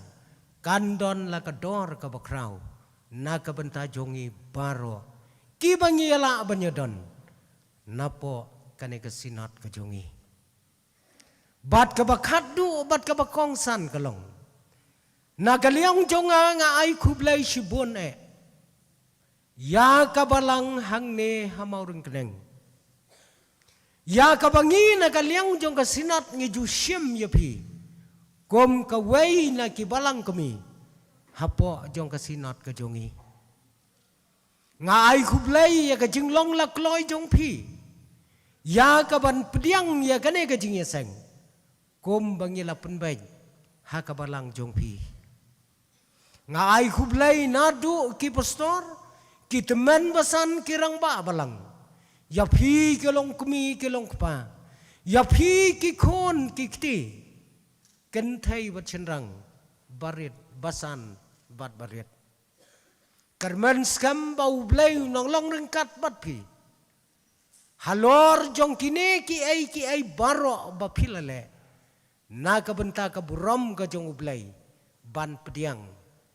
kan don la ka dor kaba khraw na ka bynta jong ngi baroh kiba ngi ïalah ban ïadon napoh kane ka Synod ka jong ngi. Bad kaba khatduh bad kaba kongsan ka long, na ka liang jong nga nga ai khublei shibun eh ïa ka balang hangne ha Mawryngkneng, ïa kaba ngi na ka liang jong ka Synod ngi ju shim ïa phi kum kawei na ki balang kmie hapoh jong ka Synod ka jong ngi. Nga ai khublei ïa ka jinglong la kloi jong phi ïa ka ban pdiang ïa kane ka jingïaseng kum ba ngi la pynbeit ha ka balang jong phi. Nga ai khublei naduh ki pastor, ki tymmen basan, ki rangbah balang, ïa phi ki longkmie ki longkpa, ïa phi ki khun ki kti, kynthei bad shynrang, barit basan bad barit. Kyrmen skhem ba U Blei un nang long ryngkat bad phi halor jong kine kiei kiei baroh ba phi la leh na ka bynta ka burom ka jong U Blei ban pdiang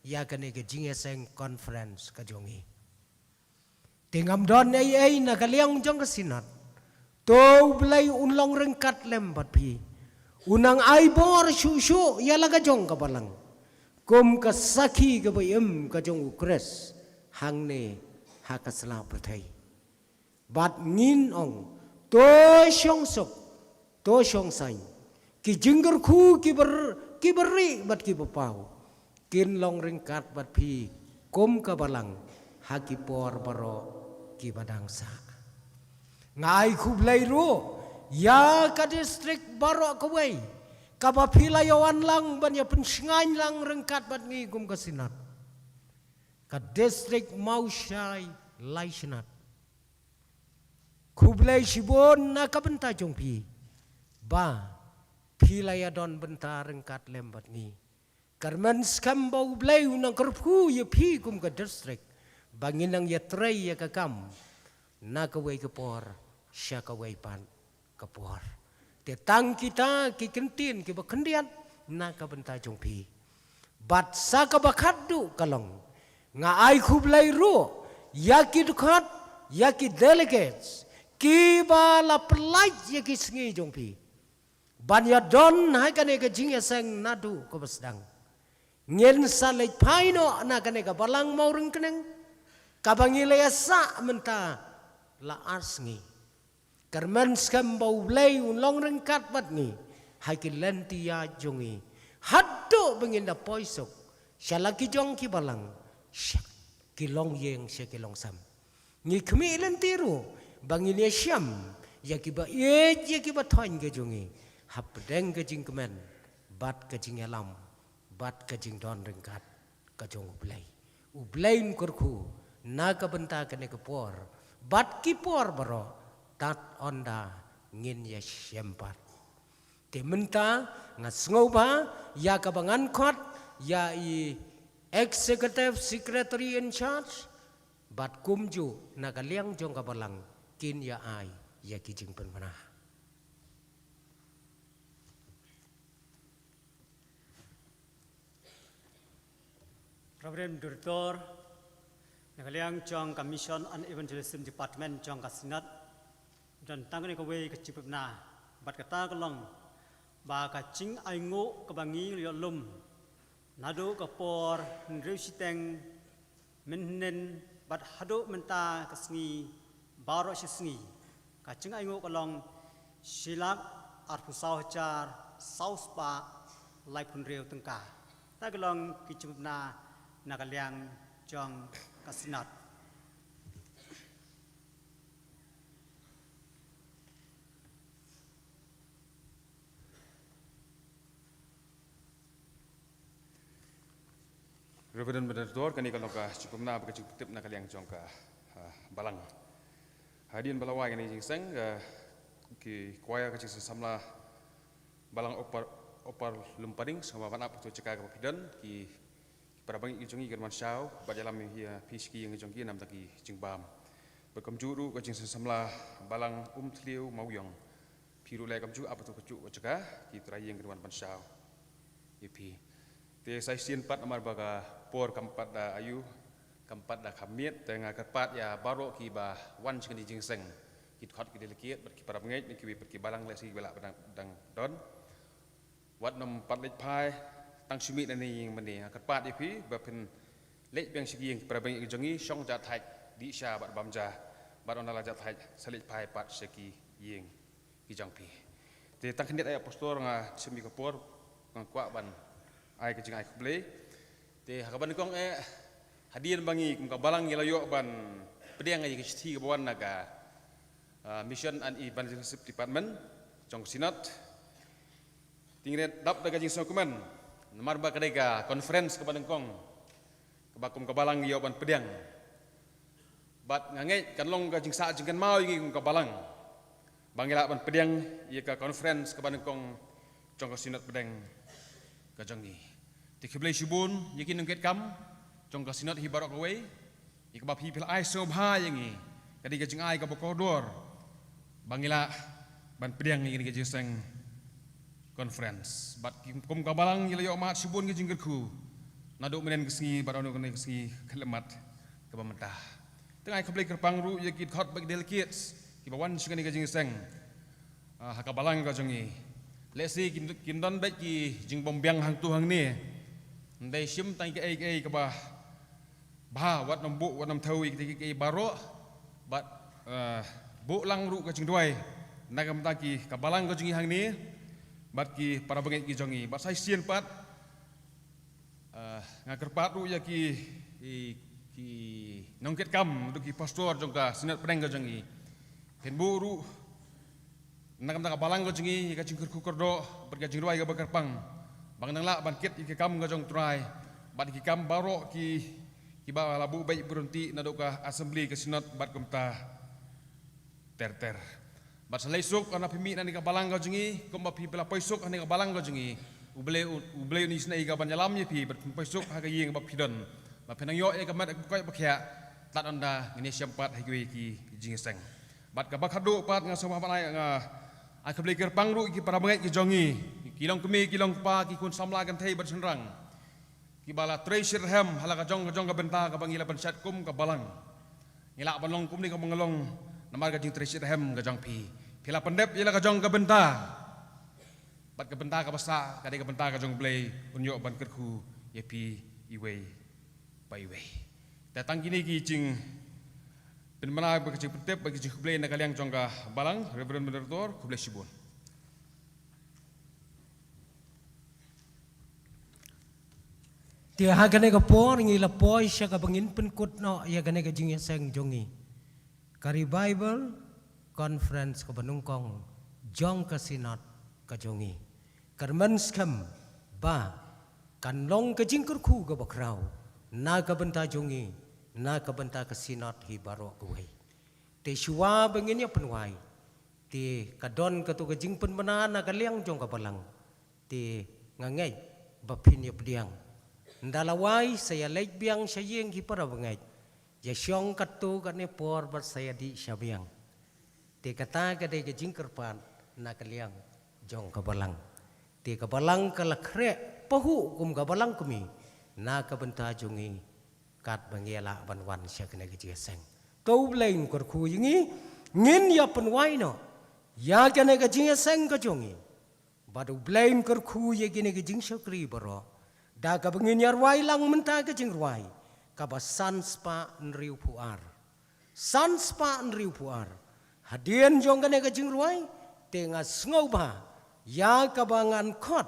ïa kane ka jingïaseng conference ka jong ngi. Te ngam don ei ei na ka liang jong ka Synod. To U Blei un long ryngkat lem bad phi, un nang ai bor shuh shuh ïa la ka jong ka balang. kum ka sakhi kaba im ka jong u Khrist hangne ha ka sla pyrthei. Bad ngin ong, to shong suk, to shong saiñ, ki jingkyrkhu kiba r-, kiba rieh bad kiba paw kin long ryngkat bad phi kum ka balang ha ki por baroh kiba dang sah. Nga ai khublei ruh ïa ka district baroh kawei kaba phi la ïawan lang ban ïa pynshngaiñ lang ryngkat bad ngi kum ka Synod. Ka district Mawshai Laishnat, khublei shibun na ka bynta jong phi ba phi la ïadon bynta ryngkat lem bad ngi. Kyrmen skhem ba U Blei un nang kyrkhu ïa phi kum ka district ba ngin nang ïatrei ïa ka kam na kawei ka por sha kawei pat ka por. Te tang kita ki kyntien kiba khyndiat na ka bynta jong phi. Bad sa kaba khatduh ka long, nga ai khublei ruh ïa ki dkhot, ïa ki delegates kiba la pyllait ïa ki sngi jong phi ban ïadon ha kane ka jingïaseng naduh kaba sdang. Ngin sa leit phai noh na kane ka balang Mawryngkneng kaba ngi la ïasah mynta la ar sngi. Kyrmen skhem ba U Blei un long ryngkat bad ngi ha ki lynti ïaid jong ngi haduh ba ngin da poi suk sha la ki jong ki balang, sha ki longïing, sha ki longsem. Ngi khmih lynti ruh ba ngin ïashem ïa kiba ïeit, ïa kiba thoiñ ka jong ngi hapdeng ka jingkmen bad ka jingïalam bad ka jingdon ryngkat ka jong U Blei. U Blei un kyrkhu na ka bynta kane ka por bad ki por baroh tad ynda ngin ïashem pat. Te mynta nga sngewbha ïa kaba ngan khot ïa i Executive Secretary in Charge bad kumjuh na ka liang jong ka balang kin ïa ai ïa ki jingpynbna. Reverend Director, na ka liang jong ka Mission and Evangelism Department jong ka Synod, don tang kane kawei ka jingpynbna, bad kata ka long ba ka jingainguh kaba ngi la ïoh lum naduh ka por hynriew shiteng mynhynnin bad haduh mynta ka sngi baroh shi sngi, ka jingainguh ka long shi lak arphew saw hajar saw spah laiphew hynriew tyngka. Kata ka long ki jingpynbna na ka liang jong ka Synod. Reverend Moderator, kane ka long ka jingpynbna bad ka jingpyntip na ka liang jong ka, ah, balang. Hadien ba la wai kane ka jingseng, ah, ki choir ka jingseng samla balang Upper, Upper Lumparing, sngewbha ban ap ha ka jaka kaba phi don, ki, ki para bangeit ki jong ngi kin wan shaw bad ïalam ïa phi sha ki ïing ki jong ki namar ki jingbam. Bad kumjuh ruh ka jingseng samla balang Umthliew Mawiong. Phi ruh leh kumjuh, ap ha ka jaka, ki trai ïing kin wan ban shaw ïa phi. Te sa shisien pat namar ba ka por kam pat da ayu, kam pat da kham miet, te nga kyrpad ïa baroh kiba wan sha kane ka jingseng, ki dkhot, ki delegate bad ki para bangeit ne kiwei pat ki balang, lehse kiba lah ba dang, dang don. Wat nym pat leit phai tang shu mih na ne ïing mane. Nga kyrpad ïa phi ba phin leit biang sha ki ïing, ki para bangeit ki jong ngi shong ja thait, dih sha bad bam ja, bad ynda la ja thait sa leit phai pat sha ki ïing ki jong phi. Te tang khyndiat, ai Pastor, nga shem ïa ka por, nga kwah ban ai ka jingai khublei. Te ha kaba nyngkong eh, hadien ba ngi kum ka balang ngi la ïoh ban pdiang ïa ka shithi kaba wan na ka, ah, Mission and Evangelism Department jong ka Synod. Te ngi dap da ka jingsngewkmen namar ba ka dei ka conference kaba nyngkong kaba kum ka balang ngi ïoh ban pdiang. Bad nga ngeit kan long ka jingsah jingkynmaw ïa ngi kum ka balang ba ngi lah ban pdiang ïa ka conference kaba nyngkong jong ka Synod pdeng ka jong ngi. Te khublei shibun ïa ki nongkitkam jong ka Synod hi baroh kawei, ïa kaba phi, phi la ai sngewbha ïa ngi, ka dei ka jingai kaba kordor ba ngi lah ban pdiang ïa kane ka jingseng conference. Bad ki, kum ka balang ngi la ïoh mad shibun ki jingkyrkhu naduh mynhynnin ka sngi bad naduh kane ka sngi khyllipmat kaba mynta. Te nga ai khublei kyrpang ruh ïa ki dkhot bad ki delegates kiba wan sha kane ka jingseng, ah, ha ka balang ka jong ngi. Lehse kin, kin don beit ki jingbym biang hangto hangne. Ym dei shim tang kaei kaei kaba bha, wat nym buh, wat nym thew ïa kita kiei kiei baroh, bad, eh, buh lang ruh ka jingduwai na ka bynta ki ka balang ka jong ngi hangne, bad ki para bangeit ki jong ngi. Bad sa shisien pat, eh, nga kyrpad ruh ïa ki, ki, ki nongkitkam, ruh ki pastor jong ka Synod pdeng ka jong ngi. Phin buh ruh na ka bynta ka balang ka jong ngi, ïa ka jingkyrkhu kyrdoh bad ka jingduwai kaba kyrpang, ba ngan nang lah ban kit ïa ka kam ka jong U Trai, bad ïa ki kam baroh ki, kiba la buh beit buh ryntih naduh ka assembly, ka Synod bad kumta ter ter. Bad sa leit suk, haba phi mih na kane ka balang ka jong ngi, kumba phi la poi suk ha kane ka balang ka jong ngi, U Blei, U Blei un isynei ïa ka ban ïalam ïa phi, bad phin poi suk ha ka ïing ba phi don, ba phin nang ïoh ïa ka met ka bkoit bakhiah. Tad ynda ngin ïashem pat ha kiwei ki jingïaseng. Bad kaba khatduh pat, nga sngewbha ban ai, nga ai khublei kyrpang ruh ïa ki para bangeit ki jong ngi, ki long kmie, ki long kpa, ki khun samla kynthei bad shynrang, kiba la trei shitrhem ha la ka jong ka jong ka bynta kaba ngi la pynshad kum ka balang. Ngi lah ban long kumne kaba ngi long namar ka jingtrei shitrhem ka jong phi. Phi la pyndep ïa la ka jong ka bynta, bad ka bynta kaba sah ka dei ka bynta ka jong U Blei, un ïoh ban kyrkhu ïa phi iwei pa iwei. Te tang kine ki jingpynbna bad ka jingpyntip bad ka jingkhublei na ka liang jong ka balang, Reverend Moderator, khublei shibun. Te ha kane ka por ngi la poi sha kaba ngin pynkut noh ïa kane ka jingïaseng jong ngi, ka Revival Conference kaba nyngkong jong ka Synod ka jong ngi. Kyrmen skhem ba kan long ka jingkyrkhu kaba khraw na ka bynta jong ngi, na ka bynta ka Synod hi baroh kawei. Te shuwa ba ngin ïa pynwai, te ka don kato ka jingpynbna na ka liang jong ka balang. Te nga ngeit ba phin ïa pdiang. Ynda la wai sa ïa leit biang sha ïing ki para bangeit, ïa shong katto katne por bad sa ïa dih sha biang. Te kata ka dei ka jingkyrpad na ka liang jong ka balang. Te ka balang ka la khreh pahuh kum ka balang kmie na ka bynta jong ngi, katba ngi ïa lah ban wan sha kane ka jingïaseng. To U Blei un kyrkhu ïa ngi, ngin ïa pynwai noh ïa kane ka jingïaseng ka jong ngi. Bad U Blei un kyrkhu ïa kine ki jingshakri baroh, da kaba ngin ïa rwai lang mynta ka jingrwai kaba san spah hynriewphew ar. San spah hynriewphew ar. Hadien jong kane ka jingrwai, te nga sngewbha ïa kaba ngan khot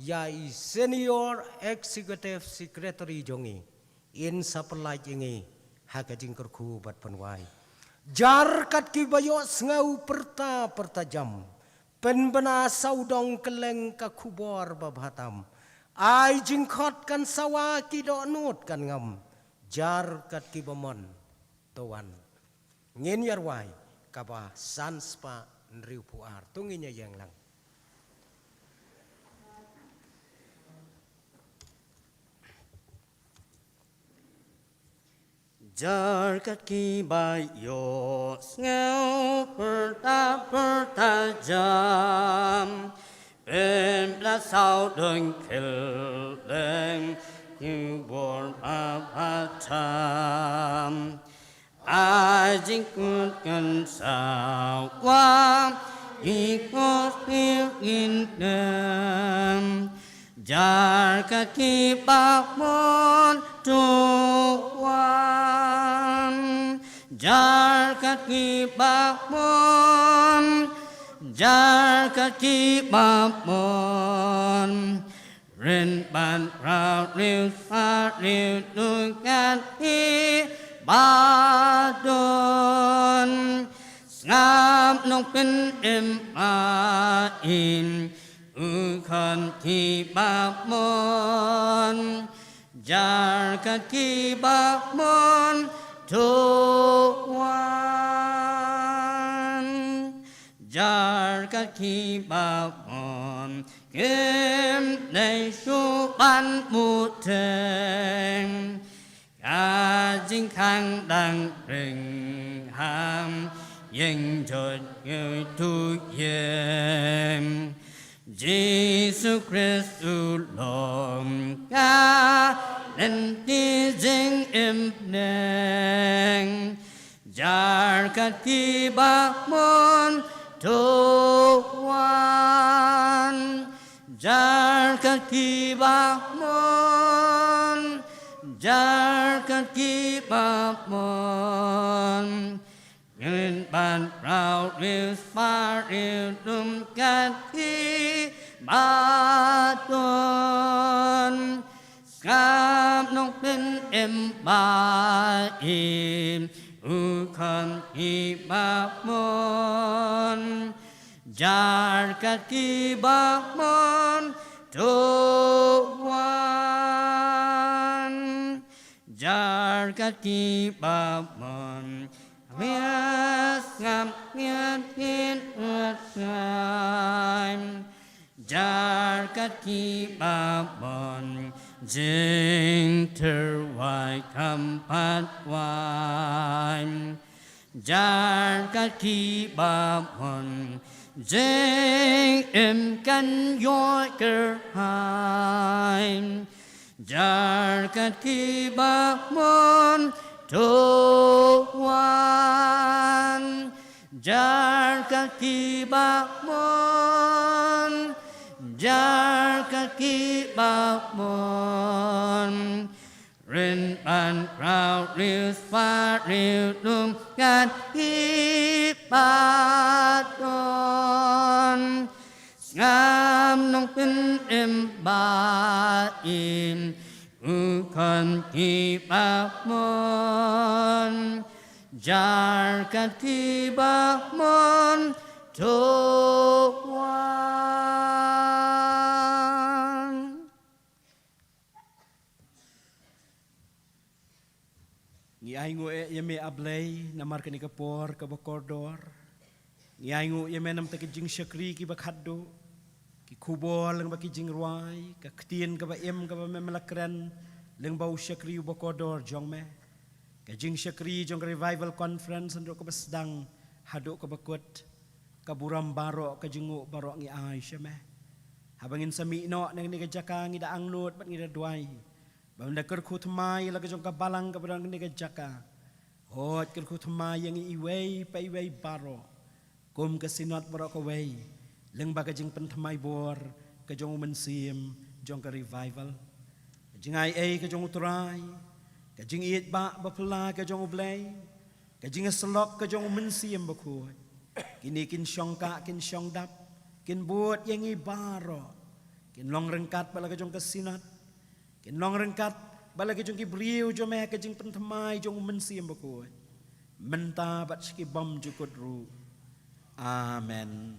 ïa i Senior Executive Secretary jong ngi, in sa pynlait ïa ngi ha ka jingkyrkhu bad pynwai. Jar kat kiba ïohsngew pyrta pyrta jam, pynbna sawdong kylleng ka khubor babha tam. Ai jingkhot kan sawa, ki dohnud kan ngam. Jar kat kiba mon, to wan. Ngin ïa rwai kaba san spah hynriewphew ar. To ngin ïa ïeng lang. Jar kat kiba ïohsngew pyrta pyrta jam, pynbna sawdong kylleng khubor babha tam. Ai jingkhot kan sawa, ki khot ki in nem. Jar kat kiba mon, to wan. Jar kat kiba mon. Jar kat kiba mon. Ren ban rau riu sa riu tu kat kiba don. Sngap nongpynim ma in, u khot kiba mon. Jar kat kiba mon, to wan. Jar kat kiba mon, kim dei shuh ban mut teng. Ka jingkhang dang ring ha ïing jot ngi tu ïeng. Jisu Khrist u long ka lynti jingim bneng. Jar kat kiba mon, to wan. Jar kat kiba mon. Jar kat ki ba mon, ngin ban rau riu spa riu dum kat ki ba don. Skam nong pyn im ba im, u khon ki ba mon. Jar kat ki ba mon, to wan. Jar kat ki ba mon, rias ngam ngiat hin rat ngai. Jar kat ki ba mon, jing ter wai kam pat wai. Jar kat ki ba mon, jing im kan yoi ker hai. Jar kat ki ba mon, to wan. Jar kat ki ba mon, jar kat ki ba mon. Rin ban rau riu spa riu dum kat ki ba don. Skam nong pyn im ba im, u khon ki ba mon. Jar kat ki ba mon, to wan. Ngi ainguh ïa me A Blei namar kane ka por kaba kordor. Ngi ainguh ïa me namar ka jingshakri kiba khatduh, ki khubor lyngba ki jingrwai, ka ktien kaba im kaba me la kren lyngba u shakri uba kordor jong me. Ka jingshakri jong ka Revival Conference naduh kaba sdang haduh kaba kut, ka burom baroh, ka jingnguh baroh ngi ai sha me. Haba ngin sa mih noh na kane ka jaka, ngi da angnud bad ngi da duwai ba men da kyrkhu thymmai ïa la ka jong ka balang kaba don ha kane ka jaka. Hooid, kyrkhu thymmai ïa ngi iwei pa iwei baroh kum ka Synod baroh kawei, lyngba ka jingpynthymmai bor ka jong u Mynsiem jong ka Revival. Ka jingai ei ka jong u Trai, ka jingïeit ba phylla ka jong u Blei, ka jingïasyllok ka jong u Mynsiem Bakhuid, kine kin shongkah kin shongdap, kin bud ïa ngi baroh, kin long ryngkat bad la ka jong ka Synod, kin long ryngkat bad la ka jong ki briew jong me ha ka jingpynthymmai jong u Mynsiem Bakhuid, mynta bad sha ki bymjukut ruh. Amen.